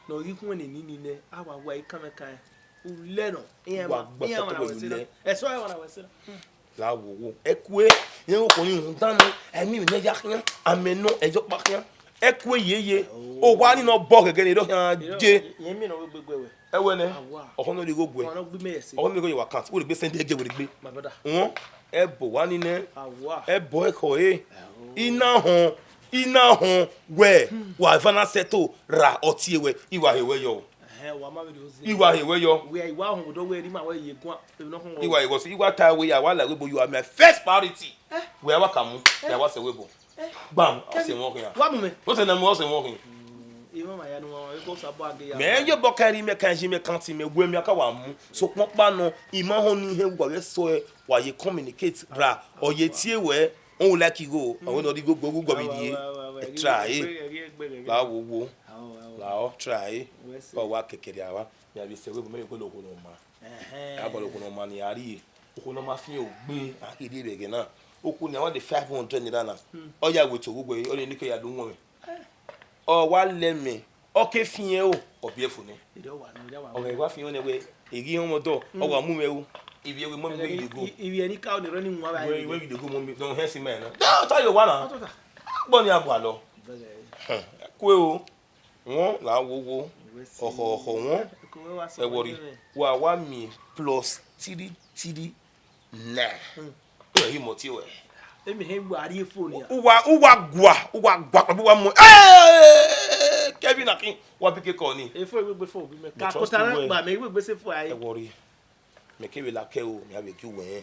ne ọ ghi khuẹn nene nene, a wa wa ikanmwẹkan, ulẹ nọ, iran wa ma, gba iran ma tọtọ na wẹ wẹ sẹ na. Ẹsọ iran ma na wẹ sẹ na. La wo wo. Ẹ kue, iran okhuo ni rhunmwuda nọ, ẹ miẹn emwi ne ya khian, amẹ nọ, ẹ yọkpa khian. Ẹ kue yeye, owa ni nọ bọ gẹgẹ ne erha khian je. Iran miẹn ne ọ vbe gbe wẹ. Ẹwẹ nẹ, awa, ọkhọ ne ọ rhie igho guẹ. Ọmọ ne ọ gbe imẹ ẹse. Ọkhọ ne ọ rhie igho ye wa count. Wẹ rhie egbe send ẹgie wẹ rhie egbe. My brother. Wọn, ẹbọ wa ni nẹ. Awa. Ẹbọ ẹkhọ re. Ẹo. I na họn, I na họn wẹ, hmm, wa eva na settle ra ọtie wẹ, I wa he wẹ yọ. Ẹhẹn, wa ma vbe do ze. I wa he wẹ yọ. Wẹ I wa họn do wẹ ri ma wẹ ye guan. Emwi ne ọ họn wẹ. I wa he wẹ si, I wa ta wẹ ya, wa la wẹ bo, you are my first priority. Eh. Wẹ a wa ka mu, eh, ya wa sẹ wẹ bo. Eh, gbam, Kevin, ọ sẹ wọn khian. Wa mu mẹ. What's the name? Ọ sẹ wọn khian. Mm, I ma ma ya nu wọn, I ko sa bọ age ya. Mẹ ye bọ kẹri mẹ kan ji mẹ kan ti mẹ wẹ mẹ aka wa mu. Sokpan ọkpa nọ, I ma họn ni hẹ wa vbe sọ ẹ, wa ye communicate ra, ọ ye tie wẹ, ọ like igho, ọ wẹ nọ rhie igho gbe, gbe, gbe, wa, wa, wa, wa, ẹ try, ẹ. Gbe, gbe, gbe, gbe. La wo wo. Awa, awa. La ọ try. Wẹ sẹ. Ọ wa kekere awa. Mẹ a vbe sẹ wẹ, mẹ ye kolo kolo ma. Ẹhẹn. A gọlọ kunu ọma ni a rrie, okhuo ne ọ ma fian ogbe, a keghi rhie vbe ẹghẹ na. Okhuo ni a wa de five hundred naira na. Hmm. Ọ ya wẹ to ghogbe, ọ ni neke ya do wọn mwẹ. Eh. Ọ wa lẹ mẹ, ọ ke fian o, ọ biẹ fo nẹ. Ọ gha wa fian nẹ wẹ, e ghi họn mwẹ ọdọ, ọ wa mu mwẹ ru, ivbi ẹvbo mọ mi wẹ ghi de go. Ivbi ẹre ni ka ni rre ni wọn ba. Wẹ ghi de go mọ mi, dọ hẹn si mẹ na. Dọ ta ye owa na. Agbọn ni a gualọ. Kue o. Wọn la wo wo, ọkhọ ọkhọ wọn, ẹ wọrri, wa wa miẹn plus three three nine. Wẹ hi mọ tie wẹ. Emi hẹn gba rrie fo nia. Uwa, uwa gua, uwa gua kpẹgbe uwa mu. Eh, Kevin Akin, wa bi kekọ ni. Efo iwegbe fo bi mẹ. Ka kota na gba mẹ iwegbe se fo ai. Ẹ wọrri. Mẹ kevbe la kẹ o, mẹ a vbe gie uwẹ rẹn. Eh.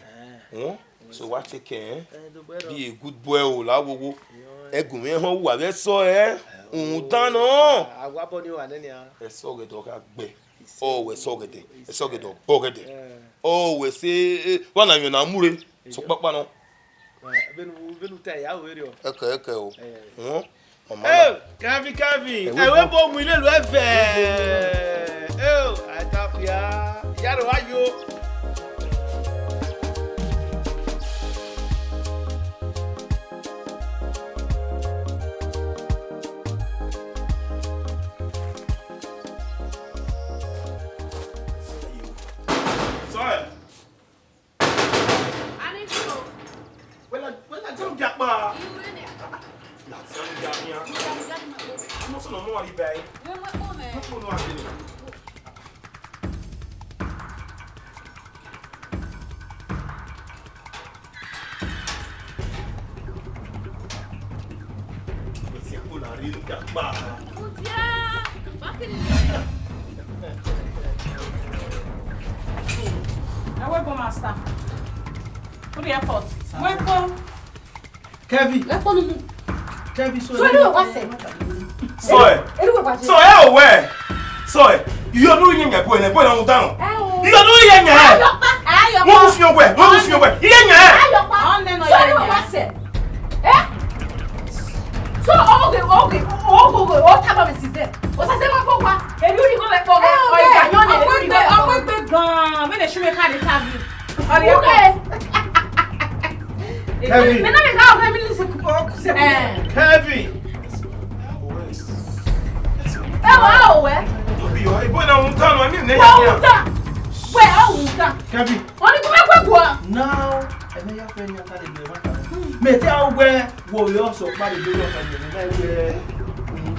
Hmm? So wa take care, eh? Eh, do gbẹrọ. Be a good boy o, la wo wo. Yo, eh. Ẹgùn mwẹ họn uwa vbe sọ ẹ. Eh, rhunmwuda nọ. Ah, a wa bọ ni wa nẹ nia. Ẹsẹ ọgẹdẹ ọ gha gbe. Ọ wẹ ẹsẹ ọgẹdẹ, ẹsẹ ọgẹdẹ ọ gbe ọgẹdẹ. Eh. Ọ wẹ ẹse, eh, wa na yọn na mu re. Sokpakpa nọ. Vbene u, vbene u ta ya ru vberriọ. Ẹkẹ, ẹkẹ o. Eh. Hmm? Mama. Eh, Kevin, Kevin. Ẹwe ẹwe bo mu ilelu ẹvẹ. Eh, aitafia. Iyaro wa yo. Sorry. Wẹ la, wẹ la, jẹun dia kpa. Na jẹun dia nia. Mo sọ na mo wa ri bai. Mo ko no a kele. Wẹ si a ko la ri dia kpa. Ẹ wẹ go master. To the airport. Wẹ go. Kevin. Ẹ kpọ numu. Kevin, so. So, ẹ wẹ wá sẹ. So, ẹ. Ẹ wẹ wá sẹ. So, ẹ o wẹ. So, ẹ. Iyo nu yẹn yẹn, bọ ẹ, bọ ẹ na mu danu. Ẹ o. Iyo nu yẹn yẹn. Ayọkpa, ayọkpa. Wọ́n kú fi ọwẹ́, wọ́n kú fi ọwẹ́. Iye yẹn. Ayọkpa. So, ẹ wẹ wá sẹ. Ẹ? So, oge, oge, oge, oge, o taba mi si zẹ. O sa se ma kpọ wa. Eri uri ko le kpọ wa. Ẹ, o, o, ìgbà yọ ni, eri uri ko le kpọ wa. Ọgbẹgbe gan. Mẹ le ṣu me ka de ta bi. Ọrẹ ko. Kevin. Mẹ na me ka ọgbẹ mi ni se ku, ku se ku. Ẹ. Kevin. Ẹ wá o wẹ. Tóbi yọ, ìbọn náà ń tán, ẹ̀mí mi. Wọ́n ń tán. Wẹ̀, ó ń tán. Kevin. Wọ́n ní kí wọ́n gbẹ̀gbọ́. Now, ẹ̀mí yà fẹ́ yà ká lè gbẹ̀rẹ̀ má kà. Mẹ tí a wẹ wo yọ sọ pa lè gbẹ̀rẹ̀ ọ̀kan yẹn, mẹ wẹ.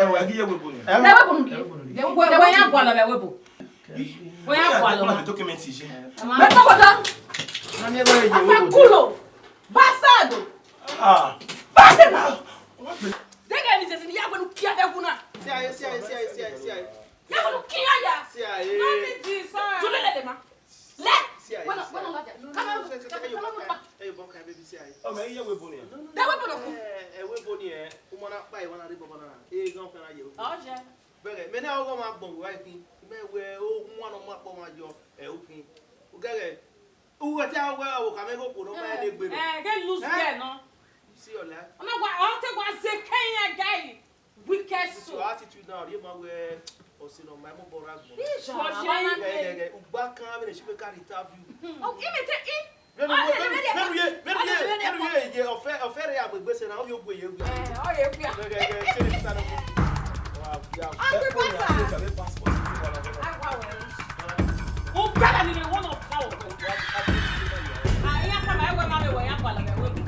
Ẹ, wẹ ghi ye ẹvbo ebo ni. Ẹ, ẹvbo ebo ni. Wẹ, wẹ ya gualọ vbe ẹvbo ebo. Wẹ ya gualọ. Document ye. Mẹ kọkọta. Afa kulo. Bastardo. Ah. Bastardo. Deghẹ emwi zẹzẹ ne I ya wẹ ne u kia vbe ẹwu na. See aye, see aye, see aye, see aye, see aye. Ya wẹ ne u kia ya. See aye. No need this, ah. Jule lele ma. Lẹ. See aye, wẹ nọ, see wẹ nọ aye. Lọdia. Come on, come on, come on. Hey, Boka, baby, see aye. Ọ, mẹ i ye ẹvbo ebo ni. De ẹvbo ebo nọ ku. Eh, ẹvbo ebo ni, eh, u ma na kpa, i wa na rre bọbọ na. Eh, gan ọkhan na ye ẹvbo ebo. Ọ jẹ. Bẹghe, mẹ ne ọghọ ma gbọn vbe uwa khin. Mẹ wẹ, o, u ma nọ ma kpọ ma yọ, eh, u khin. U gẹgẹ. U wẹ te a wẹ ọvbokhan mwẹ ghe okhuo ne ọ ma rẹn ne egbe nọ. Eh, get loose there nọ. You see your life? Ọ na wa, ọ te wa zẹ ke iran ga yi. Wicked soul. With your attitude now, rhie ma wẹ ọse ne ọ ma mobọ ra gbọn. Ija, Ọjẹ. Ghẹ, ghẹ, ghẹ, ugba kan vbene Chukwuemeka rhie interview. Oh, imete i. Vbene u, vbene u ye, vbene u ye, vbene u ye, ye ọfẹ, ọfẹ rre agbegbe sẹ na, ovbi ogue ye wi. Eh, ọ ye wi. Ghẹ, ghẹ, ghẹ, chere sisa nọ. Wa, ya, agbegbe sa. Passport. Awa wẹ. Ugba ni le won of power. Ah, iran tama ẹwẹ ma vbe wẹ ya gualọ vbe ẹvbo ebo.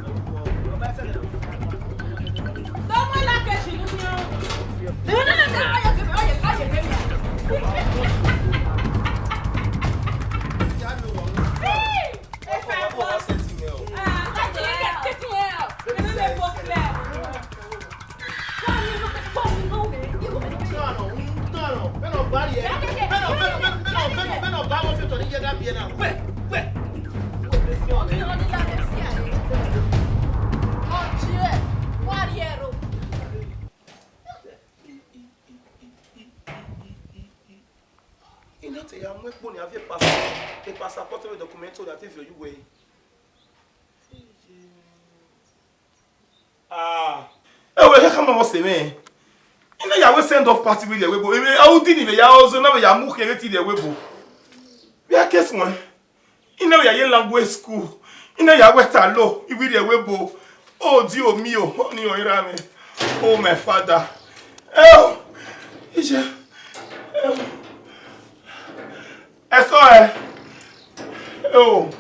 Dọmọ la ke si nu yan. I na te ya mu ekpo ni, a viọ passport, e passport vbe document ne a te viọ ye uwẹ. Ah, ẹ wẹ, khama vbe ọse mwẹ. I na ya wẹ send off party vbe rrie ẹvbo ebo. Emwi a u di ni vbe ya ọzọ na vbe ya mu khian vbe te rrie ẹvbo ebo. Vbe a ke suẹn. I na ya ye language school. I na ya wẹ ta lo, I wi rrie ẹvbo ebo. O di omi o, ọni ọ ra mwẹ. Oh, my father. Eo, iye. Eo. Ẹsọ ẹ. Eo.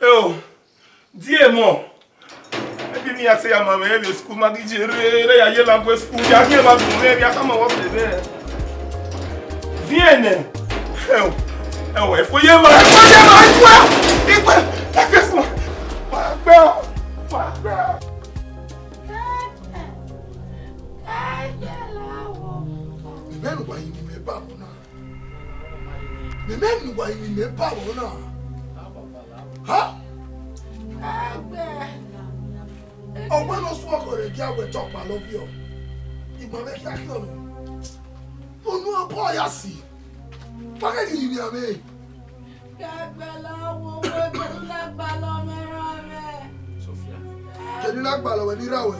Eo. Die mọ. Ebi mi ya te ya ma mwẹ vbe school ma ghi je rre, rre ya ye language school, ya ghi ma gun mwẹ, ya khama vbe ọse mwẹ. Viẹn nẹ. Eo. Eo, ẹ fo ye ma, ẹ fo ye ma, ikpe, ikpe, ẹ ke fo. Wa gbẹ, wa gbẹ. Mẹ mẹ ne uwa yi ne imẹ ba vbọ na. Mẹ mẹ ne uwa yi ne imẹ ba vbọ na. Ha? Ọgbẹn ne ọ suẹn ọkhọ rẹ gie a wẹ te ọkpa lọ viọ. I ma vbe khian khian nọ. Unu obọ ya si. Wa ghẹ ghi rhie mwẹ. Kẹgbẹlọ wo wo kẹduna gbalọ mẹ rran mwẹ. Kẹduna gbalọ wẹ ni rra wẹ.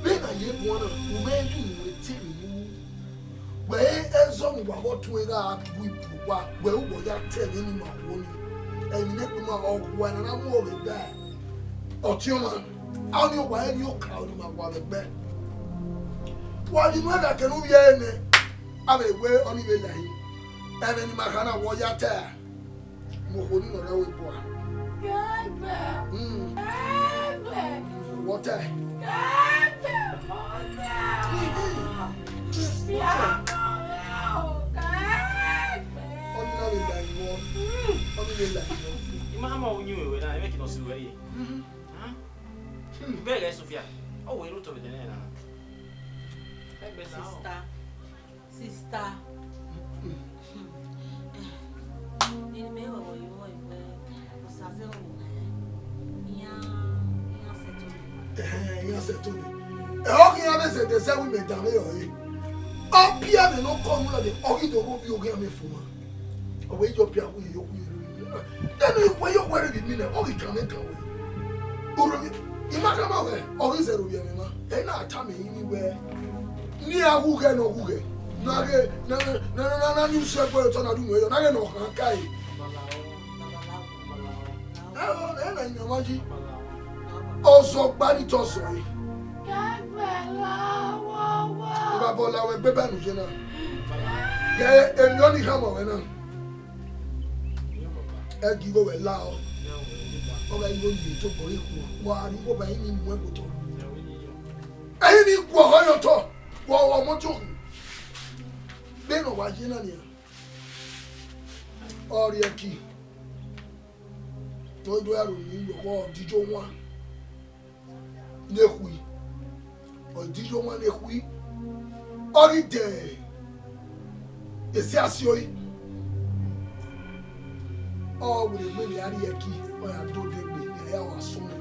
Vbene a ye guan na, u mwẹ ghi unu ẹtin ni mu. Wẹ ẹzọ ne uwa vbe ọtẹn gha gu ibu uwa, wẹ uwẹ ya te ẹmwẹ ne ima wo ni. Ẹmwẹ ne ẹkpo ima ọ wa na na mu ọghẹ da. Ọtiọnmwa, a ni owa ẹre oka ọnii ma wa vbe ẹgbẹ. Wa ghi mu ẹghẹ kẹ ne u vbiẹ ẹre nẹ, a vbe wẹ ọnii vbe la yi. Ẹmwẹ ne ima kha na wẹ ọ ya ta. Mu okhuo ni nọ rre ẹvbo ebo a. Kẹgbẹ. Hmm. Kẹgbẹ. Wọ ta. Kẹgbẹ, mo ta. Hmm. Bia mọ mwẹ o, kẹgbẹ. Osi wẹ rrie. Mhm. Hẹn? Hmm. Vbe ẹghẹ Sophia, ọ wẹ rre otọ vbe ẹdẹnẹrẹ na. Ẹgbẹ na ọ. Sister, sister. Hmm. Eh, ne mẹ vbe vbọ ye ọmọ wẹ, Osa zẹ vbe iran, iran settle. Eh, iran settle. Ẹ, ọ ghi iran vbe zẹdẹ zẹ wẹ imẹ danmwehọ ẹre. Ọ biẹ mwẹ ne ọ kọ nu lọde, ọ ghi do vbe ovbi oghian mwẹ fo ma. Ọ wẹ, iyọ pia wu ye yo wu ye. Ẹnu iwẹ yo wẹrẹ vbe mi nẹ, ọ ghi kan mwẹ kan wẹ. Oro, I ma khama wẹ, ọ ghi zẹ ro vbe ẹmwẹ mwa. Ẹ na tama ẹre ni wẹ, ne iran ghughe ne ọ ghughe. Na ghe, na, na, na, na, na, ni usẹ gbe otọ na du nuẹ yọ, na ghe ne ọ khan ka ẹre. Ẹ, ẹ na yan mwa yi. Ọzọ gba ni tọ zọ ẹre. Ivabọ la wẹ gbe ba nu ye na. Ghe, emwi ọnii khama wẹ na. Ẹ ghi igho wẹ la ọ. Ọ gha igho ni tobọ re khuọ. Wa rhie igho ba ẹre ni mu ẹn gbe otọ. Ẹre ni guọghọ ye otọ. Wa wa ọmọ Job. Vbene ọ wa ye na nian. Ọ rhie ẹki. Ne ọ do aro ni yọ, ọ dijo wan. Ne khui. Ọ dijo wan ne khui. Ọ ghi dẹ esi asioi. Ọ wẹ egbe ne a rhie ẹki, ọ ya do odegbe, ya ya wa sunu.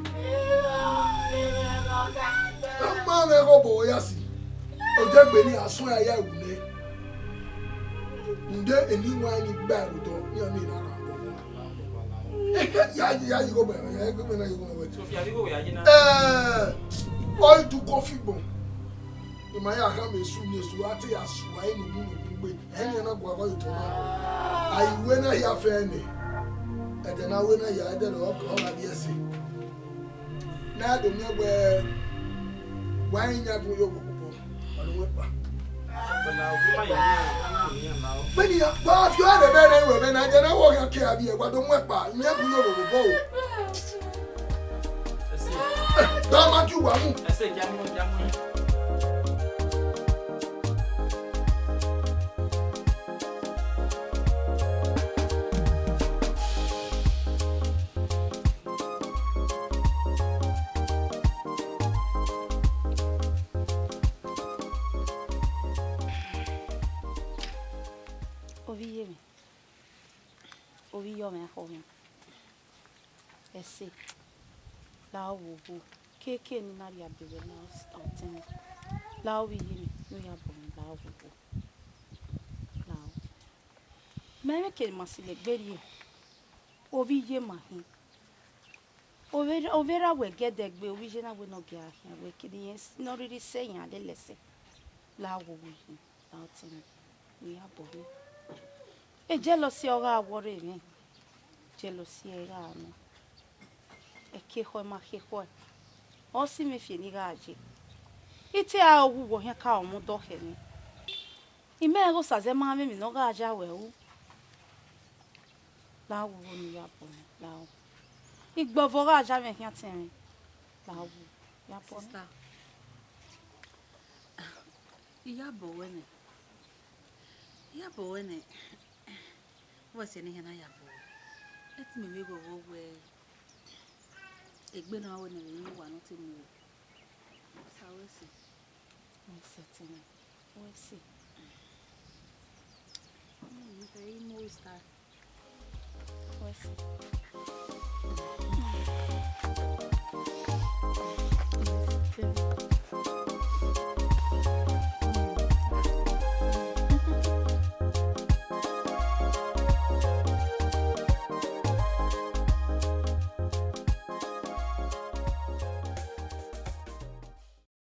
Ọ ma mwẹ ghe obọ ya si. Odegbe ni a sunu ya ya wu nẹ. Nde eni wa ni gba ẹre odọ, iran ni na ra obọ. Ya, ya, ya, igho bẹ, ya, igho bẹ na, igho bẹ. Sophia, igho ya ye na. Eh, ọ i du kofi gbọn. I ma ya khama esu ne esu, a te ya sua inu mu nu gbe. Ẹni na gua gọ itọ na. A i wẹ na ya fẹ nẹ. Ẹdẹ na wẹ na ya, ẹdẹ rẹ ọ, ọ gha rhie ẹse. Na do miẹn wẹ, wa i yan bu yo obọ, wa do wẹ kpa. Vbene iran gba fi ọre vbe ẹre ruẹ vbe na, ẹdẹ na wẹ ọ gha ke a vbiẹ, wa do mu ẹkpa, miẹn bu yo obọ o. Eh, da ma ju wa mu. Ovbi iye mwẹ, ovbi iye ọmwa ekhọe mwẹ, ẹse, la ọ vbe owo, keke ne I na rhie abe ruẹ na, ọtẹn mwẹ, la ọ vbe iye mwẹ, ne u ya bọ mwẹ, la ọ vbe owo, la ọ. Mẹ vbe kere ma si lẹ egbe rrie, ovbi iye ma hin. Ovbi, ovbi erha wẹ gẹdẹgbe, ovbi iye na wẹ ne ọ gie a khian wẹ kene irẹn s-, ne ọ rhirhi sẹ iran lele ẹse, la ọ vbe owo hin. Ọtẹn mwẹ, ne u ya bọ mwẹ. E jealousy ọ gha wọrre mwẹ, jealousy ẹ gha nọ. Ẹki ekhọe ma khe ekhọe, ọ si mwẹ fian ne I gha ye. I te a wu wẹ ọ khian ka ọmọ odọ khẹ mwẹ. I mẹ rẹn ghe Osa zẹ ma mwẹ emwi ne ọ gha ya wẹ ru. La ọ vbe owo ne u ya bọ mwẹ, la ọ. Igbọvọ gha ya mwẹ khian tẹn mwẹ, la ọ vbe owo, ya bọ mwẹ. Sister, I ya bọ wẹ nẹ. I ya bọ wẹ nẹ. Wẹ sẹ ne I khian na ya bọ wẹ. Ẹ te mẹ vbe ghọghọ wẹ egbe ne ọ wẹ nẹ vbe yin uwa ne ọ te mu wẹ. Sa wẹ sẹ. Wẹ sẹ tẹn mwẹ. Wẹ sẹ. Mm, ẹ i mu star. Wẹ sẹ.